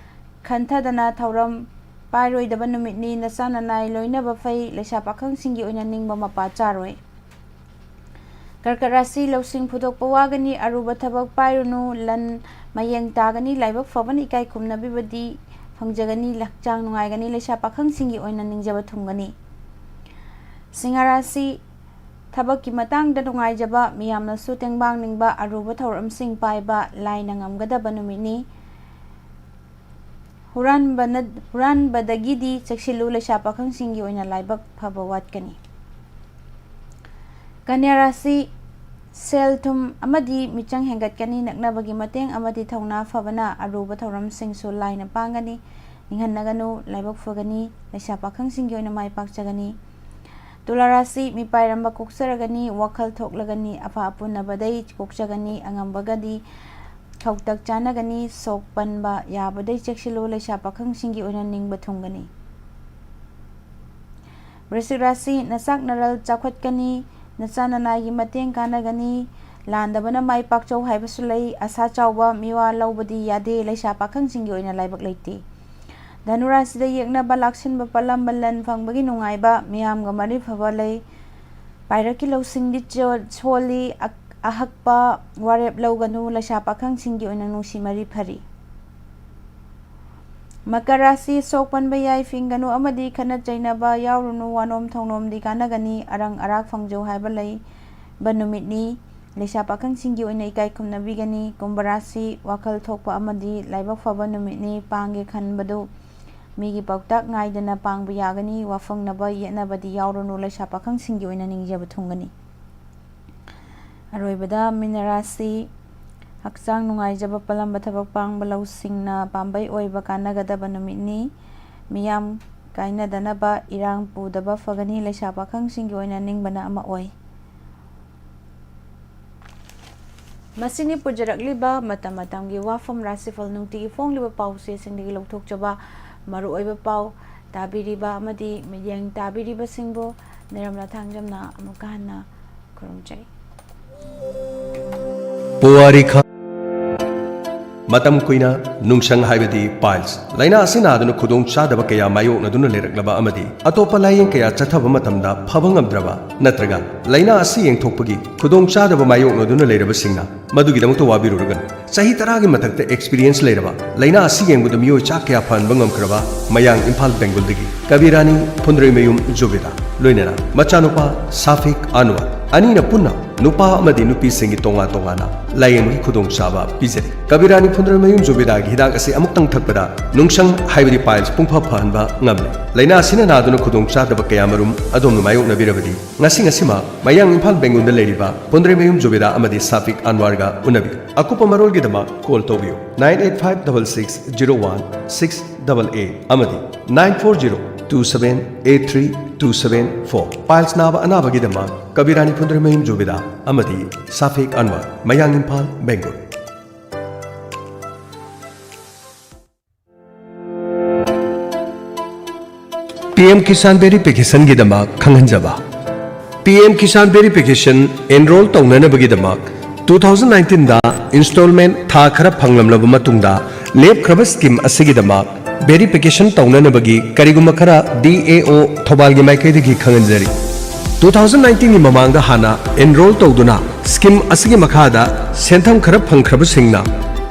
ꯈꯟꯊꯗꯅ ꯊꯧꯔꯝ ꯄꯥꯏꯔꯣꯏꯗꯕ ꯅꯨꯃꯤꯠꯅꯤ꯫ ꯅꯆꯥ ꯅꯅꯥꯏ ꯂꯣꯏꯅꯕ ꯐꯩ꯫ ꯂꯩꯁꯥ ꯄꯥꯈꯪꯁꯤꯡꯒꯤ ꯑꯣꯏꯅ ꯅꯤꯡꯕ ꯃꯄꯥ ꯆꯥꯔꯣꯏ꯫ ꯀꯔꯀꯠ ꯔꯥꯁꯤ: ꯂꯧꯁꯤꯡ ꯐꯨꯗꯣꯛꯄ ꯋꯥꯒꯅꯤ꯫ ꯑꯔꯨꯕ ꯊꯕꯛ ꯄꯥꯏꯔꯨꯅꯨ꯫ ꯂꯟ ꯃꯌꯦꯡ ꯇꯥꯒꯅꯤ꯫ ꯂꯥꯏꯕꯛ ꯐꯕꯅ ꯏꯀꯥꯏ ꯈꯨꯝꯅꯕꯤꯕꯗꯤ ꯐꯪꯖꯒꯅꯤ꯫ ꯍꯛꯆꯥꯡ ꯅꯨꯡꯉꯥꯏꯒꯅꯤ꯫ ꯂꯩꯁꯥ ꯄꯥꯈꯪꯁꯤꯡꯒꯤ ꯑꯣꯏꯅ ꯅꯤꯡꯖꯕ ꯊꯨꯡꯒꯅꯤ꯫ ꯁꯤꯡꯍ ꯔꯥꯁꯤ: ꯊꯕꯛꯀꯤ ꯃꯇꯥꯡꯗ ꯅꯨꯡꯉꯥꯏꯖꯕ, ꯃꯤꯌꯥꯝꯅꯁꯨ ꯇꯦꯡꯕꯥꯡꯅꯤꯡꯕ, ꯑꯔꯨꯕ ꯊꯧꯔꯝꯁꯤꯡ ꯄꯥꯏꯕ, ꯂꯥꯏꯅ ꯉꯝꯒꯗꯕ ꯅꯨꯃꯤꯠꯅꯤ꯫ ꯍꯨꯔꯥꯟꯕꯅ-, ꯍꯨꯔꯥꯟꯕꯗꯒꯤꯗꯤ ꯆꯦꯛꯁꯤꯜꯂꯨ꯫ ꯂꯩꯁꯥ ꯄꯥꯈꯪꯁꯤꯡꯒꯤ ꯑꯣꯏꯅ ꯂꯥꯏꯕꯛ ꯐꯕ ꯋꯥꯠꯀꯅꯤ꯫ ꯀꯟꯌꯥ ꯔꯥꯁꯤ: ꯁꯦꯜ ꯊꯨꯝ ꯑꯃꯗꯤ ꯃꯤꯆꯪ ꯍꯦꯟꯒꯠꯀꯅꯤ꯫ ꯅꯛꯅꯕꯒꯤ ꯃꯇꯦꯡ ꯑꯃꯗꯤ ꯊꯧꯅꯥ ꯐꯕꯅ ꯑꯔꯨꯕ ꯊꯧꯔꯝꯁꯤꯡꯁꯨ ꯂꯥꯏꯅ ꯄꯥꯡꯒꯅꯤ꯫ ꯅꯤꯡꯍꯟꯅꯒꯅꯨ, ꯂꯥꯏꯕꯛ ꯐꯒꯅꯤ꯫ ꯂꯩꯁꯥ ꯄꯥꯈꯪꯁꯤꯡꯒꯤ ꯑꯣꯏꯅ ꯃꯥꯏ ꯄꯥꯛꯆꯒꯅꯤ꯫ ꯇꯨꯂꯥ ꯔꯥꯁꯤ: ꯃꯤꯄꯥꯏꯔꯝꯕ ꯀꯣꯛꯆꯔꯒꯅꯤ, ꯋꯥꯈꯜ ꯊꯣꯛꯂꯒꯅꯤ, ꯑꯐ ꯑꯄꯨꯟꯅꯕꯗꯩ ꯀꯣꯛꯆꯒꯅꯤ, ꯑꯉꯝꯕꯒꯗꯤ ꯈꯧꯇꯛ ꯆꯥꯟꯅꯒꯅꯤ, ꯁꯣꯛ ꯄꯟꯕ ꯌꯥꯕꯗꯩ ꯆꯦꯛꯁꯤꯜꯂꯨ, ꯂꯩꯁꯥ ꯄꯥꯈꯪꯁꯤꯡꯒꯤ ꯑꯣꯏꯅ ꯅꯤꯡꯕ ꯊꯨꯡꯒꯅꯤ꯫ ꯕ꯭ꯔꯤꯁꯤꯛ ꯔꯥꯁꯤ: ꯅꯆꯥꯛ ꯅꯔꯜ ꯆꯥꯎꯈꯠꯀꯅꯤ, ꯅꯆꯥ ꯅꯅꯥꯏꯒꯤ ꯃꯇꯦꯡ ꯀꯥꯟꯅꯒꯅꯤ, ꯂꯥꯟꯗꯕꯅ ꯃꯥꯏ ꯄꯥꯛꯆꯧ ꯍꯥꯏꯕꯁꯨ ꯂꯩ, ꯑꯁꯥ ꯆꯥꯎꯕ ꯃꯤꯋꯥ ꯂꯧꯕꯗꯤ ꯌꯥꯗꯦ, ꯂꯩꯁꯥ ꯄꯥꯈꯪꯁꯤꯡꯒꯤ ꯑꯣꯏꯅ ꯂꯥꯏꯕꯛ ꯂꯩꯇꯦ꯫ ꯙꯅꯨ ꯔꯥꯁꯤꯗ ꯌꯦꯛꯅꯕ ꯂꯥꯛꯁꯤꯟꯕ ꯄꯜꯂꯝꯕ ꯂꯟ ꯐꯪꯕꯒꯤ ꯅꯨꯡꯉꯥꯏꯕ, ꯃꯤꯌꯥꯝꯒ ꯃꯔꯤ ꯐꯕ ꯂꯩ꯫ ꯄꯥꯏꯔꯛꯀꯤ ꯂꯧꯁꯤꯡꯗꯤ ꯆꯣ-, ꯁꯣꯜꯂꯤ, ꯑꯛ-, ꯑꯍꯛꯄ ꯋꯥꯔꯦꯞ ꯂꯧꯒꯅꯨ, ꯂꯩꯁꯥ ꯄꯥꯈꯪꯁꯤꯡꯒꯤ ꯑꯣꯏꯅ ꯅꯨꯡꯁꯤ ꯃꯔꯤ ꯐꯔꯤ꯫ ꯃꯀꯔ ꯔꯥꯁꯤ: ꯁꯣꯛ ꯄꯟꯕ ꯌꯥꯏ, ꯐꯤꯡꯒꯅꯨ ꯑꯃꯗꯤ ꯈꯠꯅ ꯆꯩꯅꯕ ꯌꯥꯎꯔꯨꯅꯨ, ꯋꯥꯅꯣꯝ ꯊꯧꯅꯣꯝꯗꯤ ꯀꯥꯟꯅꯒꯅꯤ, ꯑꯔꯪ ꯑꯔꯥꯛ ꯐꯪꯖꯧ ꯍꯥꯏꯕ ꯂꯩꯕ ꯅꯨꯃꯤꯠꯅꯤ꯫ ꯂꯩꯁꯥ ꯄꯥꯈꯪꯁꯤꯡꯒꯤ ꯑꯣꯏꯅ ꯏꯀꯥꯏ ꯈꯨꯝꯅꯕꯤꯒꯅꯤ꯫ ꯀꯨꯝꯚ ꯔꯥꯁꯤ: ꯋꯥꯈꯜ ꯊꯣꯛꯄ ꯑꯃꯗꯤ ꯂꯥꯏꯕꯛ ꯐꯕ ꯅꯨꯃꯤꯠꯅꯤ꯫ ꯄꯥꯡꯒꯦ ꯈꯟꯕꯗꯨ ꯃꯤꯒꯤ ꯄꯥꯎꯇꯥꯛ ꯉꯥꯏꯗꯅ ꯄꯥꯡꯕ ꯌꯥꯒꯅꯤ꯫ ꯋꯥꯐꯪꯅꯕ ꯌꯦꯠꯅꯕꯗꯤ ꯌꯥꯎꯔꯨꯅꯨ꯫ ꯂꯩꯁꯥ ꯄꯥꯈꯪꯁꯤꯡꯒꯤ ꯑꯣꯏꯅ ꯅꯤꯡꯖꯕ ꯊꯨꯡꯒꯅꯤ꯫ ꯑꯔꯣꯏꯕꯗ ꯃꯤꯅ ꯔꯥꯁꯤ: ꯍꯛꯆꯥꯡ ꯅꯨꯡꯉꯥꯏꯖꯕ, ꯄꯜꯂꯝꯕ ꯊꯕꯛ ꯄꯥꯡꯕ ꯂꯧꯁꯤꯡꯅ ꯄꯥꯝꯕꯩ ꯑꯣꯏꯕ ꯀꯥꯟꯅꯒꯗꯕ ꯅꯨꯃꯤꯠꯅꯤ꯫ ꯃꯤꯌꯥꯝ ꯀꯥꯏꯅꯗꯅꯕ ꯏꯔꯥꯡ ꯄꯨꯗꯕ ꯐꯒꯅꯤ꯫ ꯂꯩꯁꯥ ꯄꯥꯈꯪꯁꯤꯡꯒꯤ ꯑꯣꯏꯅ ꯅꯤꯡꯕꯅ ꯑꯃ ꯑꯣꯏ꯫ ꯃꯁꯤꯅꯤ ꯄꯨꯖꯔꯛꯂꯤꯕ ꯃꯇꯝ ꯃꯇꯝꯒꯤ ꯋꯥꯐꯝ, ꯔꯥꯁꯤꯐꯜ, ꯅꯨꯡꯇꯤꯒꯤ ꯐꯣꯡꯂꯤꯕ ꯄꯥꯎꯆꯦꯁꯤꯡꯗꯒꯤ ꯂꯧꯊꯣꯛꯆꯕ ꯃꯔꯨꯑꯣꯏꯕ ꯄꯥꯎ꯫ ꯇꯥꯕꯤꯔꯤꯕ ꯑꯃꯗꯤ ꯃꯤꯠꯌꯦꯡ ꯇꯥꯕꯤꯔꯤꯕꯁꯤꯡꯕꯨ ꯅꯤꯔꯝꯂꯥ ꯊꯥꯡꯖꯝꯅ ꯑꯃꯨꯛꯀ ꯍꯟꯅ ꯈꯨꯔꯨꯝꯖꯩ꯫ ꯄꯨꯋꯥꯔꯤ ꯈ- ꯃꯇꯝ ꯀꯨꯏꯅ ꯅꯨꯡꯁꯪ ꯍꯥꯏꯕꯗꯤ piles ꯂꯥꯏꯅꯥ ꯑꯁꯤ ꯅꯥꯗꯨꯅ ꯈꯨꯗꯣꯡ ꯆꯥꯗꯕ ꯀꯌꯥ ꯃꯥꯌꯣꯛꯅꯗꯨꯅ ꯂꯩꯔꯛꯂꯕ ꯑꯃꯗꯤ ꯑꯇꯣꯞꯄ ꯂꯥꯌꯦꯡ ꯀꯌꯥ ꯆꯠꯊꯕ ꯃꯇꯝꯗ ꯐꯕ ꯉꯝꯗ꯭ꯔꯕ, ꯅꯠꯇ꯭ꯔꯒ ꯂꯥꯏꯅꯥ ꯑꯁꯤ ꯌꯦꯡꯊꯣꯛꯄꯒꯤ ꯈꯨꯗꯣꯡ ꯆꯥꯗꯕ ꯃꯥꯌꯣꯛꯅꯗꯨꯅ ꯂꯩꯔꯕꯁꯤꯡꯅ ꯃꯗꯨꯒꯤꯗꯃꯛꯇ ꯋꯥꯕꯤꯔꯨꯔꯒꯅꯨ꯫ ꯆꯍꯤ ꯇꯔꯥꯒꯤ ꯃꯊꯛꯇ experience ꯂꯩꯔꯕ, ꯂꯥꯏꯅꯥ ꯑꯁꯤ ꯌꯦꯡꯕꯗ ꯃꯤꯑꯣꯏ ꯆꯥ ꯀꯌꯥ ꯐꯍꯟꯕ ꯉꯝꯈ꯭ꯔꯕ ꯃꯌꯥꯡ ꯏꯝꯐꯥꯜ ꯕꯦꯡꯒꯨꯜꯗꯒꯤ ꯀꯕꯤꯔꯥꯅꯤ ꯐꯨꯟꯗ꯭ꯔꯩꯃꯌꯨꯝ ꯖꯨꯕꯦꯗꯥ, ꯂꯣꯏꯅꯅ ꯃꯆꯥꯅꯨꯄꯥ ꯁꯥꯐꯤꯛ ꯑꯟꯋꯔ, ꯑꯅꯤꯅ ꯄꯨꯟꯅ ꯅꯨꯄꯥ ꯑꯃꯗꯤ ꯅꯨꯄꯤꯁꯤꯡꯒꯤ ꯇꯣꯉꯥꯟ ꯇꯣꯉꯥꯟꯅ ꯂꯥꯌꯦꯡꯕꯒꯤ ꯈꯨꯗꯣꯡꯆꯥꯕ ꯄꯤꯖꯔꯤ꯫ ꯀꯕꯤꯔꯥꯅꯤ ꯐꯨꯟꯗ꯭ꯔꯩꯃꯌꯨꯝ ꯖꯨꯕꯦꯗꯥꯒꯤ ꯍꯤꯗꯥꯛ ꯑꯁꯤ ꯑꯃꯨꯛꯇꯪ ꯊꯛꯄꯗ ꯅꯨꯡꯁꯪ ꯍꯥꯏꯕꯗꯤ piles ꯄꯨꯡꯐ ꯐꯍꯟꯕ ꯉꯝꯂꯦ꯫ ꯂꯥꯏꯅꯥ ꯑꯁꯤꯅ ꯅꯥꯗꯨꯅ ꯈꯨꯗꯣꯡ ꯆꯥꯗꯕ ꯀꯌꯥ ꯃꯔꯨꯝ ꯑꯗꯣꯝꯅ ꯃꯥꯌꯣꯛꯅꯕꯤꯔꯕꯗꯤ, ꯉꯁꯤ ꯉꯁꯤꯃꯛ ꯃꯌꯥꯡ ꯏꯝꯐꯥꯜ ꯕꯦꯡꯒꯨꯜꯗ ꯂꯩꯔꯤꯕ ꯐꯨꯟꯗ꯭ꯔꯩꯃꯌꯨꯝ ꯖꯨꯕꯦꯗꯥ ꯑꯃꯗꯤ ꯁꯥꯐꯤꯛ ꯑꯟꯋꯔꯒ ꯎꯅꯕꯤꯌꯨ꯫ ꯑꯀꯨꯞꯄ ꯃꯔꯣꯜꯒꯤꯗꯃꯛ call ꯇꯧꯕꯤꯌꯨ nine eight five double six zero one six double eight ꯑꯃꯗꯤ nine four zero two seven eight three two seven four꯫ Piles ꯅꯥꯕ ꯑꯅꯥꯕꯒꯤꯗꯃꯛ ꯀꯕꯤꯔꯥꯅꯤ ꯐꯨꯟꯗ꯭ꯔꯩꯃꯌꯨꯝ ꯖꯨꯕꯦꯗꯥ ꯑꯃꯗꯤ ꯁꯥꯐꯤꯛ ꯑꯟꯋꯔ, ꯃꯌꯥꯡ ꯏꯝꯐꯥꯜ, ꯕꯦꯡꯒꯨꯜ꯫ ꯄꯤ ꯑꯦꯝ ꯀꯤꯁꯥꯟ ꯚꯦꯔꯤꯐꯤꯀꯦꯁꯟꯒꯤꯗꯃꯛ ꯈꯪꯍꯟꯖꯕ꯫ P M Kisan verification enrol ꯇꯧꯅꯅꯕꯒꯤꯗꯃꯛ two thousand nineteenꯗ installment ꯊꯥ ꯈꯔ ꯐꯪꯂꯝꯂꯕ ꯃꯇꯨꯡꯗ ꯂꯦꯞꯈ꯭ꯔꯕ scheme ꯑꯁꯤꯒꯤꯗꯃꯛ ꯚꯦꯔꯤꯐꯤꯀꯦꯁꯟ ꯇꯧꯅꯅꯕꯒꯤ ꯀꯔꯤꯒꯨꯝꯕ ꯈꯔ ꯗꯤ ꯑꯦ ꯑꯣ ꯊꯧꯕꯥꯜꯒꯤ ꯃꯥꯏꯀꯩꯗꯒꯤ ꯈꯪꯍꯟꯖꯔꯤ꯫ Two thousand nineteenꯒꯤ ꯃꯃꯥꯡꯗ ꯍꯥꯟꯅ ꯑꯦꯟꯔꯣꯜ ꯇꯧꯗꯨꯅ scheme ꯑꯁꯤꯒꯤ ꯃꯈꯥꯗ ꯁꯦꯟꯊꯪ ꯈꯔ ꯐꯪꯈ꯭ꯔꯕꯁꯤꯡꯅ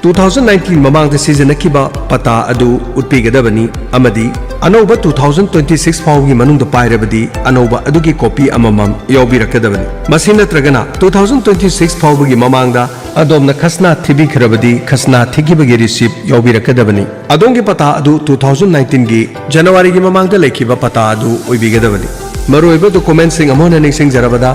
two thousand nineteen ꯃꯃꯥꯡꯗ ꯁꯤꯖꯤꯟꯅꯈꯤꯕ ꯄꯇꯥ ꯑꯗꯨ ꯎꯠꯄꯤꯒꯗꯕꯅꯤ ꯑꯃꯗꯤ ꯑꯅꯧꯕ two thousand twenty six ꯐꯥꯎꯕꯒꯤ ꯃꯅꯨꯡꯗ ꯄꯥꯏꯔꯕꯗꯤ ꯑꯅꯧꯕ ꯑꯗꯨꯒꯤ copy ꯑꯃꯃꯝ ꯌꯥꯎꯕꯤꯔꯛꯀꯗꯕꯅꯤ꯫ ꯃꯁꯤ ꯅꯠꯇ꯭ꯔꯒꯅ two thousand twenty six ꯐꯥꯎꯕꯒꯤ ꯃꯃꯥꯡꯗ ꯑꯗꯣꯝꯅ ꯈꯁꯅꯥ ꯊꯤꯕꯤꯈ꯭ꯔꯕꯗꯤ ꯈꯁꯅꯥ ꯊꯤꯈꯤꯕꯒꯤ receipt ꯌꯥꯎꯕꯤꯔꯛꯀꯗꯕꯅꯤ꯫ ꯑꯗꯣꯝꯒꯤ ꯄꯇꯥ ꯑꯗꯨ two thousand nineteenꯒꯤ ꯖꯅꯋꯥꯔꯤꯒꯤ ꯃꯃꯥꯡꯗ ꯂꯩꯈꯤꯕ ꯄꯇꯥ ꯑꯗꯨ ꯑꯣꯏꯕꯤꯒꯗꯕꯅꯤ꯫ ꯃꯔꯨꯑꯣꯏꯕ documentꯁꯤꯡ ꯑꯃꯨꯛ ꯍꯟꯅ ꯅꯤꯡꯁꯤꯡꯖꯔꯕꯗ,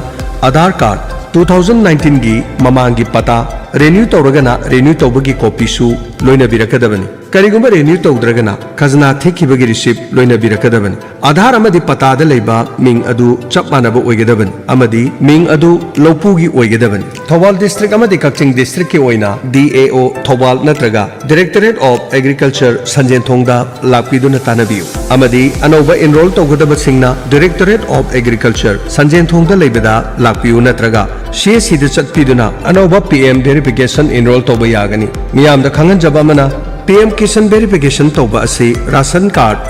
Aadhaar card, two thousand nineteenꯒꯤ ꯃꯃꯥꯡꯒꯤ ꯄꯇꯥ, renew ꯇꯧꯔꯒꯅ renew ꯇꯧꯕꯒꯤ copyꯁꯨ ꯂꯣꯏꯅꯕꯤꯔꯛꯀꯗꯕꯅꯤ꯫ ꯀꯔꯤꯒꯨꯝꯕ renew ꯇꯧꯗ꯭ꯔꯒꯅ ꯈꯖꯅꯥ ꯊꯤꯈꯤꯕꯒꯤ receipt ꯂꯣꯏꯅꯕꯤꯔꯛꯀꯗꯕꯅꯤ꯫ Aadhaar ꯑꯃꯗꯤ ꯄꯇꯥꯗ ꯂꯩꯕ ꯃꯤꯡ ꯑꯗꯨ ꯆꯞ ꯃꯥꯟꯅꯕ ꯑꯣꯏꯒꯗꯕꯅꯤ ꯑꯃꯗꯤ ꯃꯤꯡ ꯑꯗꯨ ꯂꯧꯄꯨꯒꯤ ꯑꯣꯏꯒꯗꯕꯅꯤ꯫ ꯊꯧꯕꯥꯜ district ꯑꯃꯗꯤ ꯀꯛꯆꯤꯡ districtꯀꯤ ꯑꯣꯏꯅ ꯗꯤ ꯑꯦ ꯑꯣ ꯊꯧꯕꯥꯜ ꯅꯠꯇ꯭ꯔꯒ Directorate of Agriculture ꯁꯟꯖꯦꯟꯊꯣꯡꯗ ꯂꯥꯛꯄꯤꯗꯨꯅ ꯇꯥꯟꯅꯕꯤꯌꯨ ꯑꯃꯗꯤ ꯑꯅꯧꯕ enrol ꯇꯧꯒꯗꯕꯁꯤꯡꯅ Directorate of Agriculture ꯁꯟꯖꯦꯟꯊꯣꯡꯗ ꯂꯩꯕꯗ ꯂꯥꯛꯄꯤꯌꯨ ꯅꯠꯇ꯭ꯔꯒ ꯁꯤ ꯑꯦꯁ ꯁꯤꯗ ꯆꯠꯄꯤꯗꯨꯅ ꯑꯅꯧꯕ ꯄꯤ ꯑꯦꯝ ꯚꯦꯔꯤꯐꯤꯀꯦꯁꯟ ꯏꯟꯔꯣꯜ ꯇꯧꯕ ꯌꯥꯒꯅꯤ꯫ ꯃꯤꯌꯥꯝꯗ ꯈꯪꯍꯟꯖꯕ ꯑꯃꯅ, ꯄꯤ ꯑꯦꯝ ꯀꯤꯁꯟ ꯚꯦꯔꯤꯐꯤꯀꯦꯁꯟ ꯇꯧꯕ ꯑꯁꯤ ꯔꯥꯁꯟ ꯀꯥꯔꯗ,